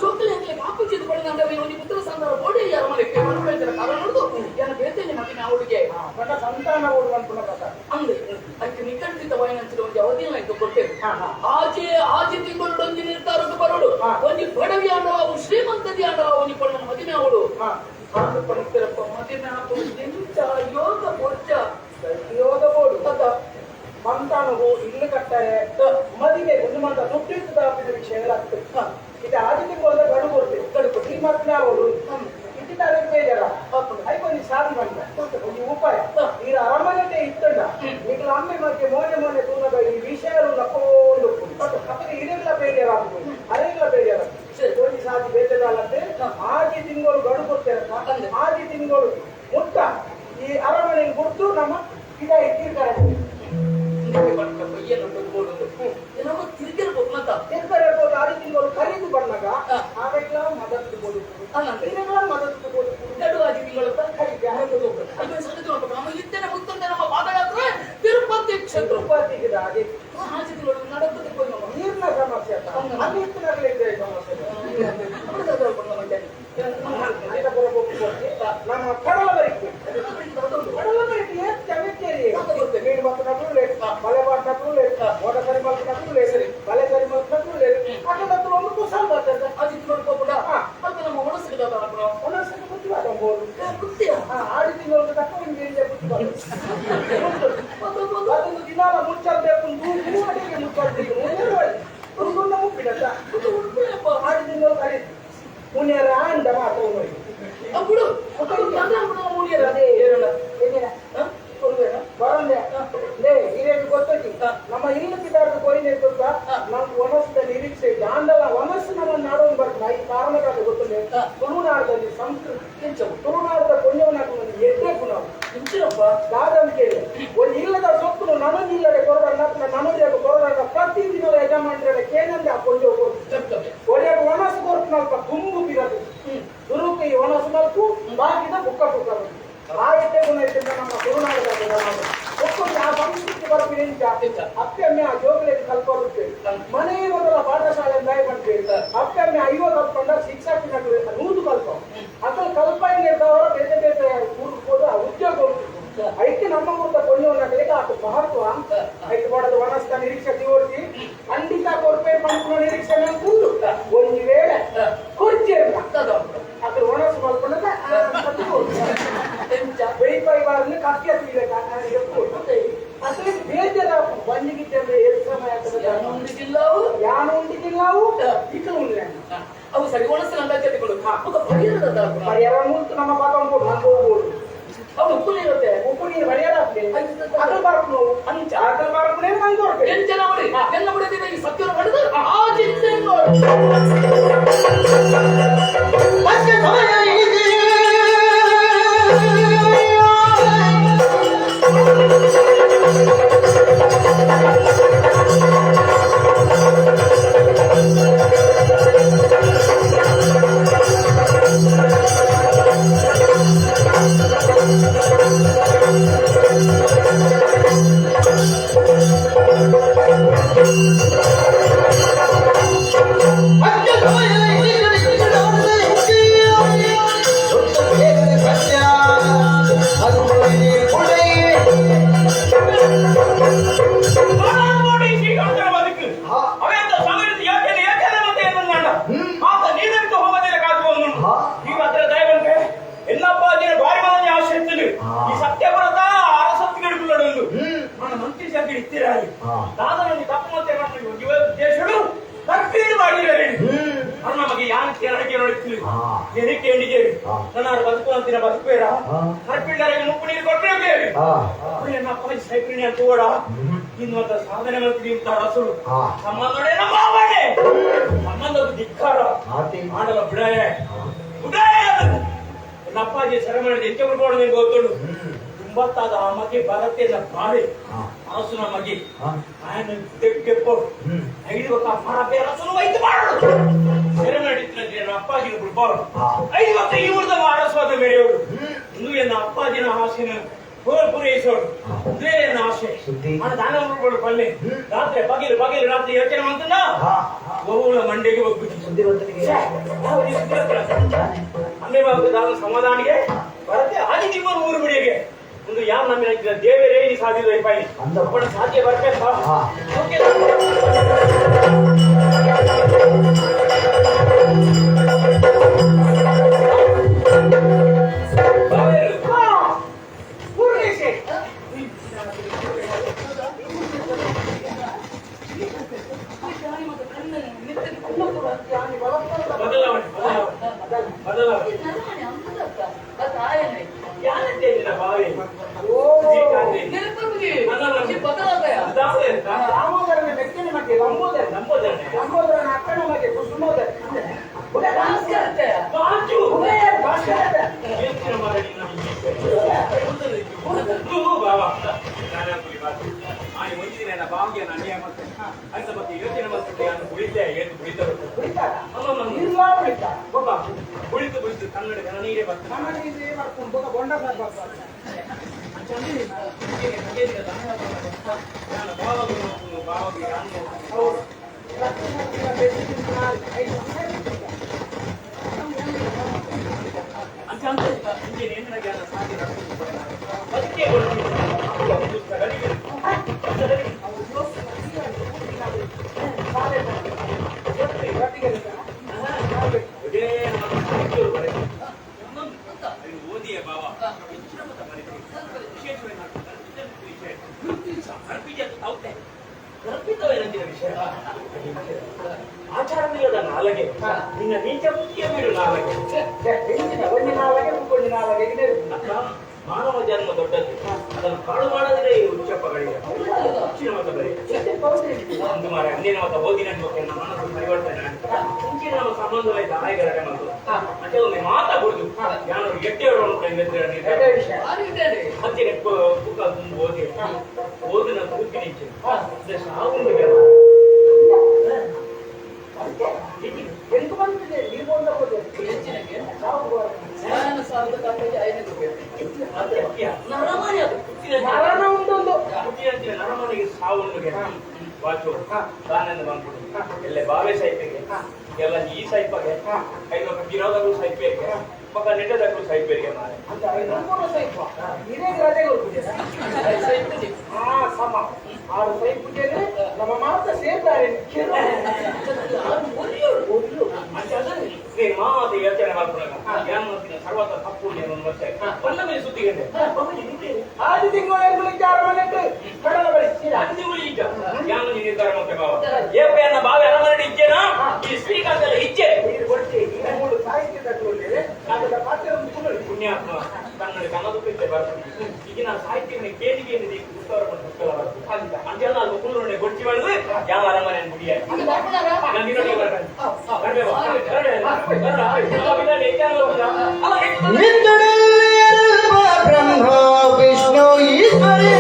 [SPEAKER 6] ಚೋಕಲೆ ಹಾಕ್ಲಿಕ್ಕೆ ಆಪುಚಿದ ಪಡೆದ ಒಂದು ಪುತ್ರ ಸಂಧಾರ ಬೋಡಿ ಯಾರ ಮನೆ ಮನೋರಂಜನೆ ಕಾರಣ ನೋಡುದು ಯಾರ ಬೇತೇನೆ ಮಗಿನ ಅವಳಿಗೆ
[SPEAKER 5] ಬಡ ಸಂತಾನ ಓಡುವಂತ ಪ್ರಕಾರ
[SPEAKER 6] ಅಂದ್ರೆ ಅದಕ್ಕೆ ನಿಖಂಡಿತ ವಾಯಿನಂಚಿನ ಒಂದು ಅವಧಿಯನ್ನು ಇದ್ದು ಕೊಟ್ಟೆವು. ಆಚೆ ಆಚೆ ತಿಂಗಳು ಒಂಜಿ ನಿರ್ಧಾರಕ್ಕೆ ಬರೋಡು ಒಂಜಿ ಬಡವಿ ಆಂಡವ ಶ್ರೀಮಂತದಿ ಆಂಡವ ಒಂಜಿ ಪಣ್ಣನ ಮದಿಮೆ ಅವಳು ಪಡಿತಿರಪ್ಪ ಮದಿಮೆ ಹಾಕು ಎಂಚ ಯೋಗ ಪೊರ್ಚ
[SPEAKER 5] ಯೋಗ ಬೋಡು ಮಂತಾನಗು ಇಲ್ಲು ಕಟ್ಟಾರೆ ಮದಿಗೆ ಒಂದು ಮಂತ ದುಡ್ಡಿತ್ತು ದಾಪಿನ ವಿಷಯಗಳಾಗ್ತದೆ. ಇದು ಆದಿ ತಿಂಗಳ ಗಡು ಕೊಡ್ತೇವೆ ಗಡು ಈ ಮಕ್ಕಳ ಅವಳು ಇಟ್ಟಿ ತಾರೀಕು ಬೇಜಾರ ಐಕೊಂದು ಸಾಧಿ ಬಂದ ಒಂದು ಉಪಾಯ ಈ ಅರಮನೆಗೆ ಇತ್ತಂಡ ಈಗ ಅಮ್ಮೆ ಮತ್ತೆ ಮೋನೆ ಮೋನೆ ತೂನದ ಈ ವಿಷಯಗಳು ಲಕ್ಕೊಂಡು ಅಪ್ಪಗೆ ಇದೆಲ್ಲ ಬೇಜಾರಾಗ್ತದೆ ಅರೆಲ್ಲ ಬೇಜಾರಾಗ್ತದೆ ಒಂದು ಸಾಧಿ ಬೇಜಾರಲ್ಲದೆ ಆದಿ ತಿಂಗಳು ಗಡು ಕೊಡ್ತೇರಪ್ಪ ಆದಿ ತಿಂಗಳು ಮುಟ್ಟ ಈ ಅರಮನೆ ಗುರ್ತು ನಮ್ಮ ಇದಾಗಿ ತೀರ್ತಾರೆ ಆದಿ ತಿಂಗಳು ಖರೀದಿ ಬಂದಾಗ ಆವೆಲ್ಲ ಮದತ್ತು ಮದತ್ತು
[SPEAKER 6] ತಿರುಪತಿ ಕ್ಷೇತ್ರ
[SPEAKER 5] ನೀರಿನ ಸಮಸ್ಯೆ ಅಲ್ಲಿ ಇತ್ತಿನಾಗಲೇ ಸಮಸ್ಯೆ ನಮ್ಮ ಕಡಲ ಬರಿಕೆ ಕಡಲ ಬರಿಕೆ ಚಮಿಚೇರಿ ಮೀನು ಮಕ್ಕಳು ಲೇಟ್ ಮಲೆ ಮಾಡ್ನಕ್ಕೂ ಲೇಟ್ ಮೋಟ ಸರಿ ಮಲ್ಪನಕ್ಕೂ ಲೇಟ್ ಬಲೆ ಸರಿ ಮಲ್ಪನಕ್ಕೂ ಲೇಟ್ ನಿರೀಕ್ಷೆ ಜಾಂಡಲ ವನಸ್ಸು ನಮ್ಮ ನಾಡನ್ನು ಬರ್ತದೆ ಈ ಕಾರಣಗಳು ಗೊತ್ತಿಲ್ಲ. ತುಳುನಾಡದಲ್ಲಿ ಸಂಸ್ಕೃತಿ ತುಳುನಾಡದ ಪುಣ್ಯವನ್ನಾಗ ಎಡ್ಡೆ ಗುಣ
[SPEAKER 6] ಇಂಚಿನಪ್ಪ
[SPEAKER 5] ದಾದ ಕೇಳಿ ಒಂದು ಇಲ್ಲದ ಸೊತ್ತು ನನಗಿಲ್ಲದೆ ಕೊರಡಲ್ಲ ನನಗೆ ಕೊರಡಲ್ಲ ಪ್ರತಿದಿನ ಯಜಮಾನ್ರ ಕೇನಂದ ಆ ಕೊಂಜೋ ಒಡೆಯ ಒಣಸು ಕೊರ್ತು ನಲ್ಪ ತುಂಬು ಬಿರದು ದುರುಕ ಈ ಒಣಸು ಮಲ್ಪು ಬಾಕಿದ ಬುಕ್ಕ ಬುಕ್ಕ ಆ ಎಡ್ಡೆ ಗುಣ ಇದ್ದಿಂದ ನಮ್ಮ ತುಳುನಾಡದ ಒಕ್ಕೊಂದು ಆ ಸಂಸ್ಕೃತಿ ಬರ್ಪಿನಿಂದ ಅಪ್ಪೆಮ್ಮೆ ಆ ಜೋಗಲಿಗೆ ಕಲ್ಪರುತ್ತೆ ಮನೆ ಮೊದಲ ಪಾಠಶಾಲೆ ದಾಯ ಮಾಡ್ತೀವಿ ಅಪ್ಪೆಮ್ಮೆ ಐವ ಕಲ್ಪಂಡ ಶಿಕ್ಷಕಿನ ನೂದು ಕಲ್ಪ ಅಥವಾ ಕಲ್ಪ ಇರ್ತಾವರ ಬೇರೆ ಬೇರೆ ಊರು ಆ ಉದ್ಯೋಗ ಐಕೆ ನಮ್ಮ ಊರದ ಪುಣ್ಯವನ್ನಾಗಲಿಕ್ಕೆ ಆತ ಮಹತ್ವ ಐದು ಕೊಡದ ವನಸ್ಥ ನಿರೀಕ್ಷೆ ತಿವರ್ತಿ ಖಂಡಿತ ಕೊರ್ಪೆ ಪಂಪುನ ನಿರೀಕ್ಷೆ ಮೇಲೆ ಕೂಡು ಒಂದು ವೇಳೆ ಕುರ್ಚಿ ಅದ್ರ ಒಣಸು ಮಲ್ಕೊಂಡದ ಬೆಳಿಪಾಯಿ ಬಾರನ್ನು ಕಕ್ಕಿ ಹತ್ತಿಲ್ಲ ಅಸಲಿ ಬೇಜಾರ ಬಂಜಿಗಿದ್ದೆ ಅಂದ್ರೆ ಎಷ್ಟು ಸಮಯ ಆಗ್ತದೆ ಯಾನು ಉಂಡಿಗಿಲ್ಲವು ಇಟ್ಟು ಉಂಡ್ಲೆ
[SPEAKER 6] ಅವು ಸರಿ ಒಣಸು ನಂದಾಚೆ ಪರಿಹಾರ
[SPEAKER 5] ಪರಿಹಾರ ಮುಂತು ನಮ್ಮ ಪಾಪ ಉಂಟು ನಾನು ಹೋಗ್ಬೋದು
[SPEAKER 6] ಅವು ಉಪ್ಪು ನೀರುತ್ತೆ
[SPEAKER 5] ಉಪ್ಪು ನೀರು ಪರಿಹಾರ ಆಗ್ತದೆ ಅಗಲ್ ಬಾರ್ಪು
[SPEAKER 6] ಅಂಚ
[SPEAKER 5] ಅಗಲ್ ಬಾರ್ಪುನೇ ನಂಗೆ ಹೊರಟೆ
[SPEAKER 6] ಎಂಚನ ಮಾಡಿ ಎಲ್ಲ ಬಿಡದಿದೆ ಈ ಸತ್ಯವನ್ನು ಪಡೆದು ಆ ಚಿಂತೆ
[SPEAKER 1] ಮತ್ತೆ ಸಮಯ ಇದೆ. ಮತ್ತೆ ಸಮಯ ಇದೆ. ದೊಡ್ಡ ಬೇಗನೆ ಸತ್ಯ ಅದು ಕೊಡೆ.
[SPEAKER 2] ಈ ಸತ್ಯವ್ರತ ಅರಸತ್ತಿಗೆ మన మంత్రి సభ్యుడు ఇత్తిరాలి దాదనని తప్పు ಮತ್ತೆ ದೇಶಡು ತಪ್ಪೀಡು ಮಾಡಿರಲಿ ಅಣ್ಣ ನಮಗೆ ಯಾನ್ ಕೇಳಕ್ಕೆ ನೋಡಿತ್ತು ಎನಿಕೆ ಎಣಿಗೆ ನನ್ನ ಬದುಕು ಅಂತಿನ ಬದುಕುವೇರ ಕರ್ಪಿಳ್ಳರಿಗೆ ಮುಪ್ಪು ನೀರು ಕೊಟ್ಟರೆ ನನ್ನ ಅಪ್ಪಾಜಿ ಸೈಪ್ರಿಣಿ ಅಂತ ಓಡ ಇನ್ನೊಂದು ಸಾಧನೆ ಮಾಡ್ತೀವಿ ಅಂತ ಅರಸರು ಸಂಬಂಧೋಡೆ ನಮ್ಮ ಮಾವನೇ ಸಂಬಂಧದ ಧಿಕ್ಕಾರ ಮಾಡಲ್ಲ ಬಿಡಾಯ ಬಿಡಾಯ ನನ್ನ ಅಪ್ಪಾಜಿ ಸರ ಮಾಡಿದ ಎಂಚ ಬಿಡ್ಬೋದು ನಿನ್ಗೆ ಗೊತ್ತುಂಟು ತುಂಬತ್ತಾದ ಆ ಮಗೆ ಬರತ್ತೆಲ್ಲ ಬಾಳೆ ಅರಸು ನಮಗೆ ఆయన ತೆಗೆಪ್ಪೋ ಐದು ಒಕ್ಕ ಮರ ಅರಸನು ವೈದ್ಯ ಮಾಡೋದು ಸೆರೆ ಮಾಡಿತ್ತು ನನ್ನ ಅಪ್ಪಾಜಿನ ಬಿಡ್ಬಾರ್ದು ಐದು ಒಕ್ಕ ಈ ಊರ್ದ ಅರಸು ಮೇರೆಯವರು ಇನ್ನು ಎನ್ನ ಅಪ್ಪಾಜಿನ ಆಸೆನ ಪೂರೈಸೋಡು ಇದೇ ಎನ್ನ ಆಸೆ ಹಣ ದಾನ ಮಾಡ್ಬೋದು ಪಲ್ಲೆ ರಾತ್ರಿ ಬಗಿಲು ಬಗಿಲು ರಾತ್ರಿ ಯೋಚನೆ ಮಾಡ್ತಾನ ಗೋವುಗಳ ಮಂಡಿಗೆ ಹೋಗ್ಬಿಟ್ಟು ಅಮ್ಮೆ ಬಾಬು ದಾನ ಸಮಾಧಾನಿಗೆ ಬರತ್ತೆ ಆದಿ ಜೀವನ ಊರು ಬಿಡಿಗೆ ಒಂದು ಯಾರು ನಮ್ಮ ದೇವರೇ ಈ ಸಾಧ್ಯ ಇಪ್ಪಾಯಿ ಸಾಧ್ಯ ಬರ್ಬೇಕಾ ಓಕೆ. ಬದಲಾವಣೆ ಬದಲಾವಣೆ
[SPEAKER 5] ದಾಮೋದರನ ಮೆಚ್ಚಿನ ಮಗ್ಗೆ ಲಂಬೋದರ ಲಂಬೋದರನ ಅಕ್ಕನ ಮಗೆ ಕುಸುಮೋದರ
[SPEAKER 2] ಕುಳಿತು ಕುಳಿತು ಕನ್ನಡ ನೀರೇ ಬರ್ತದೆ
[SPEAKER 5] ಬೊಂಡ
[SPEAKER 2] ಆಚಾರವಿಲ್ಲದ ನಾಲಗೆ ನಿನ್ನ ನೀಚ ಬುದ್ಧಿಯ ಬೀಡು ನಾಲಗೆ.
[SPEAKER 5] ಒಂದು ನಾಲಗೆ ಒಂದು ನಾಲಗೆ.
[SPEAKER 2] ಅಕ್ಕ ಮಾನವ ಜನ್ಮ ದೊಡ್ಡದ್ದು ಅದನ್ನು ಪಾಳು ಮಾಡದ್ರೆ ಈ ಹುಚ್ಚಪ್ಪಗಳಿಗೆ ಹುಚ್ಚಿನ ಮತ ಬರೀ ಒಂದು ಮಾರ ಅಂದಿನ ಮತ ಓದಿನ ನಮ್ಮ ಮನಸ್ಸು ಪರಿವರ್ತನೆ ಮುಂಚಿನ ನಮ್ಮ ಸಂಬಂಧ ಆಯ್ಗರಡೆ ಮತ್ತು ಮತ್ತೆ ಒಮ್ಮೆ ಮಾತಾ ಬಿಡುದು ಯಾರು ಎಟ್ಟೆಯವರು ಮತ್ತೆ ಬುಕ್ಕ ತುಂಬ ಓದಿ ಓದಿನ ಕೂತಿ ನಿಂಚೆ ಸಾವು ನರಮನೆಗೆ ಸಾವುಂಡು ವಾಚು ತಾನಂದ ಬಂದ್ಬಿಡು ಎಲ್ಲೆ ಬಾವೆ ಸೈಪೆಗೆ ಎಲ್ಲ ಈ ಸೈಪಗೆ ಐದು ಬಿರೋದಕ್ಕೂ ಸೈಪೇಗೆ ಪಕ್ಕ ನೆಟ್ಟದಕ್ಕೂ ಸೈಪೇಗೆ ಮಾರೆ
[SPEAKER 5] ಸಮ ಆರು ಸೈಪುಜೆ ನಮ್ಮ ಮಾತ ಸೇರ್ತಾರೆ
[SPEAKER 2] ಮಾತ ಯೋಚನೆ ಮಾಡ್ಕೊಳಗ ಯಾನ್ ಸರ್ವತ ತಪ್ಪು ವರ್ಷ ಬಂದ ಮೇಲೆ ಸುದ್ದಿಗಂಡೆ
[SPEAKER 5] ಆದಿ ತಿಂಗಳು ವಿಚಾರ ಮಾಡಿಟ್ಟು ಕಡಲ ಬಳಿ
[SPEAKER 2] ಯಾನು ನಿರ್ಧಾರ ಮತ್ತೆ ಬಾವ ಏಪೆಯನ್ನ ಬಾವೆ ಅರಮನೆ ಇಜ್ಜೆನಾ ಈ ಶ್ರೀಕಾಂತಲ್ಲ ಇಜ್ಜೆ ಪುಣ್ಯಾತ್ಮ ತನ್ನ ಕನ್ನಡಕ್ಕೆ ಬರ್ತದೆ ಈಗ ನಾನು ಸಾಹಿತ್ಯ ಕೇಳಿಗೆ ಉತ್ತರ ಪುಸ್ತಕ ಬರ್ತದೆ ಅಂತೆಲ್ಲ ಅದು ಕುಳ್ಳುಂಡೆ ಗೊಚ್ಚಿ ಮಾಡಿದ್ರೆ ಯಾವ ಅರಮನೆ ಮುಗಿಯ
[SPEAKER 1] ಬ್ರಹ್ಮ ವಿಷ್ಣು ಈಶ್ವರೇ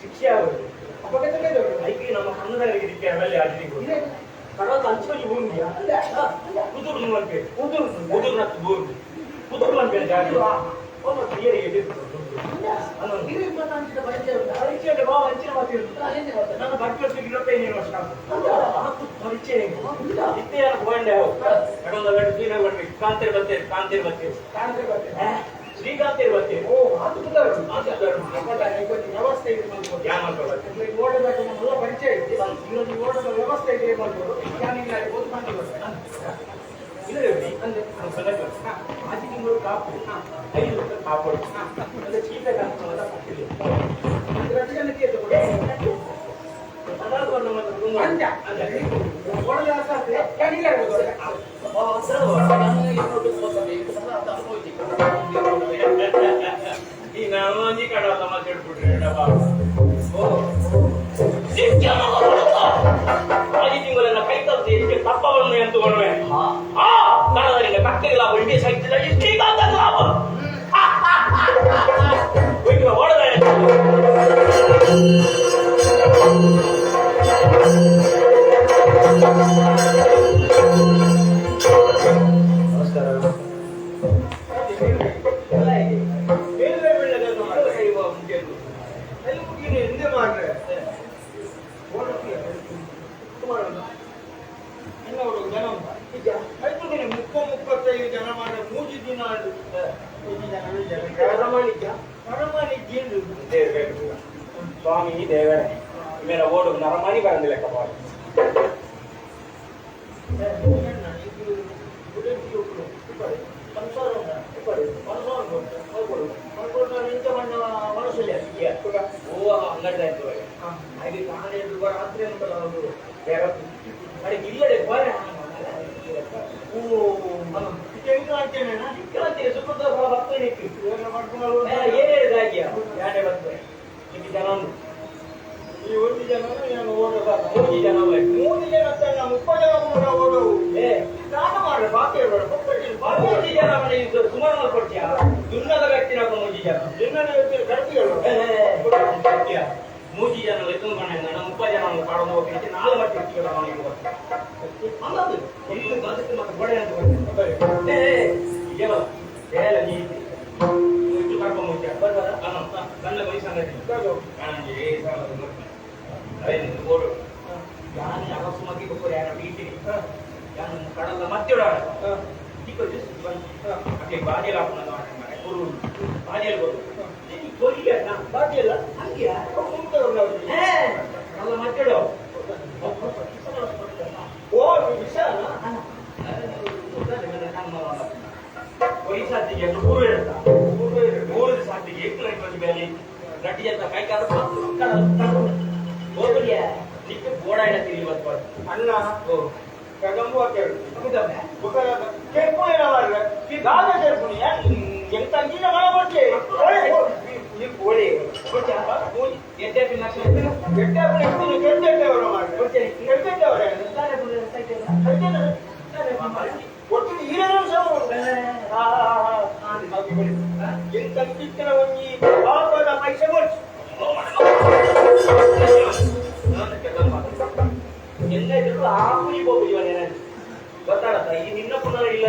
[SPEAKER 2] ಶಿಕ್ಷೆ ಆಗೋದು. ಐಕೆ ನಮ್ಮ ಕನ್ನಡಗಳಿಗೆ ದಿಕ್ಕೆ ಅವೆಲ್ಲ ಆಗಿದೆ. ಕಡಲ ಅಂಚೋಜಿ ಭೂಮಿ ಕುದುರು ಮಲ್ಪೆ ಕುದುರು ಕುದುರು ನತ್ತು ಭೂಮಿ ಕುದುರು ಮಲ್ಪೆ ಜಾಗ ಒಮ್ಮ ಕ್ರಿಯರಿಗೆ ಪರಿಚಯ ಬಾ ಅಂಚಿನ ಮಾತು. ನನ್ನ ಭಟ್ಟ 25 ವರ್ಷ ಪರಿಚಯ ಇತ್ತೆ ಗೋಂಡೆ ಕಡಲ ಕಾಂತೇರಿ ಬರ್ತೇವೆ, ಕಾಂತೇರಿ ಬರ್ತೇವೆ, ಶ್ರೀಕಾಂತೇರಿ ಬರ್ತೇವೆ.
[SPEAKER 5] ಓ ಅದು ವ್ಯವಸ್ಥೆ ಇದೆ. ಓಡಬೇಕು ಮೊದಲ ಪರಿಚಯ ಇದೆ. ಇನ್ನೊಂದು ಓಡದ ವ್ಯವಸ್ಥೆ ಇದೆ ಮಾಡ್ಬೋದು. ಯಾನಿಲ್ಲ
[SPEAKER 2] ಆಜಿ ತಿಂಗಳು ಕಾಪು 5 ರೂಪಾಯಿ ಕಾಪಡು ಅಂದ್ರೆ ಚೀಟ ಕಾಪು ಈ ನಾನು ಅಂಜಿ ಕಡ ತಮಾಷೆ ಹೇಳ್ಬಿಟ್ರಿ. ಆಜಿ ತಿಂಗಳೆಲ್ಲ ಕೈ ತಪ್ಪಿಸಿ ಎಷ್ಟು ತಪ್ಪವನ್ನು ಎಂತುಕೊಳ್ಳುವೆ. ಆ ಕಣದರಿಂದ ಕಕ್ಕೆ ಲಾಭ, ಇಡೀ ಸಹಿತ ಶ್ರೀಕಾಂತ ಲಾಭ. ಓಡದ. ನಮಸ್ಕಾರ.
[SPEAKER 5] 35 ಜನ ಮಾಡ 3 ದಿನ
[SPEAKER 2] ಸ್ವಾಮಿ ದೇವರೇ, ಮೇರೆ ಓಡು ನರಮಾನಿ ಬರಂದಿಲ್ಲ ಕಪಾಲ. ಇಲ್ಲಡೆ
[SPEAKER 5] ಈ ಒಂದು ಜನ ಓಡೋದ 3 ಜನ 3 ಜನ 30 ಜನ ಕೂಡ ಓಡೋವು. ದಾನ ಮಾಡ್ರೆ ಬಾಕಿ 3 ಜನ
[SPEAKER 2] ಸುಮಾರು ಕೊಡ್ತೀಯ. ದುನ್ನದ ವ್ಯಕ್ತಿ 3 ಜನ
[SPEAKER 5] ದುನ್ನದ ವ್ಯಕ್ತಿ ಕಡ್ತಿಗಳು
[SPEAKER 2] 3 ಜನ ಎತ್ತೊಂದು ಬಣ್ಣ 30 ಜನ ಕಾಡೋದು ಹೋಗಿ 4 ಮಟ್ಟ ಮತ್ತೆ ಗೋಡೆ ಅಂತ ಕಣ್ಣ ಕಡಲ ಮಧ್ಯ
[SPEAKER 5] ಅಣ್ಣ ಕದಂಬು ದಾದ ಕೇಳ್ಪುಣಿ ಎಂತ ಅಂಜಿನ ಮಳ ಕೊಡ್ಲಿ ಒಟ್ಟು ಎಂತ ಕಿತ್ತನ ಒಂಜಿ ಪಾಪದ ಪೈಸೆ ಕೊಡ್ಸು.
[SPEAKER 2] ಎಲ್ಲ ಇದ್ರು ಆ ಪುಲಿ ಹೋಗುದು ಗೊತ್ತಾಗತ್ತ ಈ ನಿನ್ನ ಪುನರ್ ಇಲ್ಲ.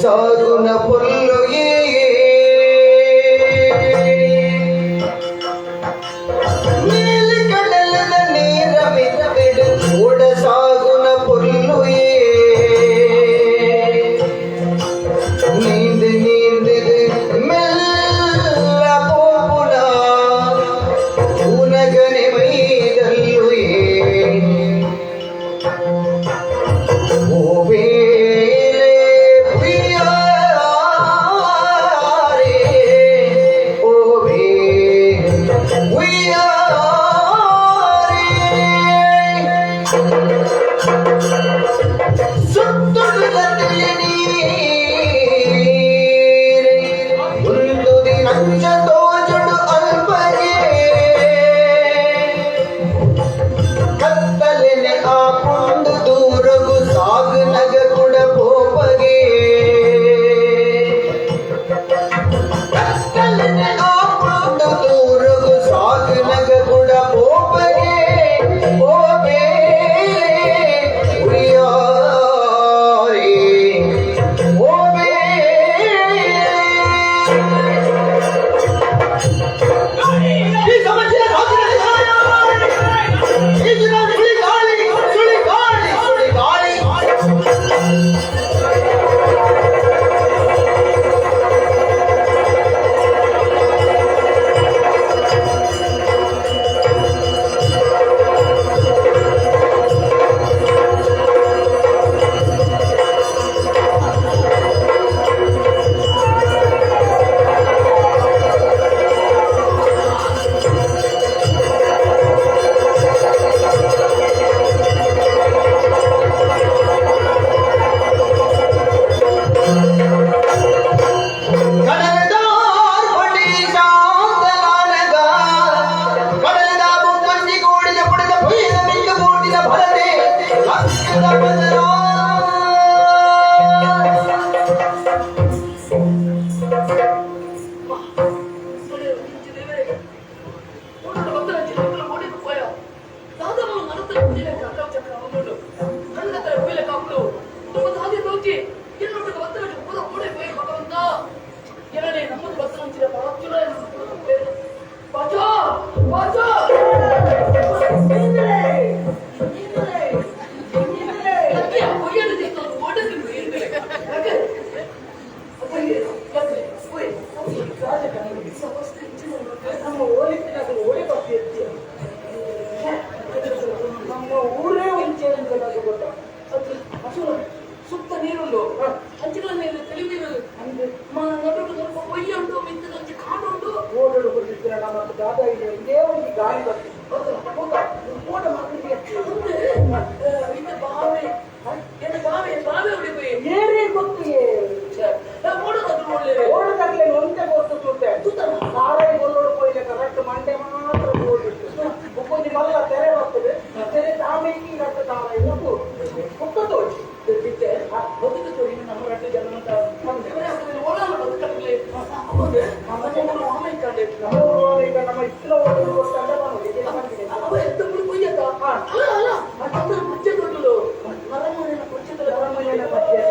[SPEAKER 1] ಸಾಗುನ ಪೊಲ್ಲು ನೀಲಿ ಕಡಲದ ನೀರ ಮಿತ್ತಿಡು ಓಡ ಸಾಗುನ ಪೊಲ್ಲು ನೀಂದು ನೀಂದಿದು ಮೆಲ್ಲ ಪೋಪುನ.
[SPEAKER 6] ಏನನೇ ನಮ್ಮ ಬಸ್ಸಂಚಿನ ಪರಚುಲ ಬಾಜೋ ಬಾಜೋ ಇಂದ್ರೆ ಇಂದ್ರೆ ಇಂದ್ರೆ ಅಕ್ಕೆ ಒಯ್ಯಲು ಜೊತೆ ಓಡಲು ಇಂದ್ರೆ ಅಕ್ಕೆ ಅಪ್ಪ ಯಾಕೆ ಓಯ್ ರಾಜ ಕಣ್ಣು ಸಮಸ್ತ
[SPEAKER 5] ನಮ್ಮ ಓಲಿಕ್ಕಿನ ಓಡಿ ಬರ್ತೀಯ ನಮ್ಮ ಊರೇ ಒಂದು ಅಂತ ಗೊತ್ತ
[SPEAKER 6] ಸುತ್ತ ನೀರುಂಡು ಹಂಚಿಗಳ ನೀರು ತೆಳಿ ನೀರು ನಡುಡು ಸ್ವಲ್ಪ ಒಯ್ಯ ಉಂಟು ಮಿತ್ತ ಹಂಚಿ ಕಾಡು ಉಂಟು
[SPEAKER 5] ಓಡಲು ಕೊಟ್ಟಿರ್ತೀರ ನಮ್ಮ ದಾದ ಇದೆ ಇದೇ ಒಂದು ಗಾಳಿ ಬರ್ತದೆ ಓಟ ಮಕ್ಕಳಿಗೆ
[SPEAKER 6] ಇದು ಬಾವೆ ಏನು ಬಾವೆ ಬಾವೆ ಹೊಡಿపోయి
[SPEAKER 5] ಏನೇ ಗೊತ್ತು
[SPEAKER 6] ಓಡೋದಾದ್ರು ಒಳ್ಳೆ
[SPEAKER 5] ಓಡದಾಗ್ಲೇ ಒಂದೇ ಗೊತ್ತು ತೂತೆ ಸಾರಾಯಿ ಗೊಲ್ಲೋಡು ಪೋಯಿಲೆ ಕರೆಕ್ಟ್ ಮಂಡೆ ಮಾತ್ರ ಓಡಿಟ್ಟು ಬುಕ್ಕೊಂಜಿ ಮಲ್ಲ ತೆರೆ ಬರ್ತದೆ ತೆರೆ ತಾಮೇಕಿ ರಟ್ಟು ತಾರಾಯಿ ಕುಕ್ಕ ತೋಚಿ
[SPEAKER 6] ಬಿಟ್ಟೆ ಬದುಕು ತೋರಿ ನಮ್ಮ ರಟ್ಟು ಜನ ಅಂತ ಓಡಾಡ ಬದುಕಲ್ಲಿ ಹೌದು ನಮ್ಮ ಮಾಮ ಇಕ್ಕಂಡೆ
[SPEAKER 5] ನಮ್ಮ ಊರು ಈಗ ನಮ್ಮ ಇತ್ತಿನ ಓಡಲು ಗೊತ್ತಲ್ಲ ನಾನು
[SPEAKER 6] ಅವ ಎತ್ತ ಮುಡಿ ಕೊಯ್ಯತ್ತ ಅಲ್ಲ ಅಲ್ಲ ಅದರ ಮಜ್ಜೆ ದೊಡ್ಡದು ಮರಮನೆಯ ಮಜ್ಜೆ
[SPEAKER 5] ಅರಮನೆಯ ಮಧ್ಯೆ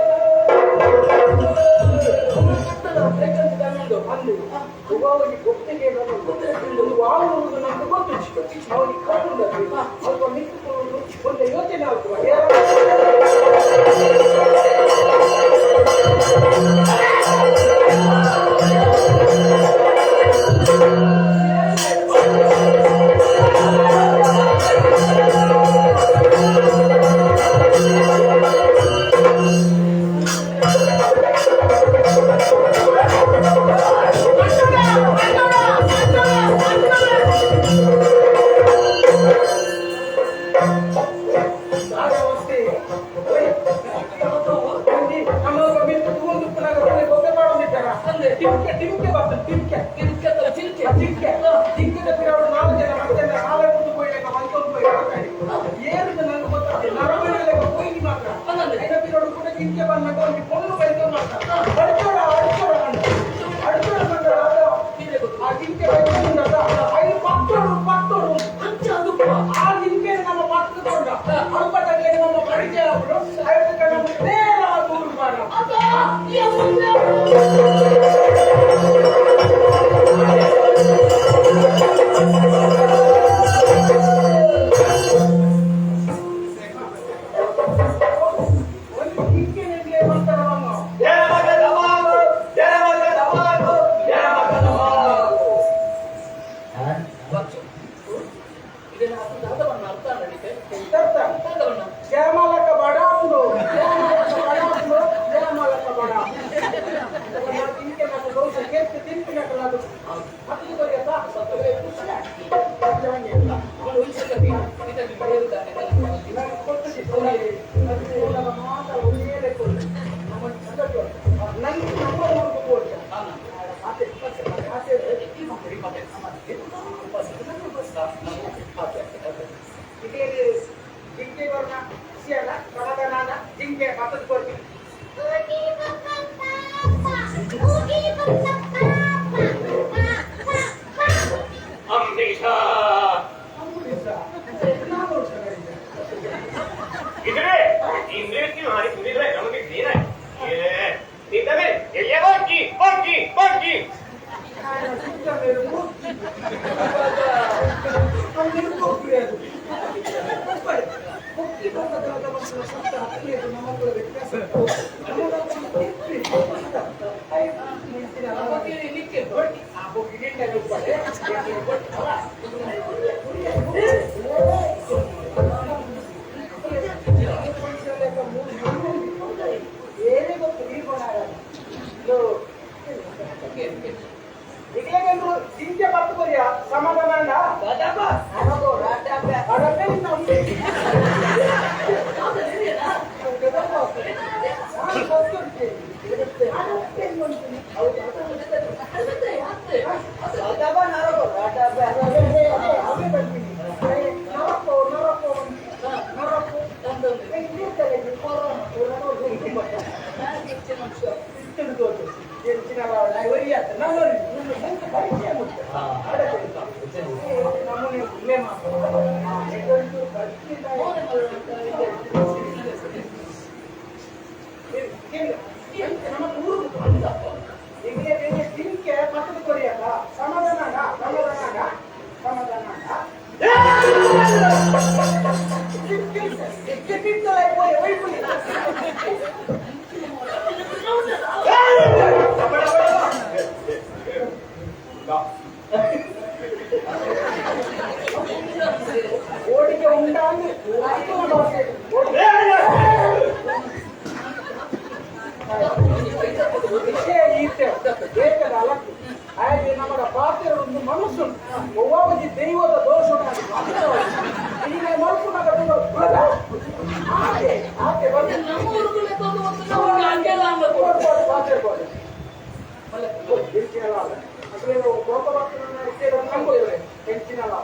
[SPEAKER 5] ಅಂದು ಅವನಿಗೆ ಗೊತ್ತಿಗೆ ಒಂದು ವಾಳುವುದು ನಮ್ಗೆ ಗೊತ್ತು ಅವನಿಗೆ ಕಣ್ಣು ಸ್ವಲ್ಪ ನಿಂತುಕೊಳ್ಳುವುದು ಒಂದು ಯೋಚನೆ ಆಗುವ ಟಿಂಕೆ ಟಿಂಕೆ ಬರ್ತದೆ ಟಿಂಕೆ
[SPEAKER 6] ಟಿಂಕೆ ಚಿಲ್ಕೆ
[SPEAKER 5] ಟಿಂಕೆ ಟಿಂಕೆದ ಪಿರವರು ನಾಲ್ಕು ಜನ ಮತ್ತೆ ನಾಳೆ ಮುಂದೆ ಪೋಯ್ಲೆಕ್ಕ ಬಂತೊಂದು ಪೋಯ್ ಮಾತಾಡಿ ಏನಿದೆ ನನಗೆ ಗೊತ್ತಾಗ್ತದೆ ನರಮನೆಲೆಕ್ಕ ಪೋಯ್ಲಿ ಮಾತ್ರ ಐನ ಪಿರವರು ಕೂಡ ಟಿಂಕೆ ಬಂದಾಗ ಒಂದು ಪೊಣ್ಣು ಬೈತೊಂದು ಮಾಡ್ತಾರೆ ಅಡ್ಚೋಡ ಅಡ್ಚೋಡ ಬಂದ ಅಡ್ಚೋಡ ಬಂದ ಆ ಟಿಂಕೆ ಬೈತೊಂದು ಐದು ಪತ್ತೋಡು ಪತ್ತೋಡು
[SPEAKER 6] ಅಂಚ ಅದು
[SPEAKER 5] ಆ ಟಿಂಕೆ ನಮ್ಮ ಪಕ್ಕದ ಅಲ್ಪದಾಗಲೇ ನಮ್ಮ ಪರಿಚಯ ಅವರು ಐದಕ್ಕೆ ನಮ್ಮ ನೇರವಾದ ಊರು ಮಾಡ ಒಂದು ಟಿಂಕೆ ನಿಂಗೆ ಬರ್ತಾರೆ ನಮ್ಮ ಜಯಮಾಲಕ ಬಡ ಅಂದು ಜಯಮಾಲಕ ಬಡ ಅಂದು ಜಯಮಾಲಕ ಬಡ ಜಿಂಕೆ ವರ್ಣ ಖುಷಿಯಲ್ಲ ಸಮಾಧಾನ ಜಿಂಕೆ ಮತ್ತದು ಕೊಡ್ತೀನಿ
[SPEAKER 2] ಅಂಬರೀಷ ಇದ್ರೆ ಇಂಗ್ಲಿಷ್ ಹಾರಿ ಸುನಿದ್ರೆ ನಮಗೆ ಏನ ಇದ್ದವೇ ಎಲ್ಲಿಯ ಬಾಕಿ ಬಾಕಿ ಬಾಕಿ
[SPEAKER 5] ಜಿಂಕೆ ಬರ್ತಕೊರಿಯ ಸಮಾಧಾನ ಓಡಿಗೆ ಉಂಟಾಂದು ವಿಷಯ ಈತೆ ಬೇಕದ ಅಲಕ್ಕು ಹಾಗೆ ನಮ್ಮ ಪಾತ್ರ ಒಂದು ಮನಸ್ಸು ಒವ್ವಾವಜಿ ದೈವದ ದೋಷ ಈಗ ಮಲ್ಪುನಾಗ ಆಕೆ ಆಕೆ ಬಂದು
[SPEAKER 6] ನಮ್ಮ ಊರುಗಳೇ ತಂದು ಒಂದು
[SPEAKER 5] ಪಾತ್ರೆ ಕೊಡು ಕೋಪ ಹೆಚ್ಚಿನಲ್ಲ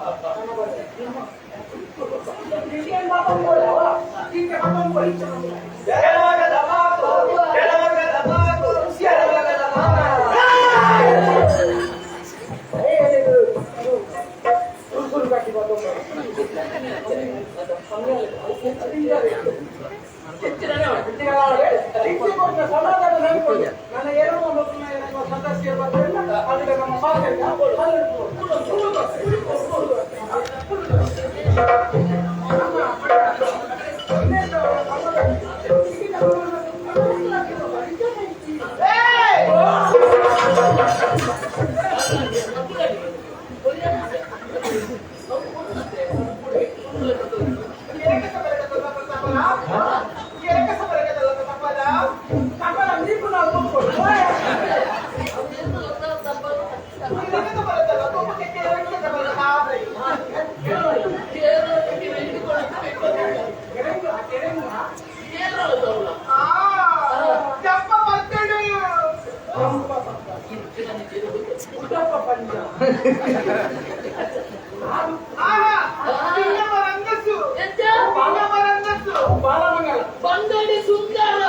[SPEAKER 5] ನನ್ನ ಏನೋ ಸದಸ್ಯರು ಅದಕ್ಕೆ ನಮ್ಮ
[SPEAKER 6] ಬಂಗಡಿ ಸುಂದರ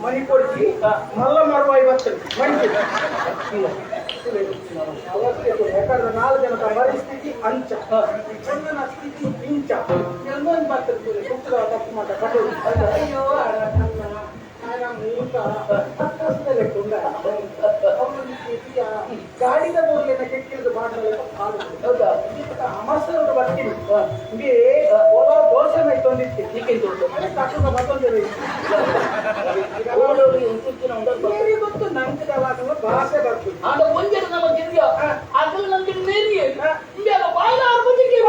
[SPEAKER 5] ಮನಿ ಕೊಡ್ತಿ ಮಲ್ಲ ಮಾಡುವ ಇವತ್ತು ಮಣಿ ಯಾಕಂದ್ರೆ ನಾಲ್ಕು ಜನದ ಪರಿಸ್ಥಿತಿ ಅಂಚ ಚಂದನ ಸ್ಥಿತಿ ಇಂಚ ಎಲ್ಲೊಂದು ಬರ್ತದೆ ಸುತ್ತದ ತಪ್ಪು ಮಾಡ ಕಟ್ಟು ಅಯ್ಯೋ ಅಣ್ಣ ಮೂಕ ಹತ್ತಸ್ತಲೆ ಕುಂಡ ಗಾಡಿದ ಬೋರ್ಲೆನ ಕೆಕ್ಕಿಳಿದು ಮಾಡಲ್ಲ ಹೌದಾ ಅಮಸರು ಬರ್ತೀನಿ ಹಿಂಗೆ ಓಲಾ ದೋಸೆ ಮೈ ತಂದಿತ್ತು ಅದೇ ತಕ್ಕ ಮತ್ತೊಂದು ಗೊತ್ತು ನಂಗೆ ಭಾಷೆ ಬರ್ತದೆ
[SPEAKER 6] ಆಗ ಒಂಜನ ನಮ್ಮ ಗಿರ್ಗ ಅಗಲ ನಮ್ಗೆ ನೇರಿಯೇ ಇಂಬೆಲ್ಲ ಬಾಯಿಲ ಆರ್ಬದಿಗೆ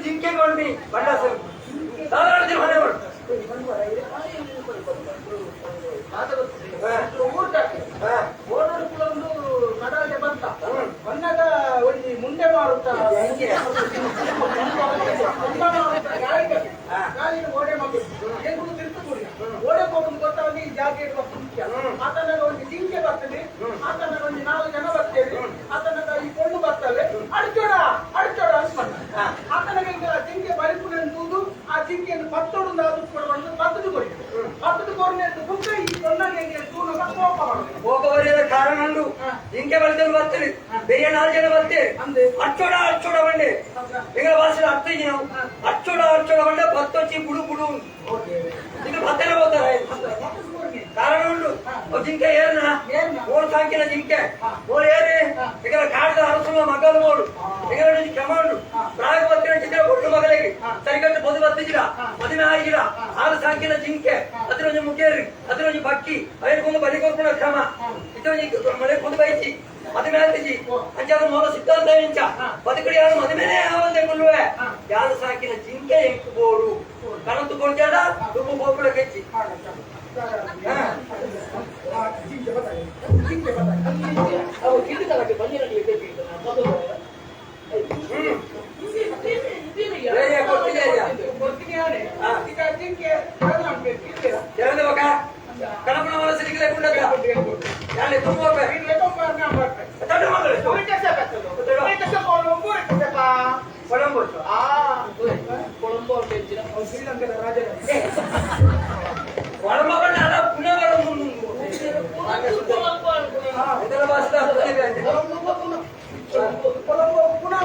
[SPEAKER 2] ಜಿಂಕೆ ಕೊಂಡಿ ಬಂಡ ಸರ್
[SPEAKER 5] ಓಡೋಡು ಕಡಾಲೆ ಬಂತ ಬಂದಾಗ ಒಂಜಿ ಮುಂಡೆ ಮಾರುತ್ತ ಗಾಳಿ ಓಡೆ ಮಗ ಎಂಗುಳು ತಿರ್ತು ಓಡೆ ಹೋಗುದು ಗೊತ್ತಾಗಿ ಈ ಜಾಗೆ ಮುಖ್ಯ ಆತನಾಗ ಒಂದು ಜಿಂಕೆ ಬರ್ತದೆ ಆತನಾಗ ಒಂದು ನಾಲ್ಕು ಜನ ಬರ್ತೇವೆ ಆತನಾಗ ಈ ಪೊಣ್ಣು ಬರ್ತಾಳೆ ಅಡ್ಚೋಡ ಅಡ್ಚೋಡ ಅಂತ ಮಾಡ್ತಾರೆ ಆತನಾಗ ಈಗ ಜಿಂಕೆ ಬರಿಪುನ ತೂದು ಆ ಜಿಂಕೆಯನ್ನು ಪತ್ತೋಡು ಅದು ಬಂದು ಪತ್ತದು ಕೊಡಿ ಪತ್ತದು ಕೊರನೆ ಬುಕ್ಕ ಈ ಪೊಣ್ಣಗೆ ಹೆಂಗೆ ತೂನಗ ಕೋಪ ಮಾಡುದು
[SPEAKER 7] ಕೋಪ ಬರೆಯದ ಕಾರಣ ಉಂಡು ಜಿಂಕೆ ಬರ್ತೇನೆ ಬರ್ತೀರಿ ಬೇರೆ ನಾಲ್ಕು ಜನ ಬರ್ತೀರಿ ಅಚ್ಚೋಡ ಅಚ್ಚೋಡ ಬಂಡೆ ಎಂಗಳ ಭಾಷೆ ಅರ್ಥ ನಾವು ಅಚ್ಚೋಡ ಅಚ್ಚೋಡ ಬಂಡೆ ಪತ್ತೊಚ್ಚಿ ಬುಡು ಬುಡು ಈಗ ಪತ್ತನೆ ಹೋಗ್ತಾರೆ ಕಾರಣ ಉಂಡು ಜಿಂಕೆ ಏರ್ನ ಓಡ್ ಸಾಂಕಿನ ಜಿಂಕೆ ಓಡ್ ಏರಿ ಈಗ ಕಾಡದ ಅರಸುವ ಮಗಲು ಮೋಡು ಎಂಗಳ ಕ್ರಮ ಉಂಡು ಪ್ರಾಗ ಬತ್ತಿನ ಚಿತ್ರ ಕೊಟ್ಟು ಮಗಳಿಗೆ ಸರಿಕಟ್ಟು ಬದು ಬತ್ತಿಜಿರ ಮದುವೆ ಆಗಿರ ಆರು ಸಾಂಕಿನ ಜಿಂಕೆ ಅದರೊಂದು ಮುಖೇರಿ ಅದರೊಂದು ಬಕ್ಕಿ ಐದು ಬಲಿ ಕೊರ್ಪುಣ ಕ್ರಮ ಇದೊಂದು ಮಳೆ ಕೊಂಡು ಬೈಚಿ ಮದುವೆ ಆತಿಜಿ ಅಂಚಾದ ಮೊದಲ ಸಿದ್ಧಾಂತ ಇಂಚ ಬದುಕಡಿ ಯಾರು ಮದುವೆನೇ ಆವಂದೆ ಕೊಲ್ಲುವೆ ಯಾರು ಸಾಕಿನ ಜಿಂಕೆ ಎಂಕು ಬೋಡು ಕಣತು ಕೊಂಚಾಡ ದುಪ್ಪು ಬೋಪುಳ ಕೆಚ್ಚಿ ಕಣಪುಣ ಮನಸ್ಸಿಗೆ ಕುಂಡದ ಯಾಳೆ ತುಂಬ
[SPEAKER 6] ಕೊಳಂಬೋ
[SPEAKER 5] ಶ್ರೀಲಂಕಾದ ರಾಜ ಕೊಲಂಬೋ ಪುನಃ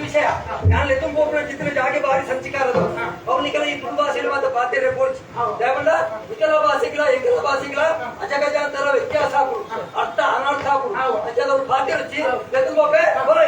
[SPEAKER 7] ವಿಷಯ ನಾನು ಎತ್ತುಂ ಪೋಪುನ ಚಿತ್ರ ಜಾಗೆ ಬಾರಿ ಸಂಚಿಕಾರದು ಅವ್ನಿಗೆಲ್ಲ ಈ ತುಳು ಭಾಷೆಯಲ್ಲಿ ಮಾತ್ರ ಪಾತಿರೆ ಪೋರ್ಚ್ ದೇವಲ್ಲ ಇತರ ಭಾಷೆಗಳ ಎಂಗಲ ಭಾಷೆಗಳ ಅಜಗಜಾಂತರ ವ್ಯತ್ಯಾಸ ಆಗುಡು ಅರ್ಥ ಅನರ್ಥ ಆಗುಡು ಅಂಚಾದವ್ರು ಪಾತಿ ರುಚಿ ಎತ್ತುಂ ಪೋಪೆ
[SPEAKER 1] ಅವರ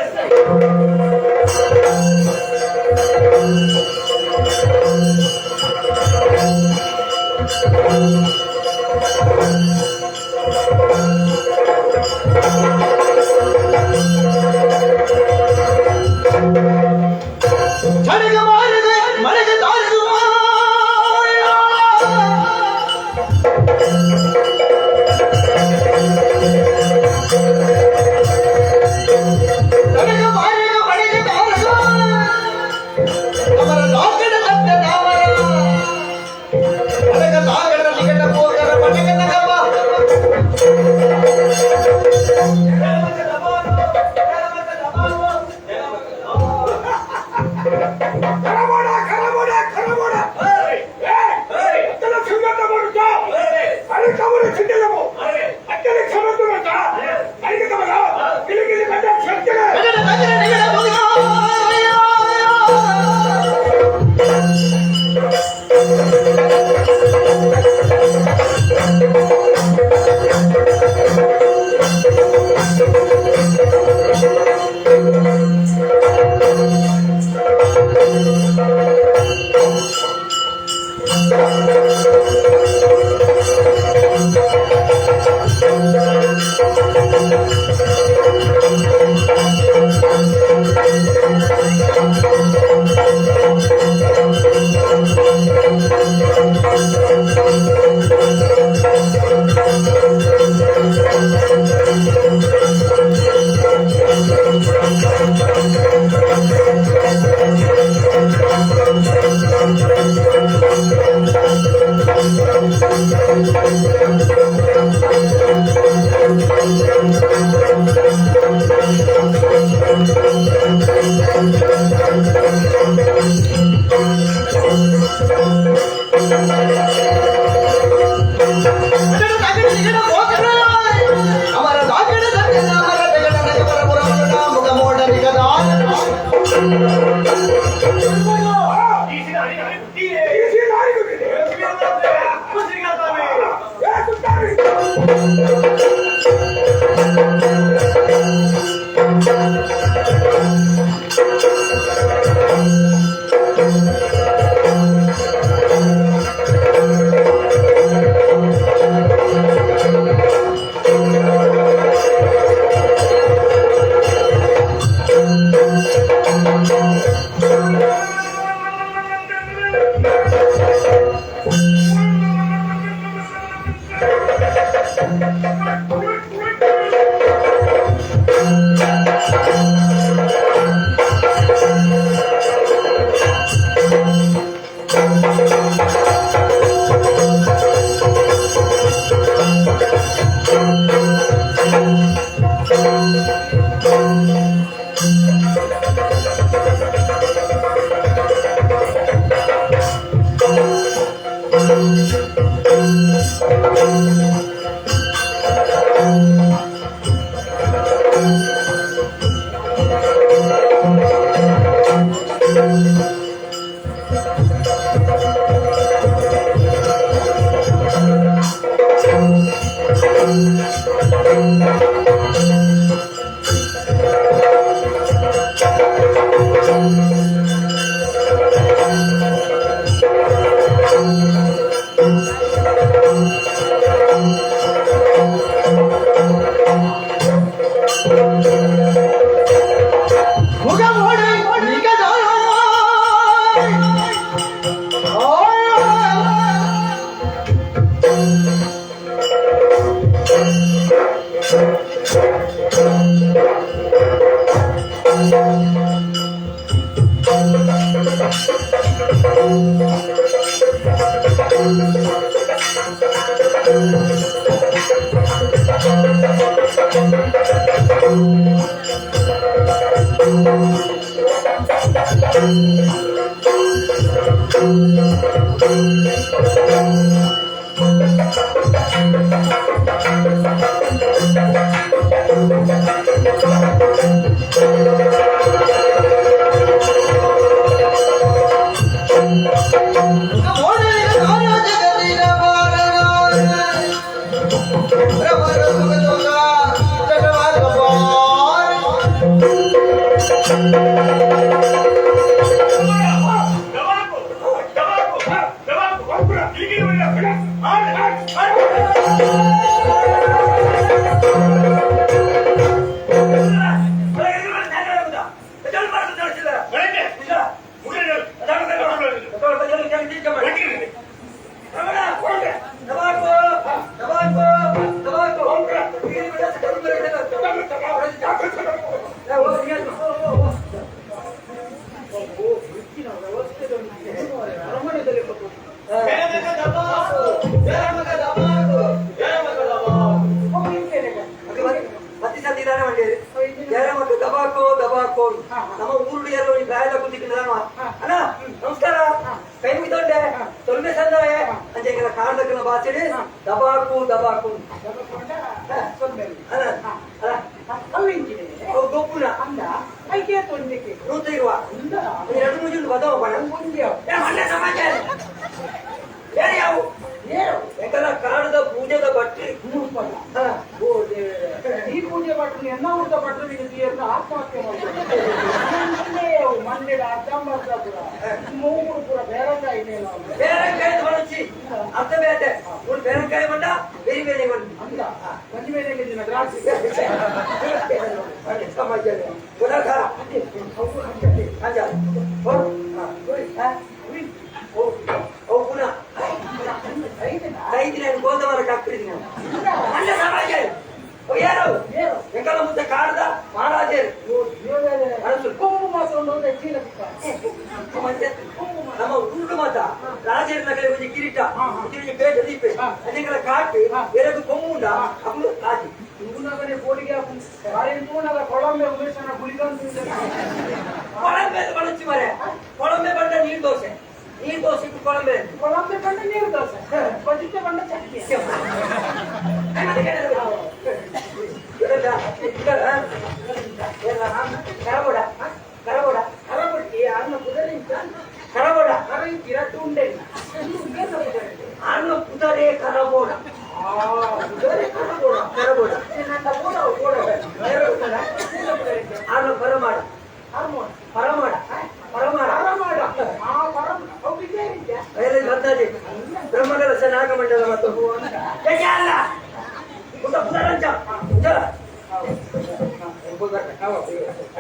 [SPEAKER 5] ಕರಬೋಡ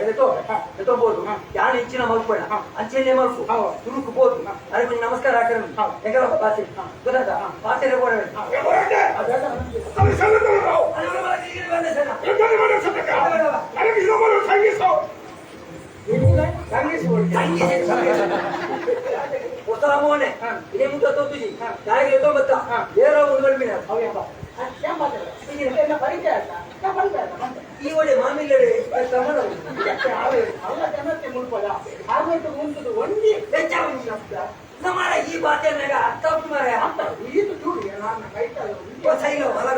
[SPEAKER 7] ಎತ್ತೋಬೋದು ಯಾರು ಇಂಚಿನ ಮಲ್ಪೋಣ ಅಂಚೆನೆ ಮಲ್ಪು ತುರುಕು ಬೋದು ಅದಕ್ಕೆ ನಮಸ್ಕಾರ ಹಾಕಿ ಎಗರ ಪಾಸೆ ಗೊತ್ತಾಯ್ತಾ ಪಾಸೆ ಹೊಸ ಇದೇ ಮುಟ್ಟ ತೋತುಜಿ ನಾಯಿಗೆ ಎತ್ತೊಂಬತ್ತ ಏರೋ ಒಂದು ಈ ಒಡೆ ಮಾಮಿಲ್ಲಡೆ ನಮ್ಮರ ಈ ಬಾತೆನಾಗ ಅರ್ಥ ಮಾರ
[SPEAKER 5] ಇದು ಚೂಡಿ ನಾನು ಕೈತಲ್ಲ
[SPEAKER 7] ಸೈಲ ಹೊರಗ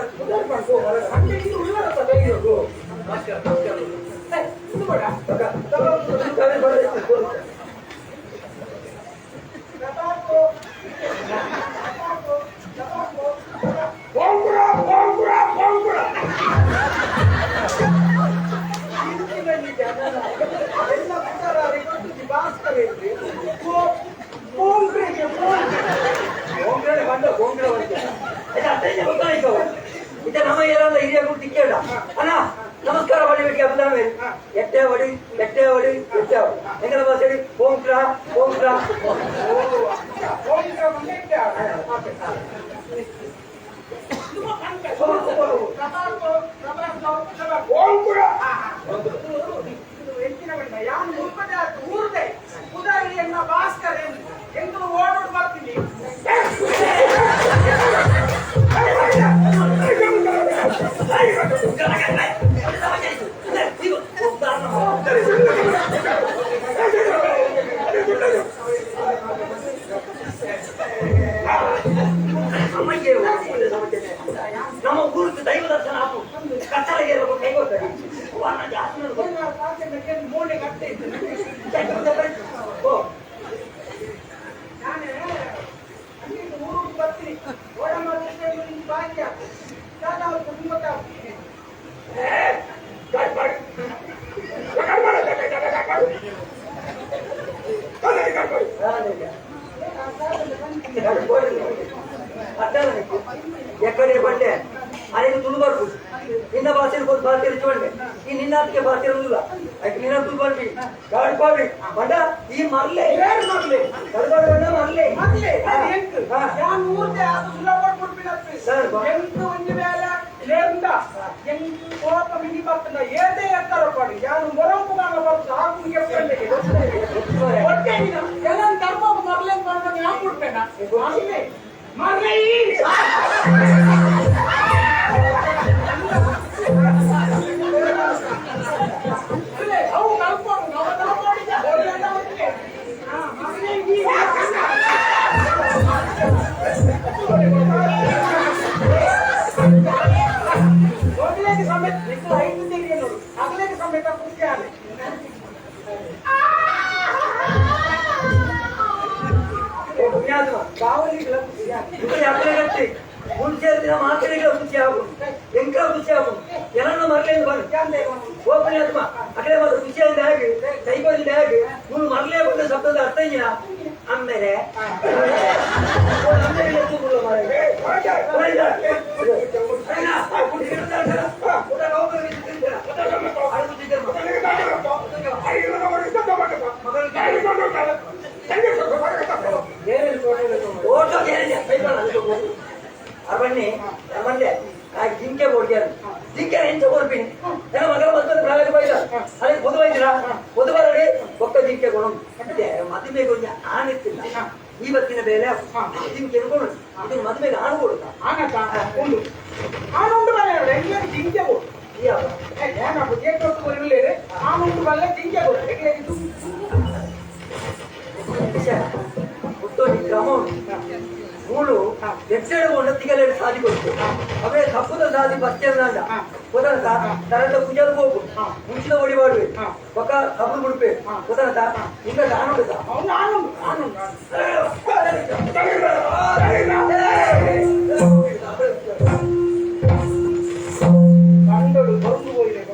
[SPEAKER 7] ನಮಸ್ಕಾರ ಮಾಡಿ ಅಬ್ದಾಮೆ ಎಟ್ಟೆ ಹೊಡಿ ಎಟ್ಟೆ ಹೊಡಿ ಎಟ್ಟೆ ಹೊಡಿ ಎಂಗಲ ಭಾಷೆ ಓಂಕ್ರ ಓಂಕ್ರ
[SPEAKER 5] ಭಾಸ್ಕರ್ ಎಂದು ಓಡೋಡ್ ಬರ್ತೀನಿ.
[SPEAKER 7] ನಮ್ಮ ಊருக்கு ದೈವ ದರ್ಶನ ಆಪು ಕತ್ತಲೆಗೆ ಕೈಗೊಳ್ತಾರೆ
[SPEAKER 5] ಮೋನೆ ಕಟ್ಟೆ ಇತ್ತು. ನಾನು ಅಲ್ಲಿ ಊರು ಬರ್ತೀನಿ. ಓಡ ನಿಮ್ಗೆ ಭಾಗ್ಯ ಕುಟುಂಬ
[SPEAKER 7] ಎಕ್ಕಡೆ ಬಂಡೆ ಅನೇಕ ತುಳು ಬರ್ಬೋದು ನಿನ್ನ ಭಾಷೆ ಇರ್ಬೋದು ಭಾಷೆ ಇರ್ಚೋಂಡೆ ಈ ನಿನ್ನ ಅದಕ್ಕೆ ಭಾಷೆ ಇರುವುದಿಲ್ಲ ಅದಕ್ಕೆ ನಿನ್ನ ತುಳು ಬರ್ಬಿ ಗಾಡ್ಪಾಡಿ ಬಂಡ ಈ ಮರ್ಲೆ
[SPEAKER 5] ಮರ್ಲೆ
[SPEAKER 7] ಗಡ್ಬಡಿ ಬಂಡ ಮರ್ಲೆ
[SPEAKER 5] ಮರ್ಲೆ ಎಂಟು ಯಾನ್ ಊರ್ದೆ ಅದು ಸುಲಭ ಕೊಡ್ಬಿಡತ್ತೆ
[SPEAKER 7] ಸರ್
[SPEAKER 5] ಎಂಟು ಒಂದು ವೇಳೆ ಲೇಂದ ಎಂಟು ಕೋಪ ಮಿನಿ ಬರ್ತದ ಏದೇ ಎತ್ತರ ಪಾಡಿ ಯಾನು ಮೊರಂಪು ಕಾಣ ಬರ್ತದೆ ಹಾಕು ಎಪ್ಪಂಡೆಗೆ ಹೊಟ್ಟೆ ನೀನು ಎಲ್ಲ ಧರ್ಮ ಮರ್ಲೆ ಬಂದ ಯಾನ್ ಬಿಡ್ಪೇನ ಮರ್ಲೆ ಮರ್ಲೆ ಅವು ಕಲ್ಪೋಡು ನಾವು ಕಲ್ಪೋಡಿದ ಮರ್ಲೆ ಮೊದಲನೇ ಸಮೇತ ನಿಕ್ಕು ಐದು ತೆಗೆಯ ನೋಡು ಅಗಲೇಗೆ ಸಮೇತ ಖುಷಿ ಆಲೆ
[SPEAKER 7] ಪುಣ್ಯಾತ್ಮ
[SPEAKER 5] ಕಾವಲಿಗಳ ಖುಷಿ ಆಲೆ
[SPEAKER 7] ఇప్పుడు ఎక్కడికి ಮುಂಚೆ ದಿನ ಮಾತಿನಿಗಳ ಖುಷಿ ಆಗು ಎಂಕಲ ಖುಷಿ ಆಗು ಎಲ್ಲನ್ನ ಮರಲೇನು ಬನ್ನಿ ಓ ಪುಣ್ಯಾತ್ಮ ಅಕಡೆ ಮಾತ್ರ ಖುಷಿ ಆಗಿ ಹೇಗೆ ಕೈಗೊಂಡು ಹೇಗೆ ನೀನು ಮರಲೇ ಬಂದ ಶಬ್ದದ ಅರ್ಥ ಇಲ್ಲ ಆಮೇಲೆ ಓಟೋ ಅವನ್ನಿ ಅವನ್ನೇ ಆ ಜಿಂಕೆ ಬೋಡ್ಯಾರು ಜಿಂಕೆ ಎಂಚ ಕೊಡ್ತೀನಿ ಏನೋ ಮಗಳ ಮಕ್ಕಳು ಪ್ರಾಯ ಬೈದ ಅದೇ పొదువైదిరా పొదువరడి ఒక్క ಜಿಂಕೆ ಕೊಡು ಮದುವೆಗೆ ಕೊಂಚ ಆನಿತ್ತಿಲ್ಲ ಇವತ್ತಿನ ಬೇಲೆ ಜಿಂಕೆ ಕೊಡು ಇದನ್ನು ಮದುವೆಗೆ ಆಣು ಕೊಡುತ್ತಾ
[SPEAKER 5] ಆನಕ ಉಂಡು ಆನುಂಡು ಬಲ್ಲ ಎಂಗ್ಲೇಗೆ ಜಿಂಕೆ ಕೊಡು ಏನಪ್ಪ ಜೇಟ್ ಕೊರಿಲ್ಲೇರೆ ಆನುಂಡು ಬಲ್ಲ ಜಿಂಕೆ ಕೊಡು ಎಂಗ್ಲೇಗೆ
[SPEAKER 7] ಹುಟ್ಟೋಡಿ ಕ್ರಮ ಮೂಳು ಎಚ್ಚೆಡು ಕೊಂಡ ತಿಗಲೆಡು ಸಾದಿ ಕೊಡ್ತು ಅವೇ ತಪ್ಪುದ ಸಾದಿ ಬಸ್ತೆಂದ ಗೊತ್ತಂತ ತರಂತ ಪೂಜಾರು ಹೋಗು ಮುಂಚಿನ ಒಡಿವಾಡುವೆ ಒಕ್ಕ ಕಬ್ಬು ಬಿಡ್ಪೆ ಗೊತ್ತಂತ ಹಿಂಗ ಆನುಂಡು
[SPEAKER 5] ಅವನು ಆನುಂಡು ಆನುಂಡು ಕಂಡೋಡು ಬರುಂದು ಹೋಗಿದೆ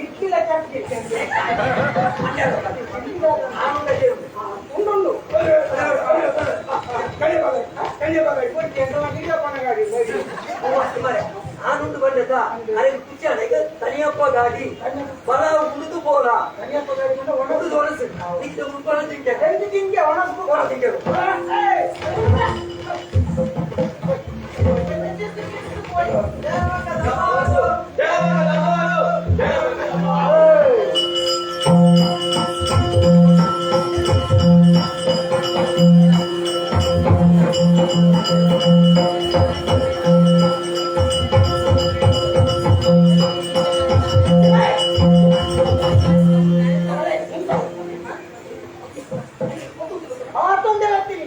[SPEAKER 5] ಇಡ್ಲಿಲ್ಲ ಚಟ್ನಿ ಉಂಡುಂಡು
[SPEAKER 7] ಅರೆಗೆ ಕುಚ್ಚಾಣ ಈಗ ತನಿಯಪ್ಪ ಗಾಡಿ ಬಲ ಉಳಿದು ಪೋಲ
[SPEAKER 5] ತನಿಯಪ್ಪ ಗಾಡಿ ಪಂಡ ಒಣಸು.
[SPEAKER 7] ಉಳಿದು ಒಣಸು ನಿಕ್ಕಿದ ಉಳ್ಕೊಳ ತಿಂಕೆ
[SPEAKER 5] ಎಂತ ತಿಂಗೆ ಒಣಸು
[SPEAKER 7] ಒಣ ತಿಂಕೆ.
[SPEAKER 5] ಆತೊಂದೇ ಬರ್ತೀನಿ.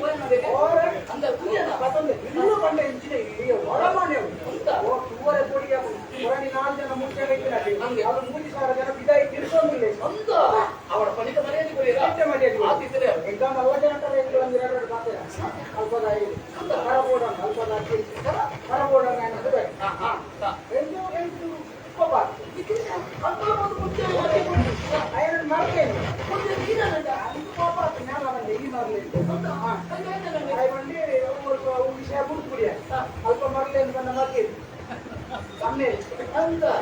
[SPEAKER 5] ಪತ್ತೊಂದೆ. ಇಲ್ಲೂ ಪಂಡ ಇಂಚಿನ ಈ ಹೊರಮಾನೆ ಉಂಟು. ಓ, ತೂವರೆ ಪೊಡಿಯ ಹೊರಣಿ ನಾಲ್ಕು ಜನ ಮುಂಚೆ ಇತ್ತಿನ. ಅದು 3000 ಜನ ಬಿದಾಯಿ ತಿರ್ಸೊಂದಿಲ್ಲ.
[SPEAKER 6] ಅವರ ಪಣಿತ ಮರ್ಯಾದೆ ಕೊರಿಯರ
[SPEAKER 5] ಎಂತ ಮರ್ಯಾದೆ?
[SPEAKER 6] ಆತಿಥ್ಯ.
[SPEAKER 5] ಎಂತ ನಲ್ವ ಜನ ಎಂಟು ಒಂದು ಎರಡು ಎರಡು ಮಾತಾಡ. ಅಲ್ಪದ ಐದು. ಕರಬೋಡ ಅಲ್ಪದ ಐದು. ಕರಬೋಡ ನಾನು ಅದು ಬೇಡ. ಎಂಟು ಎಂಟು ಕೋಪ. ಅಯ್ಯನ ಮರ್ಲೇನು. ಅದು ಕೋಪ ಆತು. ನಾನು ಬಂದೆ ಈ ಮರ್ಲೇನು. ಆಯ್ ಬಂದು ವಿಷಯ ಬುಡ್ದು ಅಲ್ಪ ಮರ್ಲೇನು ಬಂದ ಮಗಿ ಅಮ್ಮೇಲೆ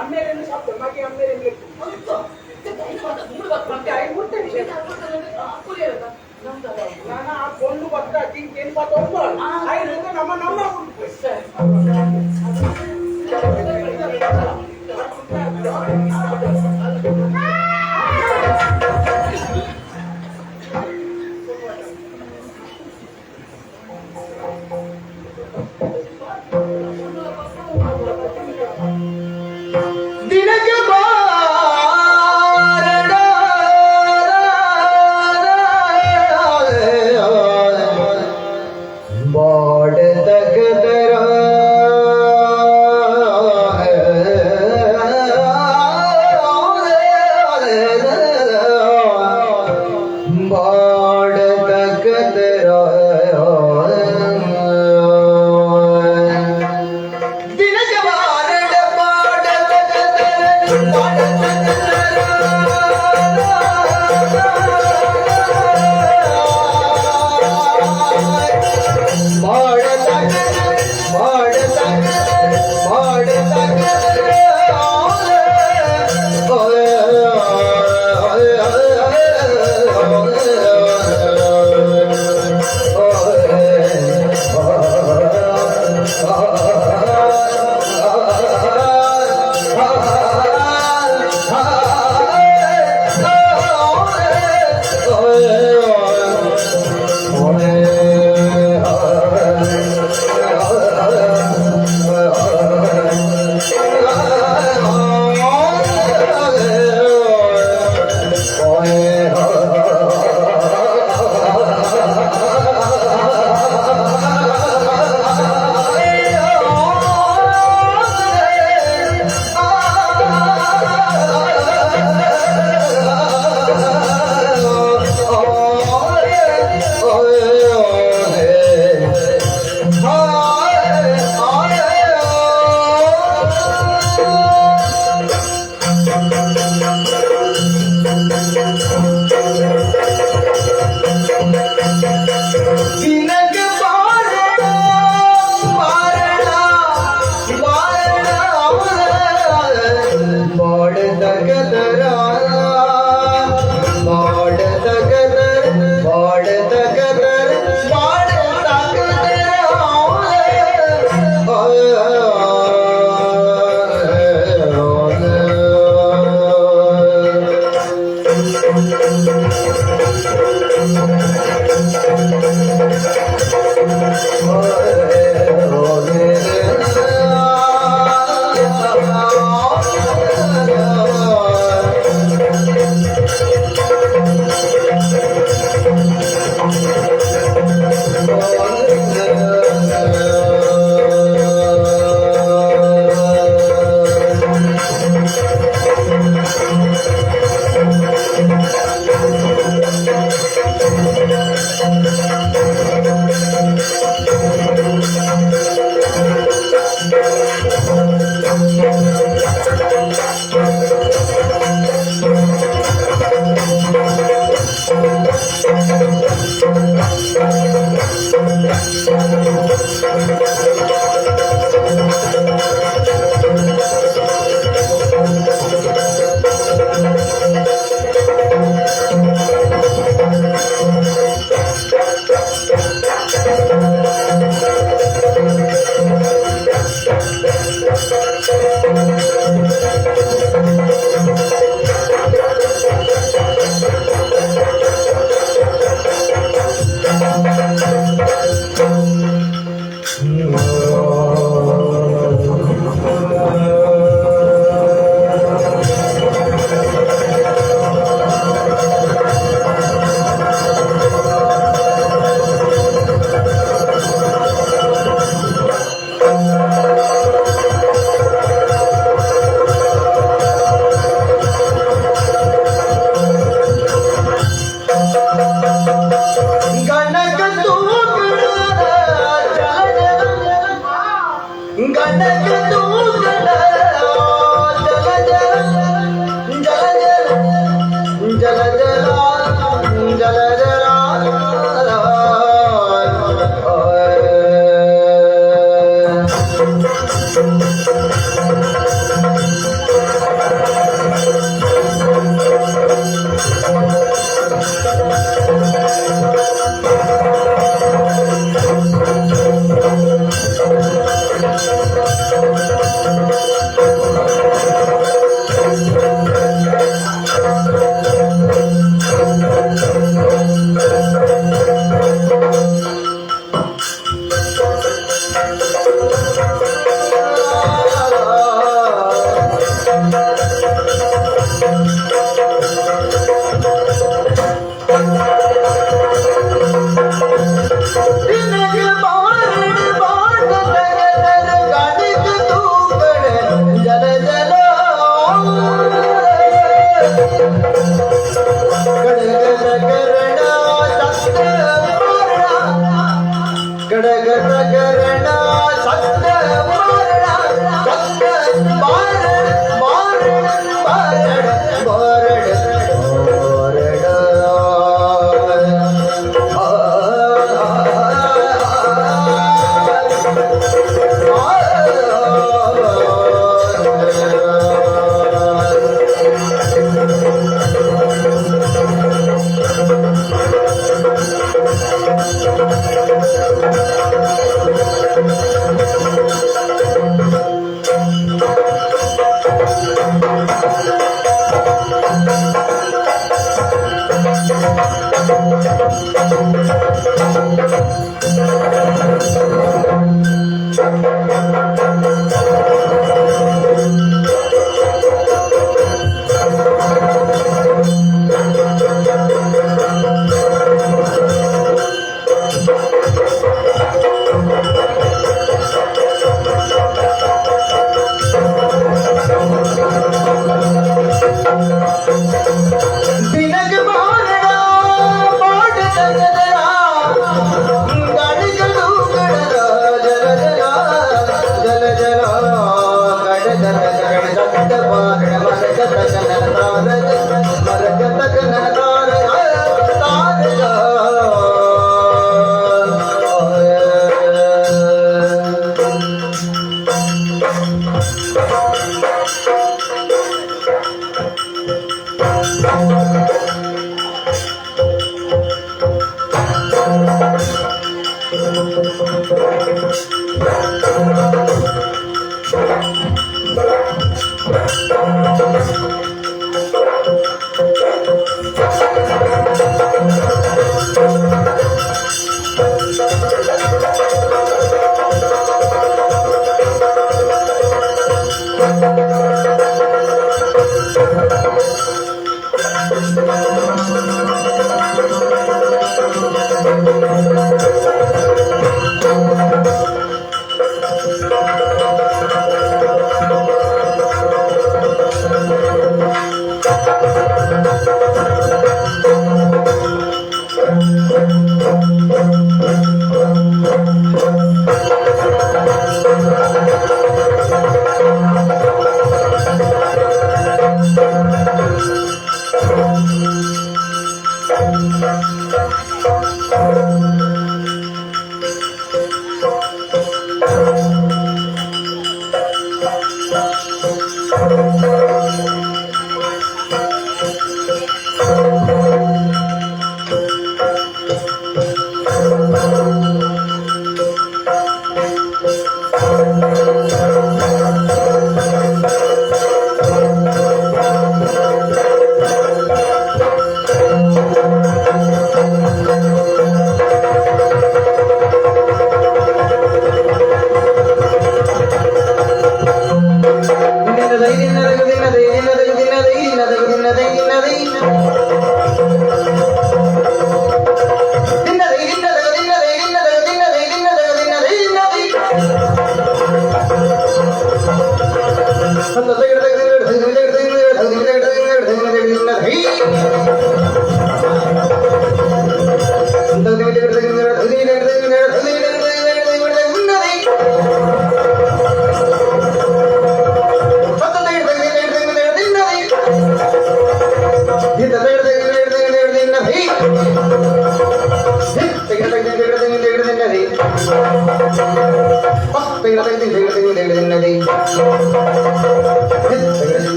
[SPEAKER 5] ಅಮ್ಮೇಲೆ ಶಬ್ದ ಮಗಿ ಅಮ್ಮೇಲೆ ಮತ್ತೆ I ಮುಟ್ಟೆ ವಿಷಯ. ನಾನು ಆ ಕೊಂಡು ಬತ್ತ ತಿಂಕೇನು ಬತ್ತ ಒಬ್ಬ ಐದು ನಮ್ಮ ನಮ್ಮ ಉಂಟು.
[SPEAKER 1] ದಿನಕ್ಕೆ ಬಾರಣ ಬಾಡತಕದರ ಬಾಡತಕದರ ದಿನಕ್ಕೆ ಬಾರಡ ದಿನಕ್ಕೆ ಬಾರಣ ಬಾರಣ ಬಾರಣ ಬಾಡತಕದರ ಬಾಡತಕದರ ಬಾಡತಕದರ ಬಾಡತಕದರ.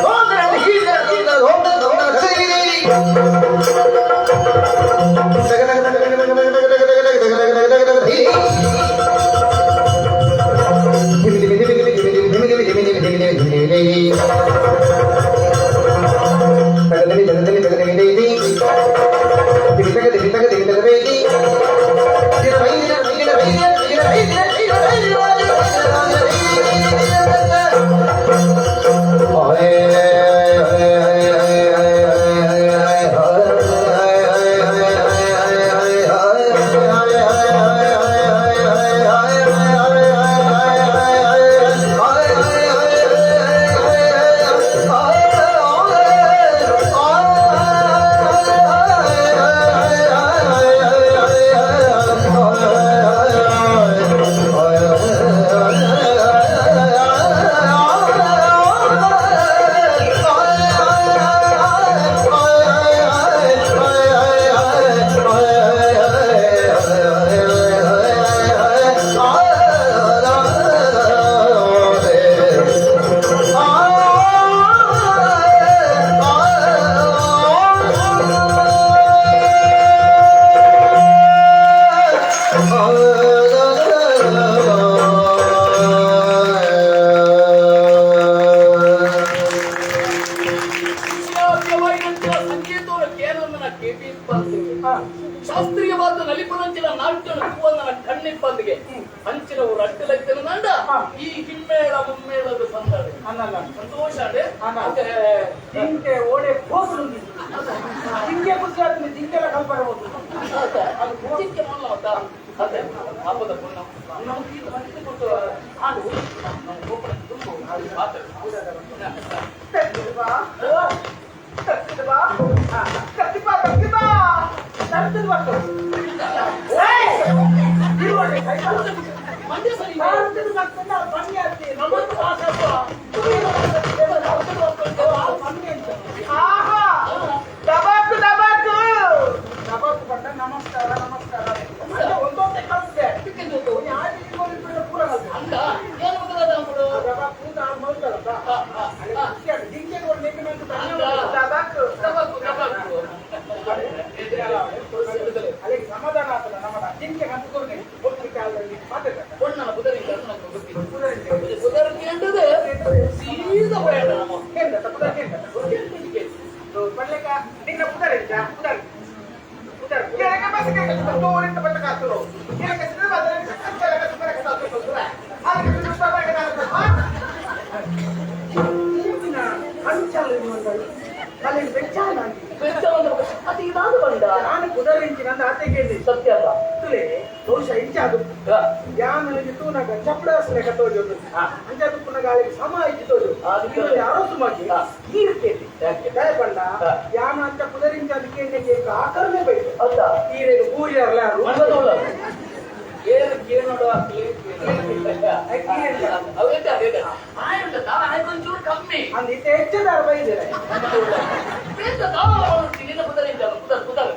[SPEAKER 1] Oh,
[SPEAKER 6] ಸಮ್ಮೇಳ ಮುಮ್ಮೇಳದ ಸಂದಡೆ
[SPEAKER 5] ಅನ್ನಲ್ಲ
[SPEAKER 6] ಸಂತೋಷ ಅಡೆ
[SPEAKER 5] ಜಿಂಕೆ ಓಡೆ ಹೋಗುದು ಜಿಂಕೆ ಖುಷಿ ಆಗ್ತದೆ ಜಿಂಕೆಲ್ಲ ಕಲ್ಪನೆ ಹೋಗುದು
[SPEAKER 6] ಜಿಂಕೆ ಮೊಲ್ಲ ಅದೇ ಹಬ್ಬದ ಪುಣ್ಯ ನಮಗೆ ಇದು ಮತ್ತೆ ಕೊಟ್ಟು ಹಾಡು ನಮ್ಮ ಗೋಪುರ ತುಂಬ ಮಾತಾಡ ಮಂಡ್ಯ ಸರಿ
[SPEAKER 5] ದಬಾಕು ದಬಾಕು ದಬಾಕು ಬಂದ ನಮಸ್ಕಾರ ನಮಸ್ಕಾರ ಒಂದೊಂದೇ ಕಲಿಸಿದೆ ಪೂರ
[SPEAKER 6] ಅಂದ ಏನು ಮೊದಲಾದ
[SPEAKER 5] ದಬಾಕು ಮಲ್ತಲ್ಲ ದಬಾಕು
[SPEAKER 6] ದಬಾಕು ದಬಾಕು
[SPEAKER 5] ಅಲ್ಲಿಗೆ ಸಮಾಧಾನ ಆಗ್ತದೆ ನಮ್ಮ ಜಿಂಕೆ ಹಂಚ್ಕೊಂಡು ಹೋಗ್ಲಿಕ್ಕೆ ಅಲ್ಲಿ ಮಾತಾಡ್ತಾರೆ
[SPEAKER 6] பொண்ணான புதரி புதர் கேண்டது ಸೀದಾ ಹೋಯಣ ನಮ್ಮ
[SPEAKER 5] ನಿನ್ನ ಪುದರ್ ಇದ್ದ ಪುದರ್ ಪುದರ್ ಕೇಳಕ್ಕೆ ಬಸ್ ಕೇಳಕ್ಕೆ ತೋರಿಂದ ಬಂದ ಕಾತರು ಕೇಳಕ್ಕೆ ಸಿದ ಬಂದರೆ ಕೇಳಕ್ಕೆ ಸುಮ್ಮನೆ ಕಾತರು ಸುರ ಅದಕ್ಕೆ ಸುತ್ತ ಬರಕ್ಕೆ ಅಲ್ಲಿ ಬೆಚ್ಚಾಲ
[SPEAKER 6] ಅದು ಇದಾದ ಬಂದ
[SPEAKER 5] ನಾನು ಪುದರ್ ಇಂಚಿನ ಆತೆ ಕೇಳಿ
[SPEAKER 6] ಸತ್ಯ ಅಲ್ಲ
[SPEAKER 5] ತುಲೆ ಬಹುಶಃ ಇಂಚ ಅದು ಯಾನ ತೂನಾಗ ಚಪ್ಪಡಾಸನೆ ತೋಜು ಅಂಚ ತುಪ್ಪುನ ಗಾಳಿಗೆ ಸಮ ಇಜ್ಜಿ ತೋಜು ಯಾರೋ ಸುಮಾಗಿ ನೀರು ಕೇಳಿ ದಯಪಂಡ ಯಾನ ಅಂಚ ಪುದರಿಂಚ ಅದಕ್ಕೆ ಆಕರನೇ ಬೇಕು
[SPEAKER 6] ಅಲ್ಲ
[SPEAKER 5] ಈರೆಗೆ ಪೂರ್ಯಾರಲ್ಲ ಯಾರು
[SPEAKER 6] ಏನು ಕೇಳೋಡು ಒಂಚೂರು ಕಮ್ಮಿ
[SPEAKER 5] ಅಂದ್ ಇತ್ತೆ ಹೆಚ್ಚದಾರ ಬೈದಿರ
[SPEAKER 6] ಪುದರ್ ಪುದರ್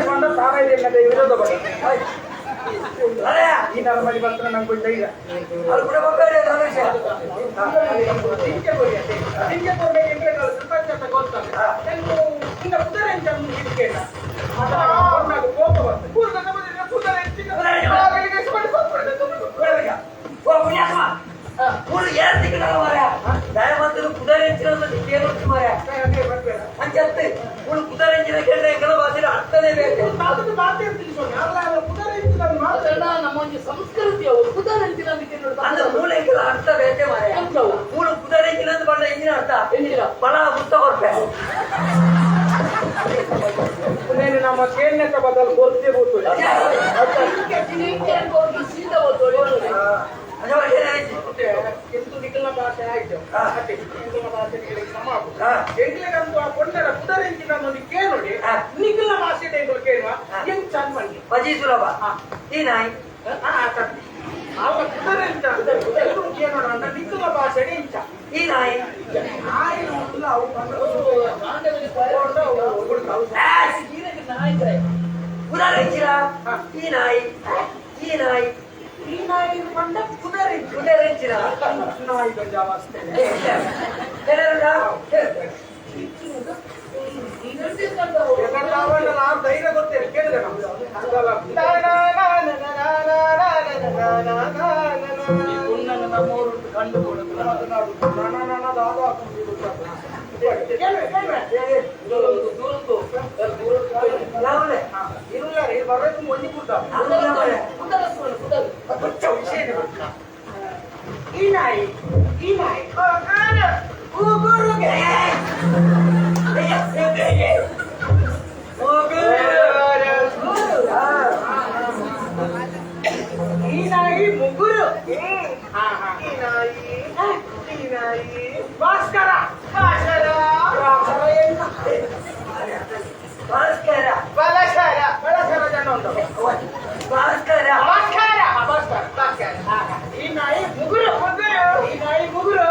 [SPEAKER 5] ಬಂದ ತಾರ ಇದೆ ವಿರೋಧ ಈ ನರಮಲಿ ಬಂತ್ರ ನಂಗೆ ಧೈರ್ಯ
[SPEAKER 7] ಅದು ಕೂಡ ಮಕ್ಕಳೇ
[SPEAKER 5] ಜಿಂಕೆ ಕೊಡಿ ಜಿಂಕೆ ಕೊಡಿ ಎಂದ್ರೆ ಪ್ರಪಂಚ ಗೊತ್ತಾಗ ಇನ್ನ ಪುದರ ಎಂಚ ಹಿಡ್ಕೇಳ ಕೋಪ ಬರ್ತದೆ ಪುದರ
[SPEAKER 7] ಊರು ಏನ್ ತಿಕ್ಕಲ್ಲ ಮಾರ್ಯ ದಯವಂತರು ಕುದರೆ ಎಂಚಿನ ಕೇಳುತ್ತು ಮಾರ್ಯ ಅಂಚತ್ತೆ ಊರು ಕುದರೆ ಎಂಚಿನ ಕೇಳಿದ್ರೆ ಎಂಗಲ ಭಾಷೆ ಅರ್ಥನೇ ಬೇಕು
[SPEAKER 6] ನಮ್ಮ ಒಂದು ಸಂಸ್ಕೃತಿ ಅವರು ಕುದರೆ ಎಂಚಿನ
[SPEAKER 7] ಅಂದ್ರೆ ಮೂಲ ಎಂಗಲ ಅರ್ಥ ಬೇಕೆ ಮಾರ್ಯ ಮೂಲ ಕುದರೆ ಎಂಚಿನ ಅಂತ ಬಂದ ಎಂಜಿನ ಅರ್ಥ ಬಲ ಪುಸ್ತಕ ಕೊಡ್ತೆ
[SPEAKER 5] ನಮ್ಮ ಕೇಳನೆತ್ತ ಬದಲು ಗೊತ್ತೇ ಗೊತ್ತು ಎಂತು ನಿಖಲ್ನ ಭಾಷೆ ಆಯ್ತು ನಿಖಲ್ನ ಭಾಷೆ ಸಮ ಎಂಗ್ಲಿಗಂತೂ ಆ ಪೊಣ್ಣರ ಕುದರೆ ಎಂಚಿನ ಕೇಳೋಡಿ ನಿಖಲ್ನ ಭಾಷೆ ಎಂಗಳು ಕೇಳುವ ಎಂಗ್ ಚಂದ ಮಾಡಿ
[SPEAKER 7] ಬಜಿ ಸುಲಭ ಈ ನಾಯಿ
[SPEAKER 5] ಅವ ಕುದರೆ ಎಂಚ ಕೇಳೋಣ ಅಂತ ನಿಖಲ್ನ ಭಾಷೆ ಇಂಚ
[SPEAKER 7] ಈ ನಾಯಿ
[SPEAKER 5] ನಾಯಿ ಉಂಟಲ್ಲ ಅವು
[SPEAKER 7] ಕುದರೆ ಎಂಚಿನ ಈ ನಾಯಿ ಈ ನಾಯಿ
[SPEAKER 5] ಈ ನಾಯಿ ಬಂದ ಕುದರೆ
[SPEAKER 7] ಕುದರೆ ಎಂಚಿನ
[SPEAKER 5] ನಾಯಿ ಗಂಜಾವಸ್ತೆ ಧೈರ್ಯ ಗೊತ್ತೇ ಕೇಳಿದೆ
[SPEAKER 6] ಕಂಡು
[SPEAKER 5] ಈ ನಾಯಿ ಈ ನಾಯಿ ಉಗುರುಗೆ ಈ ನಾಯಿ ಮುಗುರು ಈ ನಾಯಿ ಈ ನಾಯಿ ಭಾಸ್ಕರ ಭಾಸ್ಕರ
[SPEAKER 7] ಭಾಸ್ಕರ
[SPEAKER 5] ಬಲಶರ ಬಲಶರ ಜನ ಉಂಟು
[SPEAKER 7] ಭಾಸ್ಕರ
[SPEAKER 5] ಭಾಸ್ಕರ ಭಾಸ್ಕರ ಭಾಸ್ಕರ ಈ ನಾಯಿ ಮುಗುರು ಮುಗುರು ಈ ನಾಯಿ ಮುಗುರು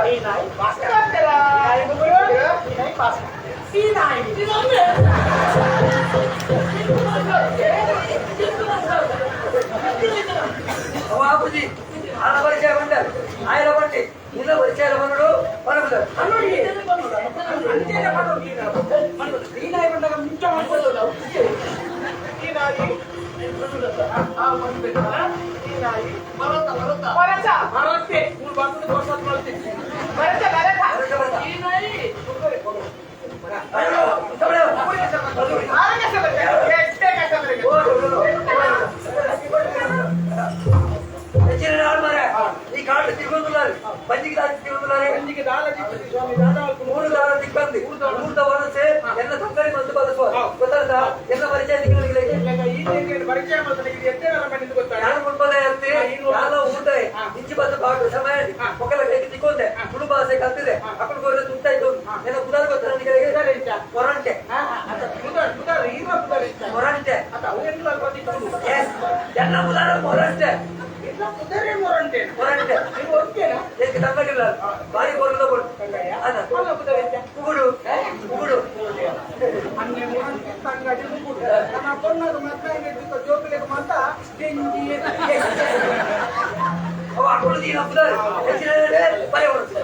[SPEAKER 5] ಈ ನಾಯಿ ಭಾಸ್ಕರ ಈ ನಾಯಿ ಮುಗುರು ಈ ನಾಯಿ ಭಾಸ್ಕರ ಈ ನಾಯಿ
[SPEAKER 7] ಬಾಪುಜಿ ಆಳ ಪರಿಚಯ ಬಂದ ಆಯರ ಬಂಡಿ ನಿನ್ನ ಪರಿಚಯ ಬಂದಡು ಬರಬುದ
[SPEAKER 5] ಈ ನಾಯಿ ಬಂದಾಗ ಮುಂಚೆ ಮಾಡ್ಕೊಳ್ಳೋಲ್ಲ ಈ ನಾಯಿ ಈ ನಾಯಿ
[SPEAKER 6] ಬರತ್ತ ಬರತ್ತ
[SPEAKER 5] ಬರತ್ತ ಬರತ್ತೆ ಮೂರು ಬಾಕಿ ವರ್ಷ ಮಾಡ್ತೀನಿ ಬರತ್ತ ಬರತ್ತ
[SPEAKER 6] ಈ ನಾಯಿ
[SPEAKER 7] ಅಯ್ಯೋ ಈ ಕಾಡು ತಿರುಗುಲಾರೆ ಬಂಜಿಗೆ ದಾರಿ ತಿರುಗುಲಾರೆ
[SPEAKER 5] ಬಂಜಿಗೆ ದಾಲ ದಿಕ್ಕಿ ಸ್ವಾಮಿ ದಾದ
[SPEAKER 7] ಮೂರು ದಾರ ದಿಕ್ಕಂದಿ ಮೂರು ವನಸೆ ಎಲ್ಲ ತಂಗಡಿ ಬಂದು ಬದಸುವ ಗೊತ್ತಾಯ್ತಾ ಎಲ್ಲ ಪರಿಚಯ ದಿಕ್ಕಗಳಿಗೆ
[SPEAKER 5] ಈ ರೀತಿಯಲ್ಲಿ ಪರಿಚಯ ಮಾಡ್ತಾನೆ ಇದು ಎತ್ತೇನಲ್ಲ ಮಾಡಿದ್ದು ಗೊತ್ತಾ
[SPEAKER 7] ನಾನು ಮುನ್ಪದ ಇರ್ತಿ ನಾನು ಊಟ ಇಂಚಿ ಬಂದು ಬಾಟು ಸಮಯ ಒಕ್ಕಲ ಕೈಗೆ ತಿಕ್ಕೊಂಡೆ ತುಳು ಭಾಷೆ ಕಲ್ತಿದೆ ಅಕ್ಕನ ಕೋರಿದ ತುತ್ತಾಯ್ತು ಎಲ್ಲ ಪುದಾರ್ ಗೊತ್ತ ನನಗೆ ಮೊರಂಟೆ ಮೊರಂಟೆ ಎಲ್ಲ ಪುದಾರ ಮೊರಂಟೆ ಮೊರಂಟೆ ಏಕೆ ತಂಗಡಿಲ್ಲ ಬಾರಿ ಕೊರಲ ಕೊಡು ಅದ ಉಗುಡು ಉಗುಡು ಅವ ಅಕ್ಕಳು ದೀನ ಪುದಾರ್ ಹೆಚ್ಚಿನ ಬರೆ ಬರುತ್ತೆ.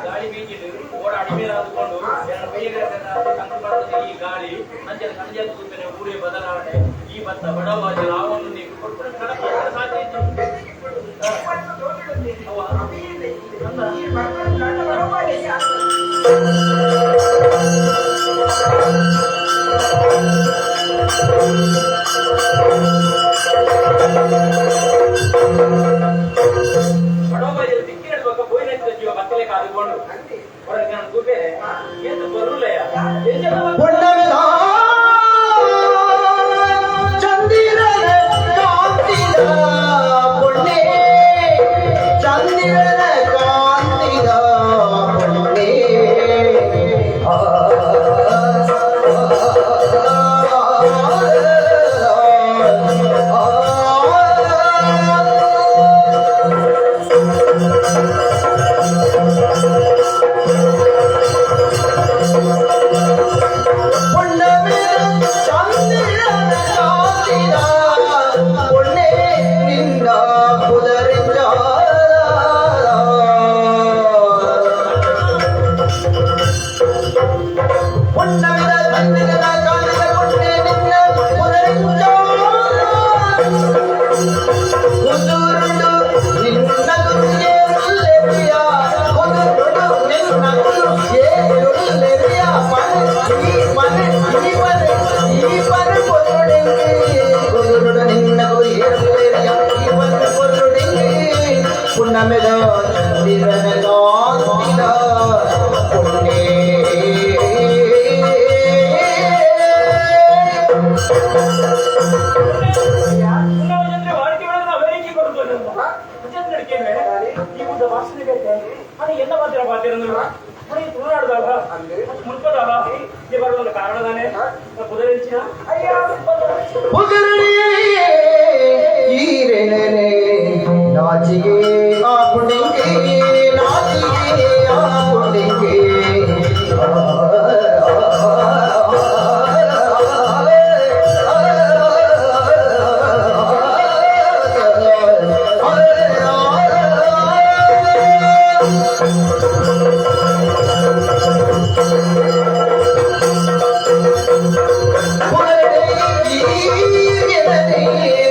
[SPEAKER 6] ಗಾಳಿ ಬೀಜಿಡು ಓಡ ಅಡಿಮೇಲಾದುಕೊಂಡು ಈ ಗಾಳಿ ಅಂಚೆ ಸಂಜೆ ತೂಪಿನ ಊರೇ ಬದಲಾವಣೆ ಈ ಭತ್ತ ಬಡವಾದ ರಾವನ್ನು ನೀವು ಕೊಟ್ಬಿಡ ಸಾಧ್ಯ ಬಡವ ದಿಕ್ಕಿನಡುವಾಗ ಪೋಯಿನ ಜೀವ ಬತ್ತಲೆ ಕಾದುಕೊಂಡು ಹೊರಗೆ ನಾನು ಕೂಪೆ ಏತು ಬರುಲಯ್ಯ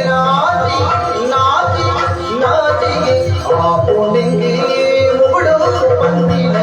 [SPEAKER 1] ನಾತಿ ನಾತಿ ನಾತಿಗೆ ಆ ಪುಂಡಿಂಗಿ ಮುಗುಡು ಬಂದಿನ.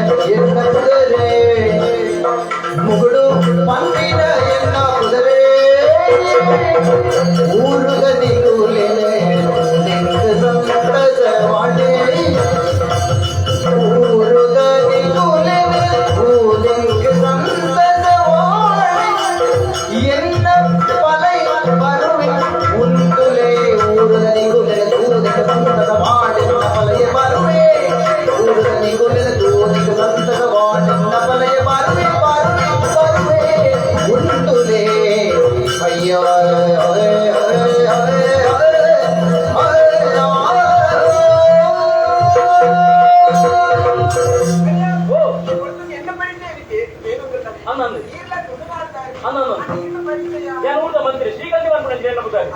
[SPEAKER 2] ഞാൻ ಊರ್ದ ಮಂತ್ರಿ ಶ್ರೀಕಾಂತಿ ಬರ್ಪಣ ಜೇನ ಪುದಾರಿ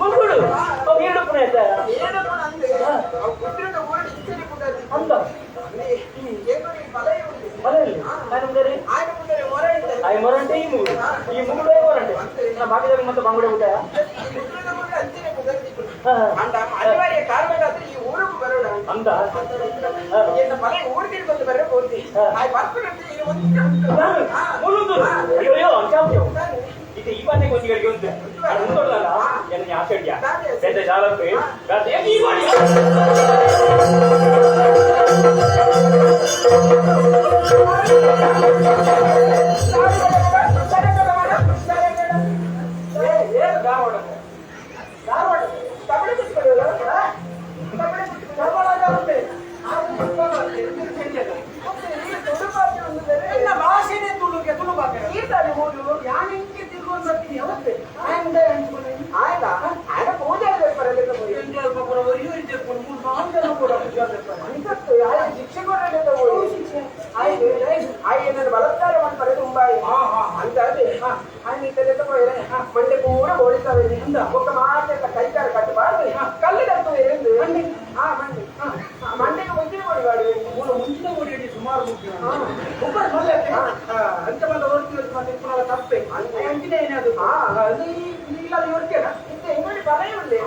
[SPEAKER 2] ಮುಗುಡು ಅವು ಏಳು ಪುಣ ಅಂದ ಆಯ್ ಮೊರಂಟೆ ಈ ಮುಗುಡು ಈ ಮುಗುಡು ಆಯ್ ಮೊರಂಟೆ ಬಾಕಿದಾಗ ಮತ್ತೆ ಬಂಗುಡೆ ಊಟ
[SPEAKER 1] ಅನಿವಾರ್ಯ ಕಾರಣಗಳಾದ್ರೆ ಈ ಊರಿಗೆ ಬರೋಣ
[SPEAKER 2] ಅಂದ
[SPEAKER 1] ಎನ್ನ ಮನೆ ಊರಿಗೆ ಬಂದು ಬರೋ ಪೂರ್ತಿ
[SPEAKER 2] ಅಯ್ಯೋ ಅಂಚಾಪ್ಯೋ ಇದು ಈ ಬಾನೆ ಗೊಂಜಿಗಳಿಗೆ ಉಂಟು ಉಂಟಲ್ಲ ಎನ್ನ ಆಸೆ ಇಡ್ಯಾ ಬೇತೆ ಜಾಲಕ್ಕೆ ಬೇತೆ ಈ ಬಾಣಿ
[SPEAKER 1] ಮಂಡೆ ಪೂರ ಓಡಿತಾವೆ ಒಕ್ಕ ಮಾತೆಲ್ಲ ಕೈಕಾರ ಕಟ್ಟಬಾರ್ದು ಕಲ್ಲು ಕಟ್ಟುವೆ ಎಂದು ಮಂಡೆ ಮಂಡೆಗೆ ಮುಂಚಿನ ಕೊಡಿ ಬಾಡಿ
[SPEAKER 5] ಮುಂಚಿನ ಕೊಡಿ ಸುಮಾರು ಅಂತ ಬಂದ ಹೊರತು ಮತ್ತೆ ಪುನಃ ತಪ್ಪೆ ಅಂಚಿನ ಏನಾದ್ರು ಇಲ್ಲ ಹೊರತೇನ
[SPEAKER 1] ಇಂಗಡಿ ಬಲ ಉಳ್ಳಿ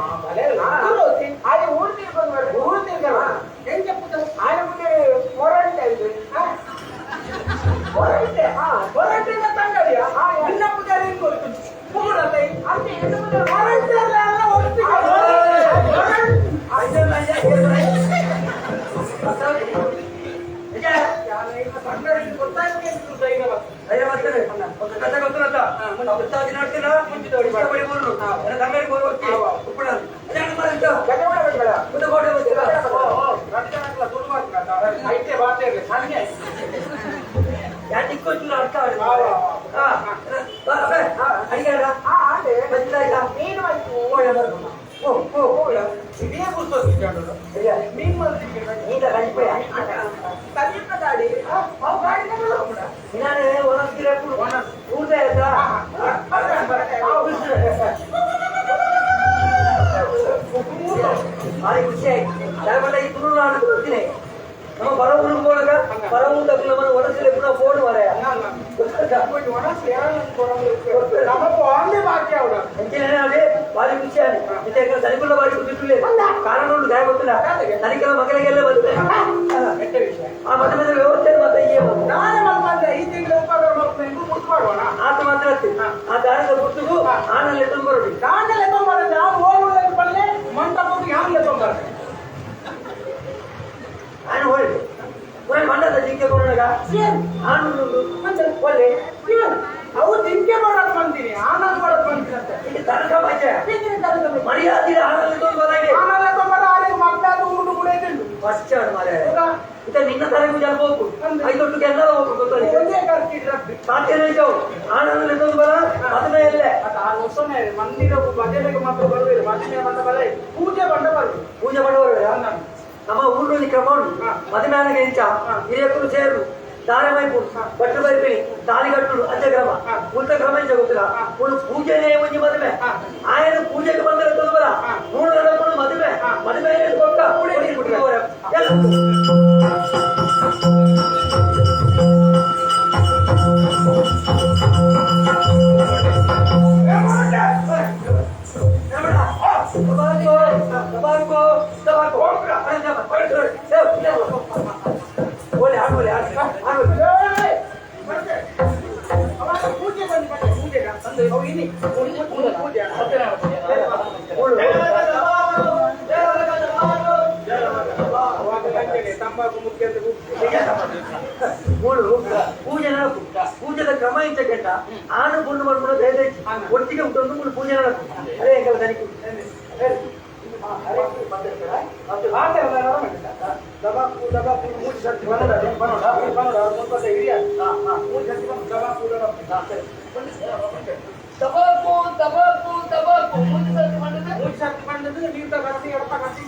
[SPEAKER 1] ಆಯ್ ಊರು ತೀರ್ಕೊಂಡು ಬರ್ರಿ
[SPEAKER 5] ಊರು ತೀರ್ಕಲ್ಲ ಹೆಂಗೆ
[SPEAKER 1] ಆಯನ ಮುಂದೆ ಮೊರಂಟೆ ಇದು
[SPEAKER 5] ಹೊರಟೆ ಹೊರಟೆ ತಂಗಡಿಯ ನಿನ್ನ ಪೂಜಾರಿ ಹೆಂಗ್ ಗೊತ್ತು ಮುಗುಡತ್ತೆ
[SPEAKER 1] ಅಂತ ಎನ್ನು ಮುಂದೆ
[SPEAKER 5] ಹೊರಟೆ ಅಲ್ಲ ಅಲ್ಲ ಹೊರಟು
[SPEAKER 7] ನಮ್ಮ ಬರವೂರು ಮೂಲಕ ಬರವೂರು ತಕ್ಕ ಒಣಸಿಲ್ಲ ಪುನಃ ಫೋನ್ ವರೆಯ ಬಾರಿ ಖುಷಿ ಆಗಿ ದನಿಕುಲ ಬಾರಿ ಖುಷಿ ಕಾರಣ ಉಂಟು ಗಾಯ ಗೊತ್ತಿಲ್ಲ ದನಿಕಲ ಮಕ್ಕಳಿಗೆಲ್ಲ ಬಂದಿದೆ ಆ ಮತ್ತೆ ಮತ್ತೆ ವ್ಯವಸ್ಥೆ ಮತ್ತೆ ಆತ ಮಾತ್ರ ಆ ದಾರದ ಗುರ್ತುಗೂ ಆನಲ್ಲೇ ತುಂಬ
[SPEAKER 5] ದಾನಲೆ ತೊಂಬರ ನಾನು ಓದುವುದಕ್ಕೆ ಬಲ್ಲೆ ಮಂಟಪಕ್ಕೆ ಯಾನ್ಲೆ ತೊಂಬರ
[SPEAKER 7] ನಾನು ಹೊಳ್ಳಿ ಪುನಃ ಮಂಡದ ಜಿಂಕೆ ಕೊಡೋಣ ಆನು ಒಳ್ಳೆ
[SPEAKER 5] ಅವು ಜಿಂಕೆ ಮಾಡೋದು ಬಂತೀನಿ ಆನಂದ್ ಮಾಡೋದು ಬಂತೀನಿ ಅಂತ
[SPEAKER 7] ಇದು ತನಕ ಮಜೆ ಮರ್ಯಾದೆ ಆನಂದ ತೊಂಬರಾಗೆ
[SPEAKER 5] ಆನಂದ ತೊಂಬರ ಆರಿಗೆ ಮಕ್ಕಳಾದ ಉಂಡು ಕೂಡ ಇದ್ದುಂಟು
[SPEAKER 7] ಫಸ್ಟ್ ಮಾರೆ ಇತ ನಿನ್ನ ತಲೆಗೂ ಜನ ಹೋಗು ಐದೊಟ್ಟಿಗೆ ಎಲ್ಲ ಹೋಗು ಗೊತ್ತಲ್ಲ
[SPEAKER 5] ಒಂದೇ ಕರ್ಕಿಡ್ರದ್ದು
[SPEAKER 7] ಸಾಧ್ಯನೇ ಇದ್ದವು ಆನಂದ ತೊಂಬರ ಮದುವೆ ಅಲ್ಲೇ
[SPEAKER 5] ಆ ವರ್ಷನೇ ಮಂದಿರ ಭಜನೆಗೆ ಮಾತ್ರ ಬರುವುದಿಲ್ಲ ಭಜನೆ ಬಂದ ಬರ ಪೂಜೆ ಬಂಡ ಬರುದು
[SPEAKER 7] ಪೂಜೆ ಮಾಡುವವರು ನಮ್ಮ ಊರಿನಲ್ಲಿ ಕ್ರಮ ಉಂಟು ಮದುವೆ ಆದಾಗ ಎಂಚ ಹಿರಿಯಕರು ಸೇರು ದಾರಮೈಪು ಭಟ್ರು ಬೈಪಿಣಿ ತಾಲಿಗಟ್ಟುಡು ಅಂಚೆ ಕ್ರಮ ಉಲ್ಟ ಕ್ರಮ ಎಂಚ ಗೊತ್ತಿಲ್ಲ ಒಂದು ಪೂಜೆನೇ ಒಂಜಿ ಮದುವೆ ಆಯನ ಪೂಜೆಗೆ ಬಂದರೆ ತೊಂಬರ ಮೂರು ನಡಕೊಂಡು ಮದುವೆ ಮದುವೆ ಕೊಟ್ಟ
[SPEAKER 5] ಪೂಜೆ ಬಂದು ಪೂಜೆಗ ಅವು ಇನ್ನಿ ಪೂಜೆ ತಂಬಾಕು ಮುಖ್ಯ
[SPEAKER 7] ಮೂಳು ಪೂಜೆ ನಡಕು ಪೂಜೆದ ಕ್ರಮ ಇಂಚ ಕೆಟ್ಟ ಆನು ಪುಣ್ಣು ಮಾಡ್ಕೊಂಡು ಬೇರೆ ಒಟ್ಟಿಗೆ ಉಂಟು ಮೂಳು ಪೂಜೆ ನಡಕು ಅದೇ ಎಂಕಲ ದನಿಕು
[SPEAKER 6] ತಬಾಕು ತಬಾಕು ತಬಾಕು ಮುಂದೆ ಸರ್ತಿ ಮಾಡಿದ್ರೆ
[SPEAKER 5] ಮೂರು ಸರ್ತಿ ಬಂದದ್ದು ನೀರ್ತ ಕಸಿ ಎಡತ ಕಸಿ.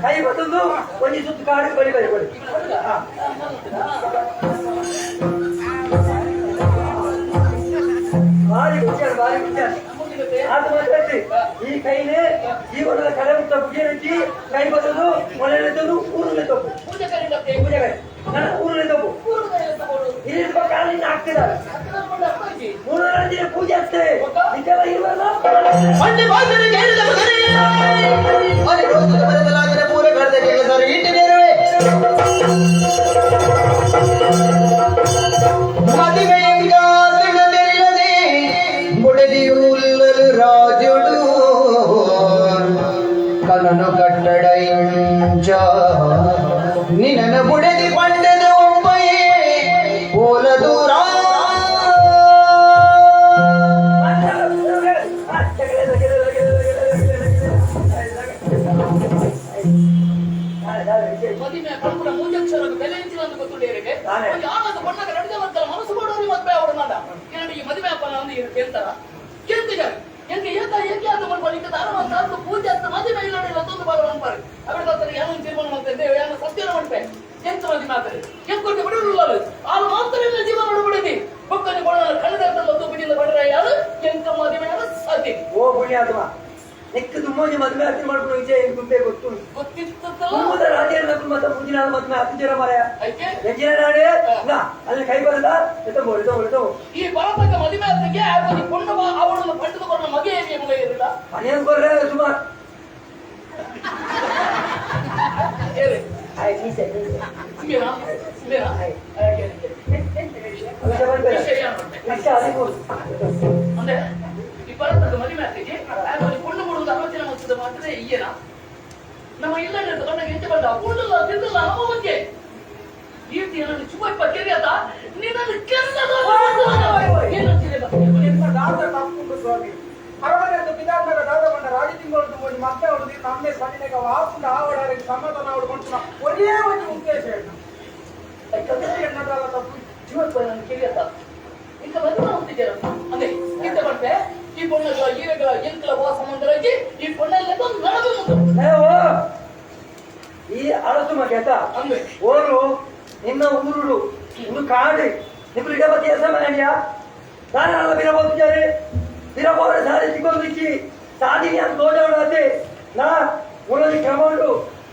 [SPEAKER 7] ಕೈ ಬತ್ತೊಂದು ಒಂಜಿ ಸುತ್ತು ಕಾಡು ಬಳಿ ಬಳಿ ಬಳಿ ಭಾರಿ ವಿಚಾರ ಭಾರಿ ವಿಚಾರ ಅದು ಮಾತಾಡ್ತಿ ಈ ಕೈನೇ ಜೀವನದ ಕಲೆ ಮುತ್ತ ಪುಜೆ ಕೈ ಬತ್ತೊಂದು ಮೊಲೆತ್ತೊಂದು ಊರಲ್ಲೇ ತಪ್ಪು ಪೂಜೆ ಕೈ ನನ್ನ ಊರಲ್ಲೇ ತಪ್ಪು ಇಲ್ಲಿ ಕಾಲಿನ ಹಾಕ್ತಿದ್ದಾರೆ ಮೂರು ದಿನ ಪೂಜೆ ಆಗ್ತದೆ ನಿಜವ ಇರುವಲ್ಲ
[SPEAKER 8] ಕನನು ಕಟ್ಟಡ ಇಂಚ ನಿನನ ಬುಡದಿ ಪಂಡದ ಒಬ್ಬಯೇ ಓಲ ದೂರ
[SPEAKER 6] ಮದಿಮೆ ಪಂಪುನ ಮೂಜಕ್ಷರಕ್ಕೆ ಬೆಲೆ ಇಂಚಿನ ಅಂತ ಗೊತ್ತುಂಡೇರಿಗೆ ಆನಂದ ಬಣ್ಣಗ ನಡಿದ ಮಂತಲ ಮನಸ್ಸು ಕೊಡೋರಿ ಮದ್ವೆ ಅವಡು ಮಾಡ ಏನಂದ್ರೆ ಈ ಮದುವೆ ಅಪ್ಪನ ಒಂದು ಏನು ಕೇಳ್ತಾರ ಕೇಳ್ತಿದ್ದಾರೆ ಎಂಗೆ ಏತ ಏಕೆ ಅಂತ ಮಾಡ್ಬಾರ್ದು ಇಂಥ ದಾರ ಅಂತ ಪೂಜೆ ಅಂತ ಮದುವೆ ಇಲ್ಲ ಇಲ್ಲ ತಂದು ಬಾರ ಅನ್ಪಾರೆ ಅವರ ಬರ್ತಾರೆ ಏನೋ ತೀರ್ಮಾನ ಮಾಡ್ತಾರೆ ಏನೋ ಸತ್ಯನ ಮಾಡ್ಪೆ ಎಂತ ಮದುವೆ ಮಾಡ್ತಾರೆ ಎಂಕೊಟ್ಟು ಬಿಡಲ್ಲ ಆರು ಮಾತ್ರ ಜೀವನ ನೋಡ್ಬಿಡಿದಿ ಬೊಕ್ಕನೆ ಕೊಡ ಕಳೆದ ಮತ್ತು ಬಿಡಿಯಿಂದ ಬಡ್ರ ಯಾರು ಎಂತ ಮದುವೆ ಸಾಧ್ಯ
[SPEAKER 7] ಓ ಪುಣ್ಯಾತ್ಮ ನೆಕ್ ದುಮ್ಮೋಜಿ ಮದುವೆ ಆತಿ ಮಾಡ್ಕೊಂಡು ವಿಜಯ ಏನು ಗುಂಪೆ ಗೊತ್ತು
[SPEAKER 6] ಗೊತ್ತಿತ್ತಲ್ಲ
[SPEAKER 7] ಮುಂಬುದ ರಾಜೇಂದ್ರ ಮತ್ತೆ ಮುಂದಿನ ಮದುವೆ ಹತ್ತು ಮಾರಾಯ
[SPEAKER 6] ಐಕೆ
[SPEAKER 7] ಹೆಚ್ಚಿನ ನಾಡೆ ನಾ ಅಲ್ಲಿ ಕೈ ಬರದ ಎತ್ತೋ ಎತ್ತೋ ಎತ್ತೋ
[SPEAKER 6] ಈ ಭರತಕ ಮದುವೆ ಆತಕ್ಕೆ ಆಗೋದಿ ಕೊಂಡು ಅವಳನ್ನು ಪಡೆದುಕೊಂಡ ಮಗ ಏನೇ ಮಗ ಇರಲಿಲ್ಲ
[SPEAKER 7] ಮನೆಯನ್ನು ಕೊರ್ರೆ ಸುಮಾರು
[SPEAKER 6] ಏರಿ
[SPEAKER 7] ಆಯ್ತು ಮೀಸೆ ಮೀಸೆ
[SPEAKER 6] ಮೇನಾ ಮೇನಾ
[SPEAKER 7] ವಿಷಯ ವಿಷಯ ಅದೇ ಕೊಡು
[SPEAKER 6] ಅಂದ್ರೆ ಈ ಭರತಕ ಮದುವೆ ಆತಕ್ಕೆ ಆಗೋದಿ ಕೊಂಡು ಕೊಡುವುದು ಆಲೋಚನೆ ಮಾಡ್ತದೆ ಮಾತ್ರ ಈಗೇನ ನಮ್ಮ ಇಲ್ಲ ಕಣ್ಣಗೆ ಎಂತ ಬಂದ ಕೊಂಡಲ್ಲ ತಿಂದಲ್ಲ ನಮ್ಮ ಬಗ್ಗೆ ಈ ರೀತಿ ಏನನ್ನು ಚುಬ್ಬ ಕೆರಿಯದ ನಿನ್ನನ್ನು ಕೆರೆದ
[SPEAKER 1] ಸ್ವಾಮಿ ಅರಮನೆಯದ್ದು ಪಿತಾತ್ಮಕ ದಾದ ಬಂಡ ರಾಜಿ ತಿಂಗಳು ಒಂದು ಮತ್ತೆ ಅವಳು ನಮ್ಮೆ ಸಣ್ಣಿನಾಗ ವಾಪುಂಡ ಆವಡಾರಿಗೆ ಸಮಾಧಾನ ಅವಳು ಕೊಂಚ ಒರೇ ಒಂದು ಉದ್ದೇಶ ಎಣ್ಣದಾಲ ತಪ್ಪು
[SPEAKER 6] ಜೀವನ ನನ್ನ ಕಿರಿಯತ್ತ ಇಂಥ ಮದುವೆ ಹೋಗ್ತಿದ್ದೀರ ಅದೇ ಇಂಥ ಮಾಡ್ತೆ ಈ ಪೊಣ್ಣಗಳ ಈರೆಗಳ ಎಂಕಲ ವಾ ಸಂಬಂಧರಾಗಿ ಈ ಪೊಣ್ಣೆಲ್ಲ ನಡೆದು
[SPEAKER 7] ಈ ಅಳಸು ಮಗೆತ
[SPEAKER 6] ಅಂದ್ರೆ
[SPEAKER 7] ಓರು ನಿನ್ನ ಊರುಡು ಒಂದು ಕಾಡು ನಿಮ್ಮದು ಇಡ ಬಗ್ಗೆ ಕೆಲಸ ಮಾಡಿಯಾ ನಾನು ಅಲ್ಲ ಬಿರಬೋದಿದ್ದಾರೆ ಬಿರಬೋರ ಸಾರಿ ಸಿಕ್ಕೊಂದಿಚ್ಚಿ ಸಾದಿ ನಾನು ತೋಜವಡಾತೆ ನಾ ಊರಲ್ಲಿ ಕ್ರಮ ಉಂಟು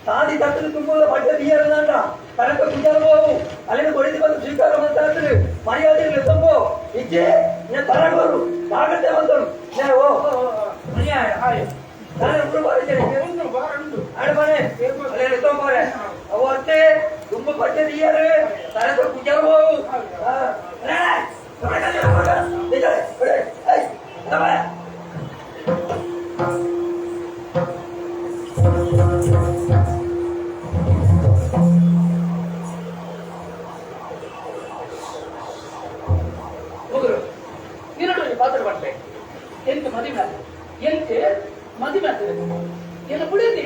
[SPEAKER 7] ಸಾದಿ ತಟ್ಟಲು ತುಂಬ ಪಡ್ಡ ಬಿಯರ್ನಾಟ ತನಕ ಕುಜಾರಬಹುದು ಅಲ್ಲಿಂದ ಕೊಡಿದು ಬಂದು ಸ್ವೀಕಾರ ಮಾಡ್ತಾ ಮರ್ಯಾದೆ ತಂಬೋ ಇಜ್ಜೆ నేను ತರಗೋರು ಜಾಗ್ರತೆ ಬಂದನು ಓ ನಾನು ಊರು ಬಾರಿದ್ದೇನೆ ಆಡ ಮನೆ ಅಲ್ಲಿ ತೊಂಬರೆ ಅವತ್ತೆ ತುಂಬ ಪಡ್ಡ ಬಿಯರ್ ತನಕ ಕುಜಾರಬಹುದು
[SPEAKER 6] ಹೋಗರು ನಿನ್ನೊಡನೆ ಪಾತ್ರ ಮಾಡ್ತೆ ಎಂತ ಮದುವೆ ಆತ ಎಂತ ಮದುವೆ ಆಗ್ತದೆ ಎಲ್ಲ ಬಿಡದಿ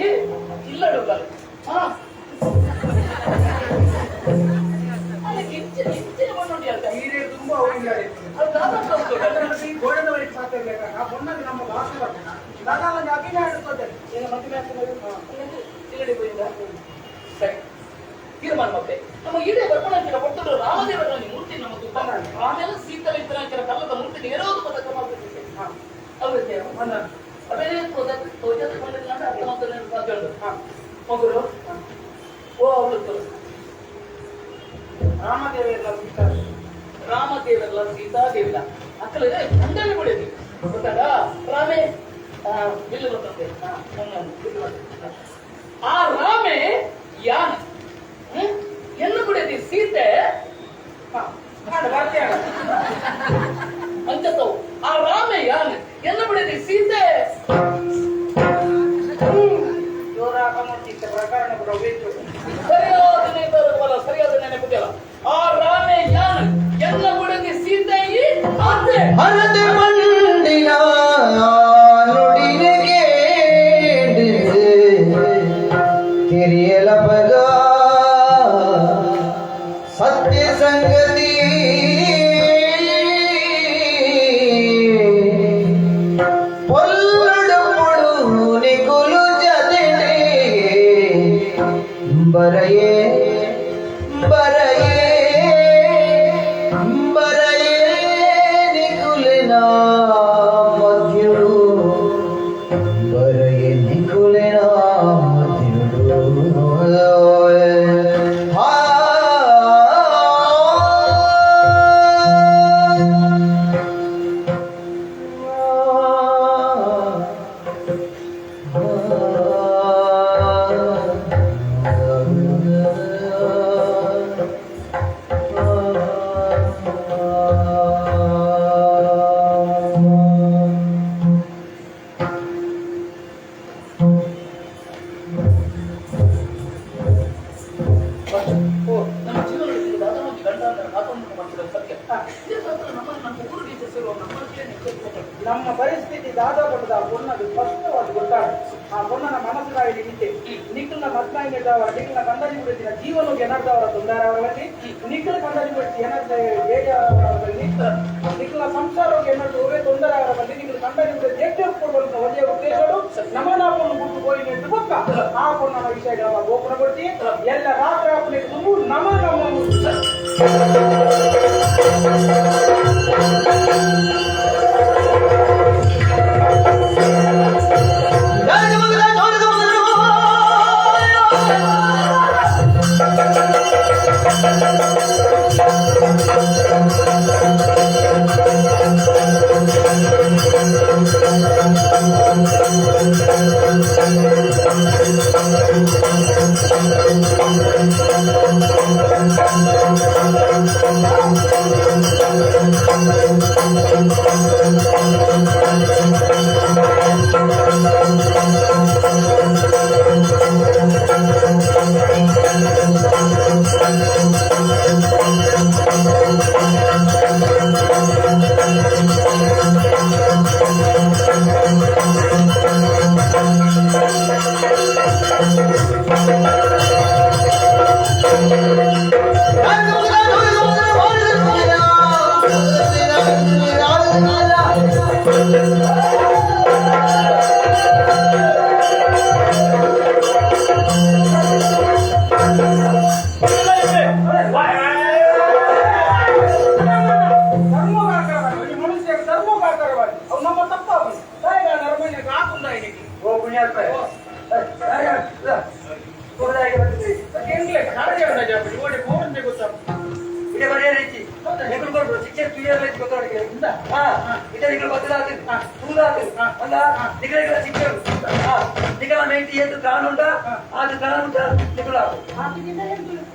[SPEAKER 6] ಇಲ್ಲ ಹಾ ಅದಕ್ಕೆ ಇಂಚಿನ ಇಂಚಿನ ಮಣ್ಣುಂಟಿ ಅಂತ
[SPEAKER 1] ಹೀರೆ ತುಂಬ ತುಂಬ ಗೋಡನವರಿಗೆ ಸಾಧ್ಯ ಬೇಕಾಗ ಆ ಪೊಣ್ಣಗೆ ನಮ್ಮ ಭಾಷೆ ಬರ್ತದೆ ದಾದಾ ಒಂದು ಅಭಿನಯ ಆಡಿಸ್ತದೆ.
[SPEAKER 6] ಸರಿ ತೀರ್ಮಾನ ಮತ್ತೆ ನಮ್ಮ ಇಡೀ ಬರ್ಪಣಂಚಿನ ಕೊಟ್ಟರು ರಾಮದೇವರ ಮೂರ್ತಿ ನಮ್ಮ ತುಪ್ಪ ಆಮೇಲೆ ಸೀತಲ ಇದ್ದರಂಚಿನ ಕಲ್ಲದ ಮೂರ್ತಿ ನೇರೋದು ಪದಕ ಮಾಡ್ತಿದ್ದೆ ಅವ್ರಿಗೆ ಅದೇ ಅರ್ಥ ಮಾಡ್ತಾನೆ ಸಾಧ್ಯ ಉಂಟು. ಮಗುರು ಓ ಅವಳು
[SPEAKER 1] ರಾಮದೇವೆಲ್ಲ ಸೀತಾ
[SPEAKER 6] ರಾಮದೇವರಲ್ಲ ಸೀತಾದೇವಿಲ್ಲ ಅಕ್ಕಲ ಖಂಡನೆ ಬಿಡೋದು ಗೊತ್ತಾಗ ರಾಮೇ ಬಿಲ್ಲು ಗೊತ್ತಂತೆ ಆ ರಾಮೇ ಯಾನ್ ಎನ್ನು ಬಿಡೋದು ಸೀತೆ ಅಂಚತ್ತವು ಆ ರಾಮೇ ಯಾನ್ ಎನ್ನು ಬಿಡೋದು ಸೀತೆ
[SPEAKER 1] ಪ್ರಕರಣ
[SPEAKER 6] ಸರಿಯಾದ ನೇತಾರವಲ್ಲ ಸರಿಯಾದ ನೆನಪಿದೆಯಲ್ಲ ಆ ರಾಮೇ ಯಾನ್ ಎಲ್ಲ ಬಿಡೋದು ಸೀತೆ ಈ ಆತೆ
[SPEAKER 8] ಹರದ ಮಂಡಿನ ನುಡಿನ ಕೇಳಿದೆ ತಿರಿಯಲಪಗ ಸತ್ಯ ಸಂಗತಿ ಪೊಲ್ಲಡು ಪೊಡು ನಿಕುಲು ಜತೆ ಬರಯೇ ಬರಯೇ ಬರಯೇ ನಿಕುಲಿನ ಮಧ್ಯುಡು ಬರಯೇ ನಿಕುಲಿನ ಮಧ್ಯುಡು ಹಾ
[SPEAKER 6] ನಮ್ಮ ಜೀವನದಲ್ಲಿ ದಾದವಾಗಿ ಗಂಡ ಅಂದ್ರೆ ಆತಂಕ ಮಾಡ್ತಿರೋ ಸತ್ಯ ನಮ್ಮ ನಮ್ಮ ಊರಿಗೆ ಸೇರುವ ನಮ್ಮ
[SPEAKER 1] ನಮ್ಮ ಪರಿಸ್ಥಿತಿ ದಾದಾ ಪಟ್ಟದ ಆ ಪೊನ್ನದು ಸ್ಪಷ್ಟವಾಗಿ ಗೊತ್ತಾಗ ಆ ಪೊನ್ನನ ಮನಸ್ಸಿನಾಗಿ ನಿಂತೆ ನಿಖಲ್ನ ಮದ್ನಾಯಿ ನಿರ್ದವರ ನಿಖಲ್ನ ಕಂದಾಜಿ ಬಿಡುತ್ತಿನ ಜೀವನಕ್ಕೆ ಏನರ್ದವರ ತೊಂದರೆ ಅವರಲ್ಲಿ ನಿಖಲ್ ಕಂದಾಜಿ ಬಿಡುತ್ತಿ ಏನರ್ದ ಬೇಜಾರವರಲ್ಲಿ ನಿಖಲ್ನ ಸಂಸಾರಕ್ಕೆ ಏನರ್ದು ಒವೇ ತೊಂದರೆ ಅವರಲ್ಲಿ ನಿಖಲ್ ಕಂದಾಜಿ ಬಿಡುತ್ತಿ ಎಷ್ಟೇ ಕೊಡುವಂತ ಒಳ್ಳೆಯ ಉದ್ದೇಶಗಳು ನಮನ ಪೊಣ್ಣು ಗುಟ್ಟು ಹೋಗಿ ನಿಂತು ಗೊತ್ತ ಆ ಪೊನ್ನನ ವಿಷಯಗಳ ಗೋಪುರ ಕೊಡ್ತಿ ಎಲ್ಲ ರಾತ್ರಿ ಆಪನಿಗೆ ತುಂಬು ನಮ ನಮ್ಮ ಮನುಷ್ಯ ಧರ್ಮಗಾಕರವಾಗಿ ಅವು ನಮ್ಮ ತಪ್ಪಾಗಿ ಹಾಕುಂದ
[SPEAKER 7] ಓ ಪುಣ್ಯಾತ್ಮ ಇದೇ ಬರೆಯ ರೀತಿ ಹೆಂಗ್ ಕೊಡ್ರು ಶಿಕ್ಷಣ ಕ್ಲಿಯರ್ ಐತಿ ಗೊತ್ತಾಗಿ ಹಾ ಇದೇ ನಿಗಳು ಗೊತ್ತಿಲ್ಲ ತೂದಾತು ಅಲ್ಲ ನಿಗಳ ಶಿಕ್ಷಣ ನಿಗಳ ಮೇಂಟಿ ಏತು ತ್ರಾಣ ಉಂಟಾ ಅದು ತ್ರಾಣ ಉಂಟಾ ನಿಗಳ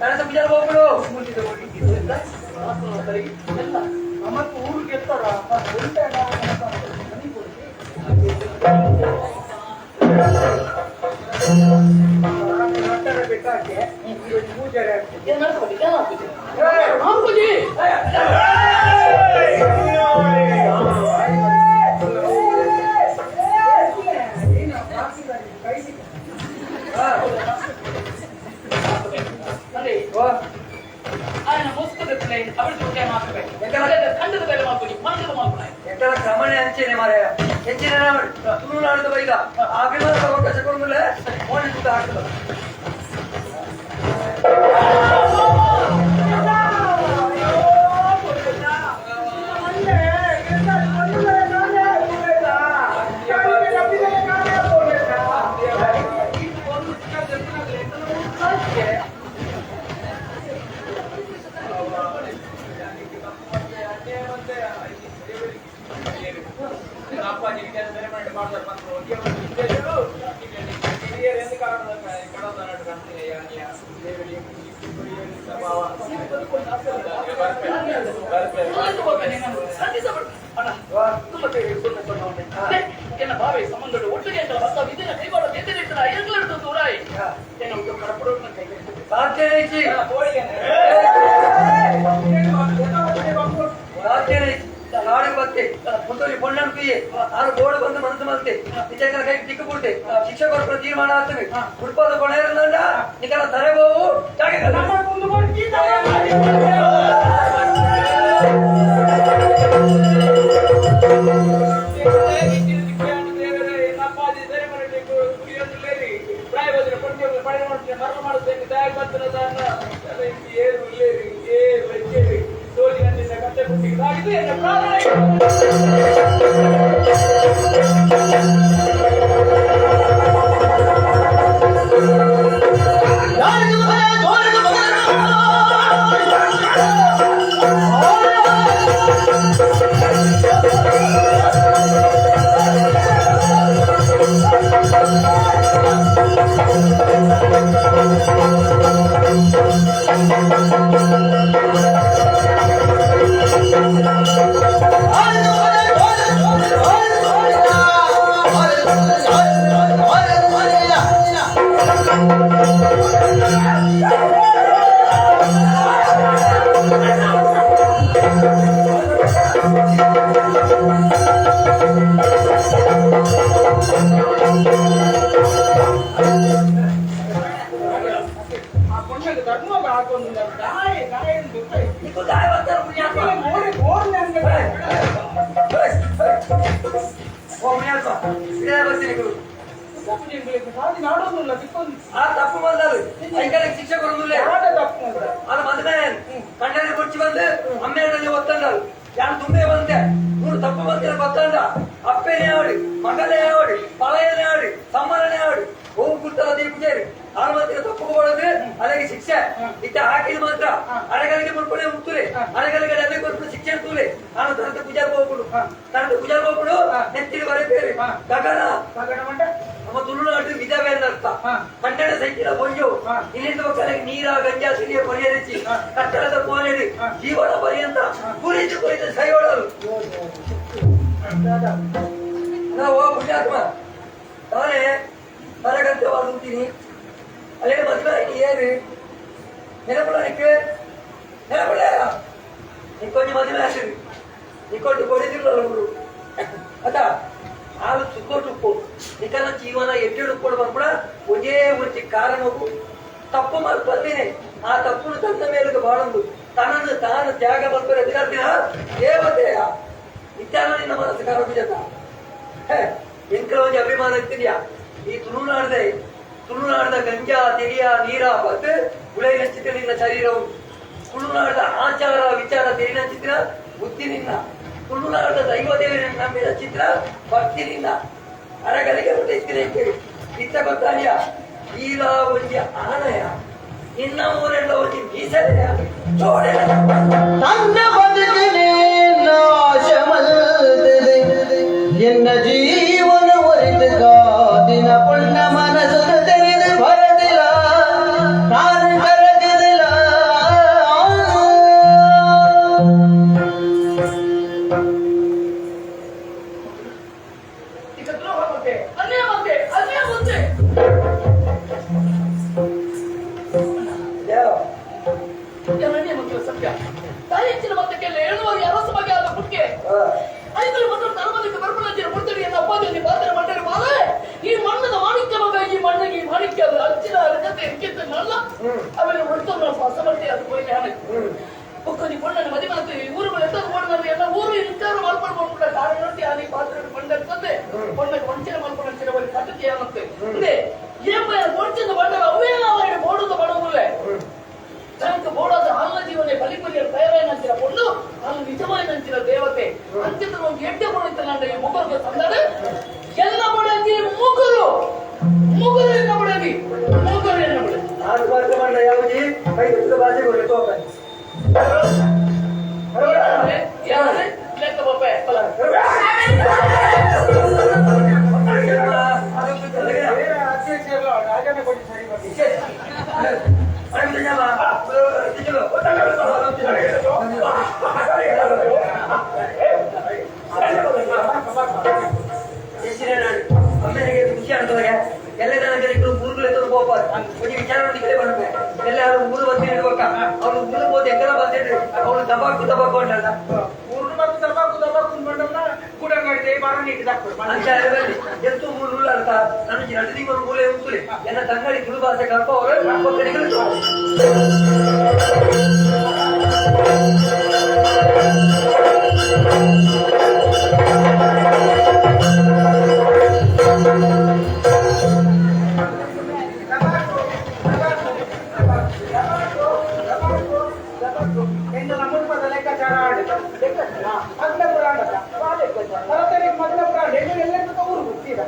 [SPEAKER 7] ತನಸ ಬಿಜಾರ ಹೋಗ್ಬಿಡು
[SPEAKER 1] ನಮ್ಮತ್ತು ಊರು ಗೆತ್ತಾರ ಬೆಟ್ಟಾಕಿ ಪೂಜಾರಿ ಆಗ್ತದೆ.
[SPEAKER 6] ఆయన మోసుకున్నట్లే
[SPEAKER 7] ಎಂಕಲ ಕ್ರಮಣೆ ಅಂಚೆನೆ ಮಾರಾಯ ಹೆಚ್ಚಿನ ತುಳುನಾಡದ ಬೈದ ಅಭಿಮಾನದ ಅವಕಾಶ ಕೊಡುದಿಲ್ಲ ಮೋನೆ ಸುತ್ತ ಹಾಕ್ತದ ಶಿಕ್ಷಕರು ತೀರ್ಮಾನ ಆಗ್ತದೆ ಉಡುಪಾದ ಕೊನೆ ನಿಕಲ ತರೆಗೋವು
[SPEAKER 6] ಒಕ್ಕೊಂಜಿ ಪೊಣ್ಣ ಪೊಣ್ಣಗೆ ವಂಚನೆ ಮಲ್ಪುನ ಅಂಚಿನ ಒಂಜಿ ಪದ್ಧತಿ ಯಾನತ್ತೆ ಇಂದೆ ಏಪೈನ ಬೊಡ್ಚಿಂದ ಬಂಡಲ ಅವೇ ಅವರಿಗೆ ಬೋಡುದ ಬಡವುಲೆ ತನಕ ಬೋಡಾದ ಅಲ್ಲ ಜೀವನ ಬಲಿಪುರಿಯ ತಯಾರಾಯಿನಂಚಿನ ಪೊಣ್ಣು ಅಲ್ಲ ನಿಜವಾಯಿನಂಚಿನ ದೇವತೆ ಅಂಚಿನ ಒಂದು ಎಡ್ಡೆ ಪೊಣ್ಣು ಈ ಮುಗುರು ತಂದಡು ಎಲ್ಲ ಬಡಗಿ ಮುಗುರು ಮುಗುರು ಎನ್ನ ಬಡಗಿ ಮುಗುರು ಎನ್ನ ಬಡಗಿ
[SPEAKER 7] ಆರು ವರ್ಷ ಮಂಡ ಯಾವಜಿ ಕೈ ತುತ್ತ ಭಾಷೆ ಕೊಡ್ಲಿ ತೋಪ
[SPEAKER 6] ಯಾರೇ ಲೆಕ್ಕ ಬೊಬ್ಬೆ
[SPEAKER 1] ಅಧ್ಯಕ್ಷರು ರಾಜನ ಕೊಡಿ ಸರಿ ಬರ್ತೀನಿ.
[SPEAKER 7] ಅಮ್ಮೆಗೆ ಖುಷಿ ಆಗ್ತದಾಗ ಎಲ್ಲ ನನಗೆ ಇಬ್ರು ಮೂರುಗಳು ಎತ್ತರು ಕೋಪ ಒಂಜಿ ವಿಚಾರ ನೋಡಿ ಬರ್ಬೇಕು ಎಲ್ಲಾರು ಮೂರು ಬಂದು ಇಡುವಕ್ಕ ಅವ್ನು ಮೂರು ಹೋದ ಎಂಗಲ ಬಂದಿಡ್ರಿ ಅವನು ತಬಾಕು ತಬಾಕು ಅಂತಲ್ಲ
[SPEAKER 1] ಊರ್ನು ಮತ್ತು ತಬಾಕು ತಬಾಕು ಅಂದ್ಕೊಂಡಲ್ಲ ಕೂಡಂಗಾಡಿ ಬಾರ ನೀಟಿ ದಾಕ್ತಾರೆ.
[SPEAKER 7] ಅಂತ ಬಲ್ಲಿ ಎಂತೂ ಮೂರು ನೂಲು ಅರ್ಥ ನಾನು ಎರಡು ತಿಂಗಳು ಮೂಲೆ ಉಂಟುಲಿ ಎನ್ನ ತಂಗಡಿ ತುಳು ಭಾಷೆ ಕಲ್ಪ ಅವರು
[SPEAKER 1] ತಬಾಕು, ತಬಾಕು, ತಬಾಕು, ತಬಾಕು, ತಬಾಕು, ತಬಾಕು. ಎಂದು ನಮ್ಮ ಪದ ಲೆಕ್ಕಾಚಾರ ಆಡಿದ ಲೆಕ್ಕಾಚಾರ ಮೊದಲ ಪುರಾಣ ಭರತನಿಗೆ ಮೊದಲ ಪುರಾಣ ಎಲ್ಲರಿಗೂ ಊರು ಹುಟ್ಟಿದ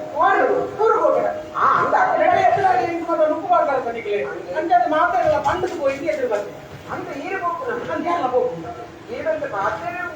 [SPEAKER 1] ಊರು ಹೋಗಿದ ಆ ಅಂದ ಎತ್ತಲಾಗಿ ಇಂದು ನುಪ್ಪು ಮಾಡ್ತಾರೆ ತನಿಖೆ ಅಂಜಾದ ಮಾತಾಡಲ್ಲ ಪಂಡಕ್ಕೆ ಹೋಗಿ ಎದುರು ಬರ್ತದೆ
[SPEAKER 5] ಅಂತ ಈರು ಹೋಗ್ತಾನ
[SPEAKER 1] ಅಂತ ಎಲ್ಲ ಹೋಗ್ತದೆ
[SPEAKER 5] ಈರಂತ ಪಾತ್ರೆ
[SPEAKER 8] ಆ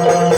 [SPEAKER 8] ಿ.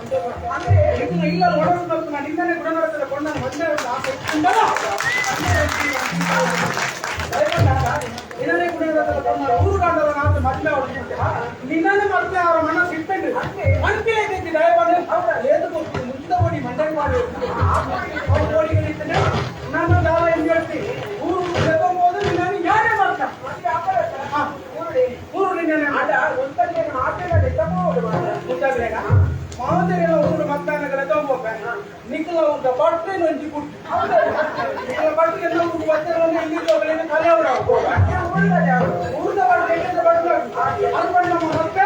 [SPEAKER 1] ಅಂದ್ರೆ ಇದನ್ನ ಇಲ್ಲ ಒಡಲು ತಲುಪು ನಿನ್ನನೆ ಗುಣನಡತದ ಕೊಂಡನ ಮದುವೆ ಆಸೆ ಇಟ್ಟುಕೊಂಡಲ್ಲ ನಿನ್ನನೆ ಗುಣನಡತದ ಕೊಂಡ ಊರು ಕಾಂಡದ ನಾತು ಮದುವೆ ಅವಳು ನಿನ್ನನೆ ಮದುವೆ ಅವರ ಮನಸ್ಸು ಇಟ್ಟಂಡು ಮನ್ಪಿಲೆ ಐತಿ ದಯಮಾಡಿ ಏದು ಗೊತ್ತು ಮುಂದ ಓಡಿ ಮಂಡಳಿ ಮಾಡಿ ಓಡಿಗಳಿದ್ದಾನೆ ನಾನು ದಾವ ಎಂದು ಹೇಳ್ತೀನಿ ಊರು ಹೋದ್ರೆ ನಿನ್ನನ್ನು ಯಾರೇ ಮಾಡ್ತಾ ಊರು ನಿನ್ನೆ ಮಾವದೇರೆಲ್ಲ ಊರು ಮತ್ತಾನಗಲ ತಗೊಂಬೋಕ ನಿಖಲ ಊಟ ಬಟ್ರೆ ನೊಂಜಿ ಕುಟ್ಟು ನಿಖಲ ಬಟ್ರೆ ಎಲ್ಲ ಊರು ಬತ್ತರನ್ನು ಇಲ್ಲಿ ಕಲೆ ಅವರ ಊರ್ದ ಬಟ್ರೆ ಎಲ್ಲಿಂದ ಬಟ್ರೆ ಅದು ಬಣ್ಣ ನಮ್ಮ ಮತ್ತೆ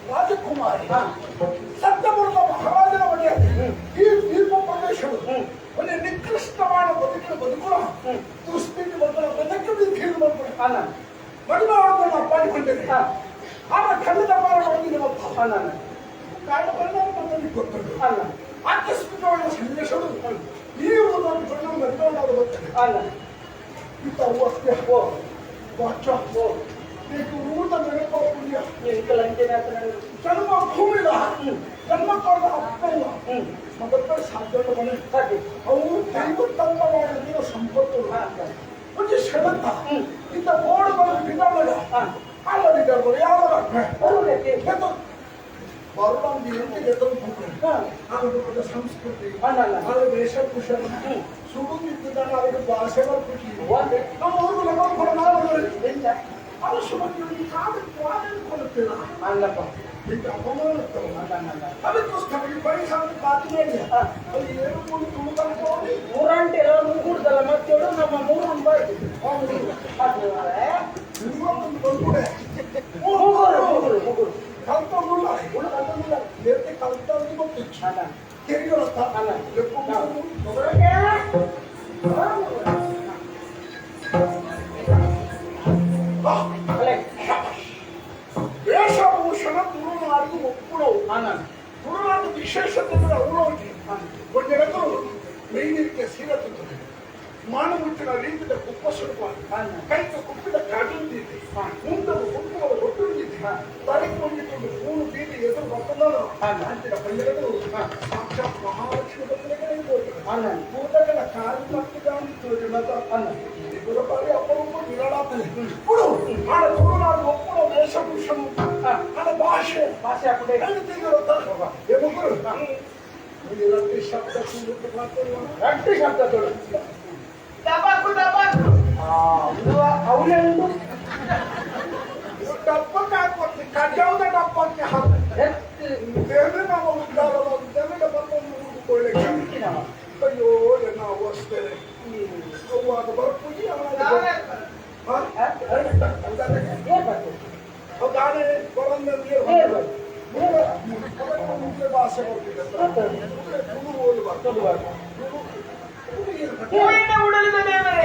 [SPEAKER 4] ರಾಜಕುಮಾರಿ ಸತ್ಯಪುರದ ಮಹಾರಾಜನ ಒಡೆಯ ಈ ದ್ವೀಪ ಪ್ರದೇಶವು ಒಂದು ನಿಕೃಷ್ಟವಾದ ಬದುಕಿನ ಬದುಕುಣ ದುಸ್ಥಿತಿ ಬದುಕುಣ ಬದುಕು ಬೀದಿಯಲ್ಲಿ ಬದುಕುಣ ಮದುವೆ ಆಡೋದನ್ನು ಅಪ್ಪಾಡಿಕೊಂಡಿದ್ದೇನೆ ಆಗ ಖಂಡಿತ ಕಾರಣ ಪರಿಣಾಮ ನಮ್ಮಲ್ಲಿ ಗೊತ್ತುಂಟು ಆಕಸ್ಮಿಕವಾದ ಸನ್ನಿವೇಶಗಳು ಈ ಒಂದು ಕಣ್ಣು ಮದುವೆ ಗೊತ್ತದೆ ಇಂಥ ಅಷ್ಟೇ ವಾಚ ಊಟ ನೆನಪು ಜನ್ಮ ಭೂಮಿಲ ಜನ್ಮ ಕೊಡದ ಅಪ್ಪ ಇಲ್ಲ ಮೊದಲ ಸಾಧ್ಯ ಮನೆ ಅವು ದೈವ ತಮ್ಮ ಮಾಡಿದ ಸಂಪತ್ತು ಒಂದು ಷಡಂತ ಇಂಥ ಬೋರ್ಡ್ಗಳು ಬಿದ್ದಾಗ ಅಲ್ಲದಿದ್ದಾರೆ ಯಾವ ಬರುವಂದು ಎಂತ ಸಂಸ್ಕೃತಿ ಅದರ ವೇಷಭೂಷಣ ಸುಡುತ್ತಿದ್ದಾನೆ ಅವರ ಭಾಷೆಗಳ ಖುಷಿ ನಮ್ಮ ಊರು ಲಗನ್ ಕೂಡ ನಾವು ಅದು ಸುಮ್ಮನೆ ಕಾದು ಕೊಳ್ಳುತ್ತಿಲ್ಲ
[SPEAKER 1] ಅಲ್ಲಪ್ಪ
[SPEAKER 4] ಈಗ ಅವಮಾನ ಅದಕ್ಕೋಸ್ಕರ ಈ ಪರಿಹಾರ ಮಾತನಾಡಿ ಅದು ಏನು ಮೂರು ತುಳುಕಂಡು
[SPEAKER 1] ಮೂರಂಟೆ ಮೂಗುಡ್ದಲ್ಲ ಮತ್ತೇಳು ನಮ್ಮ ಮೂರು ರೂಪಾಯಿ
[SPEAKER 4] ಇನ್ನೊಂದು ಬಂದ್ಬಿಡೆ
[SPEAKER 1] ಮೂಗುರು ಮೂಗುರು ಮೂಗುರು
[SPEAKER 4] ಕಲ್ತೊಂದುಲ್ಲ ಇವಳು ಕಲ್ತೊಂದಿಲ್ಲ ನೇರಕ್ಕೆ ಕಲ್ತೊಂದು ಗೊತ್ತಿತ್ತು
[SPEAKER 1] ಅಲ್ಲ
[SPEAKER 4] ಕೆರಿಯೊಳತ್ತ
[SPEAKER 1] ಅಲ್ಲ. ಅಲ್ಲ
[SPEAKER 4] ವೇಷಭೂಷಣ ತುಳುನಾಡಿಗೆ ಒಪ್ಪುಣವು
[SPEAKER 1] ಅಲ್ಲ
[SPEAKER 4] ತುಳುನಾಡು ವಿಶೇಷತೆ ಅವಳೋಗಿ ಒಂದೆರಡು ಮೈನಿಗೆ ಸೀರೆ ತುತ್ತದೆ ಮಾನಮುಟ್ಟಿನ ರೀತಿಯ ಕುಪ್ಪ ಸುಡುವ ಕೈಗೆ ಕುಪ್ಪಿದ ಕಾಟುಂದಿದೆ ಮುಂದಲು ಕುಂಕುಮದ ಒಟ್ಟುಂದಿದೆ ತಲೆಗೆ ಹೊಂದಿಕೊಂಡು ಪೂನು ಬೀದಿ ಎದುರು ಬರ್ತದಲ್ಲ ಅಂತಿನ ಪಂಜರಗಳು ಸಾಕ್ಷಾತ್ ಮಹಾಲಕ್ಷ್ಮಿ ಬಂದರೆಗಳೇ
[SPEAKER 1] ಅಲ್ಲ
[SPEAKER 4] ಕೂತಗಳ ಕಾಲು ಮತ್ತು ಗಾಂಧಿ ತೋರಿದ
[SPEAKER 1] ಅಲ್ಲ
[SPEAKER 4] ಇವರ ಬಾರಿ ಅಪರೂಪ ವಿರಳಾತದೆ ಬಿಡು ಆಡ ತುಳುನಾಡು ಒಪ್ಪುಣ ವೇಷಭೂಷಣ ಆಡ ಭಾಷೆ
[SPEAKER 1] ಭಾಷೆ ಹಾಕೊಂಡೆ ರಟ್ಟಿ ಶಬ್ದ ತೊಳು
[SPEAKER 3] ಟಬಾಕು ಟಬಾಕು
[SPEAKER 1] ಅವನೇ ಉಂಟು
[SPEAKER 4] ಡಬ್ಬಕ್ಕೆ ಹಾಕಿ ಕಜಾವದ ಡಬ್ಬಕ್ಕೆ ಹಾಕಿ ದೇವರ ನಾವು ಉದ್ದಾರ ದೇವರ ಬಂದು ಕೊಳ್ಳಕ್ಕೆ ಅಯ್ಯೋ ಎನ್ನ ಅವಸ್ಥೆ ಅವ್ವಾಗ ಬರ್ಪುಜಿ ದಾನೆ ಬರಂದ ಭಾಷೆ
[SPEAKER 1] ಉಡಲಿದ ದೇವರೇ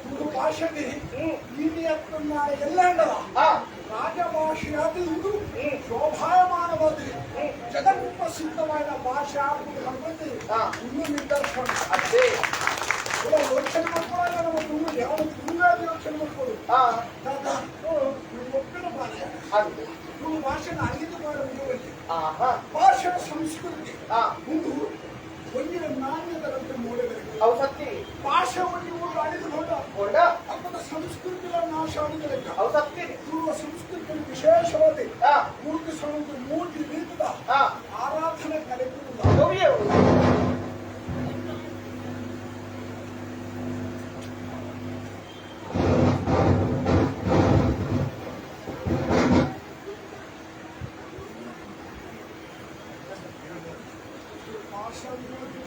[SPEAKER 9] ತುಳು ಭಾಷೆಗೆ ನೀತಿಯತ್ನಾಡ ಎಲ್ಲಂಡಲ ರಾಜಭಾಷೆಯಾದ ಇದು ಶೋಭಾಯಮಾನವಾದ ಜಗತ್ಪ್ರಸಿದ್ಧವಾದ ಭಾಷೆ ಆಗುವುದು ಕಂಬಂದು ಇನ್ನೂ ನಿದರ್ಶನ. ఇలా ಯೋಚನೆ ಮಾಡ್ಕೊಳ್ಳಲ್ಲ, ನಮ್ಮ ತುಳು ಯಾವ ತುಳುವಾದ ಯೋಚನೆ ಮಾಡ್ಕೊಳ್ಳು. ದಾದಾ ಒಪ್ಪಿನ ಭಾಷೆ ತುಳು ಭಾಷೆನ ಅಲ್ಲಿಂದ ಮಾಡೋ ಭಾಷೆಯ ಸಂಸ್ಕೃತಿ ಒಂದು ಒಂದಿನ ನಾಣ್ಯದ ಮೂಲೆಗಳಿಗೆ
[SPEAKER 5] ಅವು ಸತ್ಯ.
[SPEAKER 9] ಭಾಷೆ ಒಂದು ಊರು ಅಳಿದುಕೊಂಡ
[SPEAKER 5] ಕೊಂಡ
[SPEAKER 9] ಅಪ್ಪದ ಸಂಸ್ಕೃತಿಗಳ ನಾಶ ಆಡಿದ.
[SPEAKER 5] ಅವು ಸತ್ಯ.
[SPEAKER 9] ತುಳುವ ಸಂಸ್ಕೃತಿ ವಿಶೇಷವಾದ ಮೂರ್ತಿ ಸಮುದ್ರ ಮೂರ್ತಿ ರೀತಿದ ಆರಾಧನೆ ಕಲೆ. ಭಾಷಾ ವಿರೋಧಿ.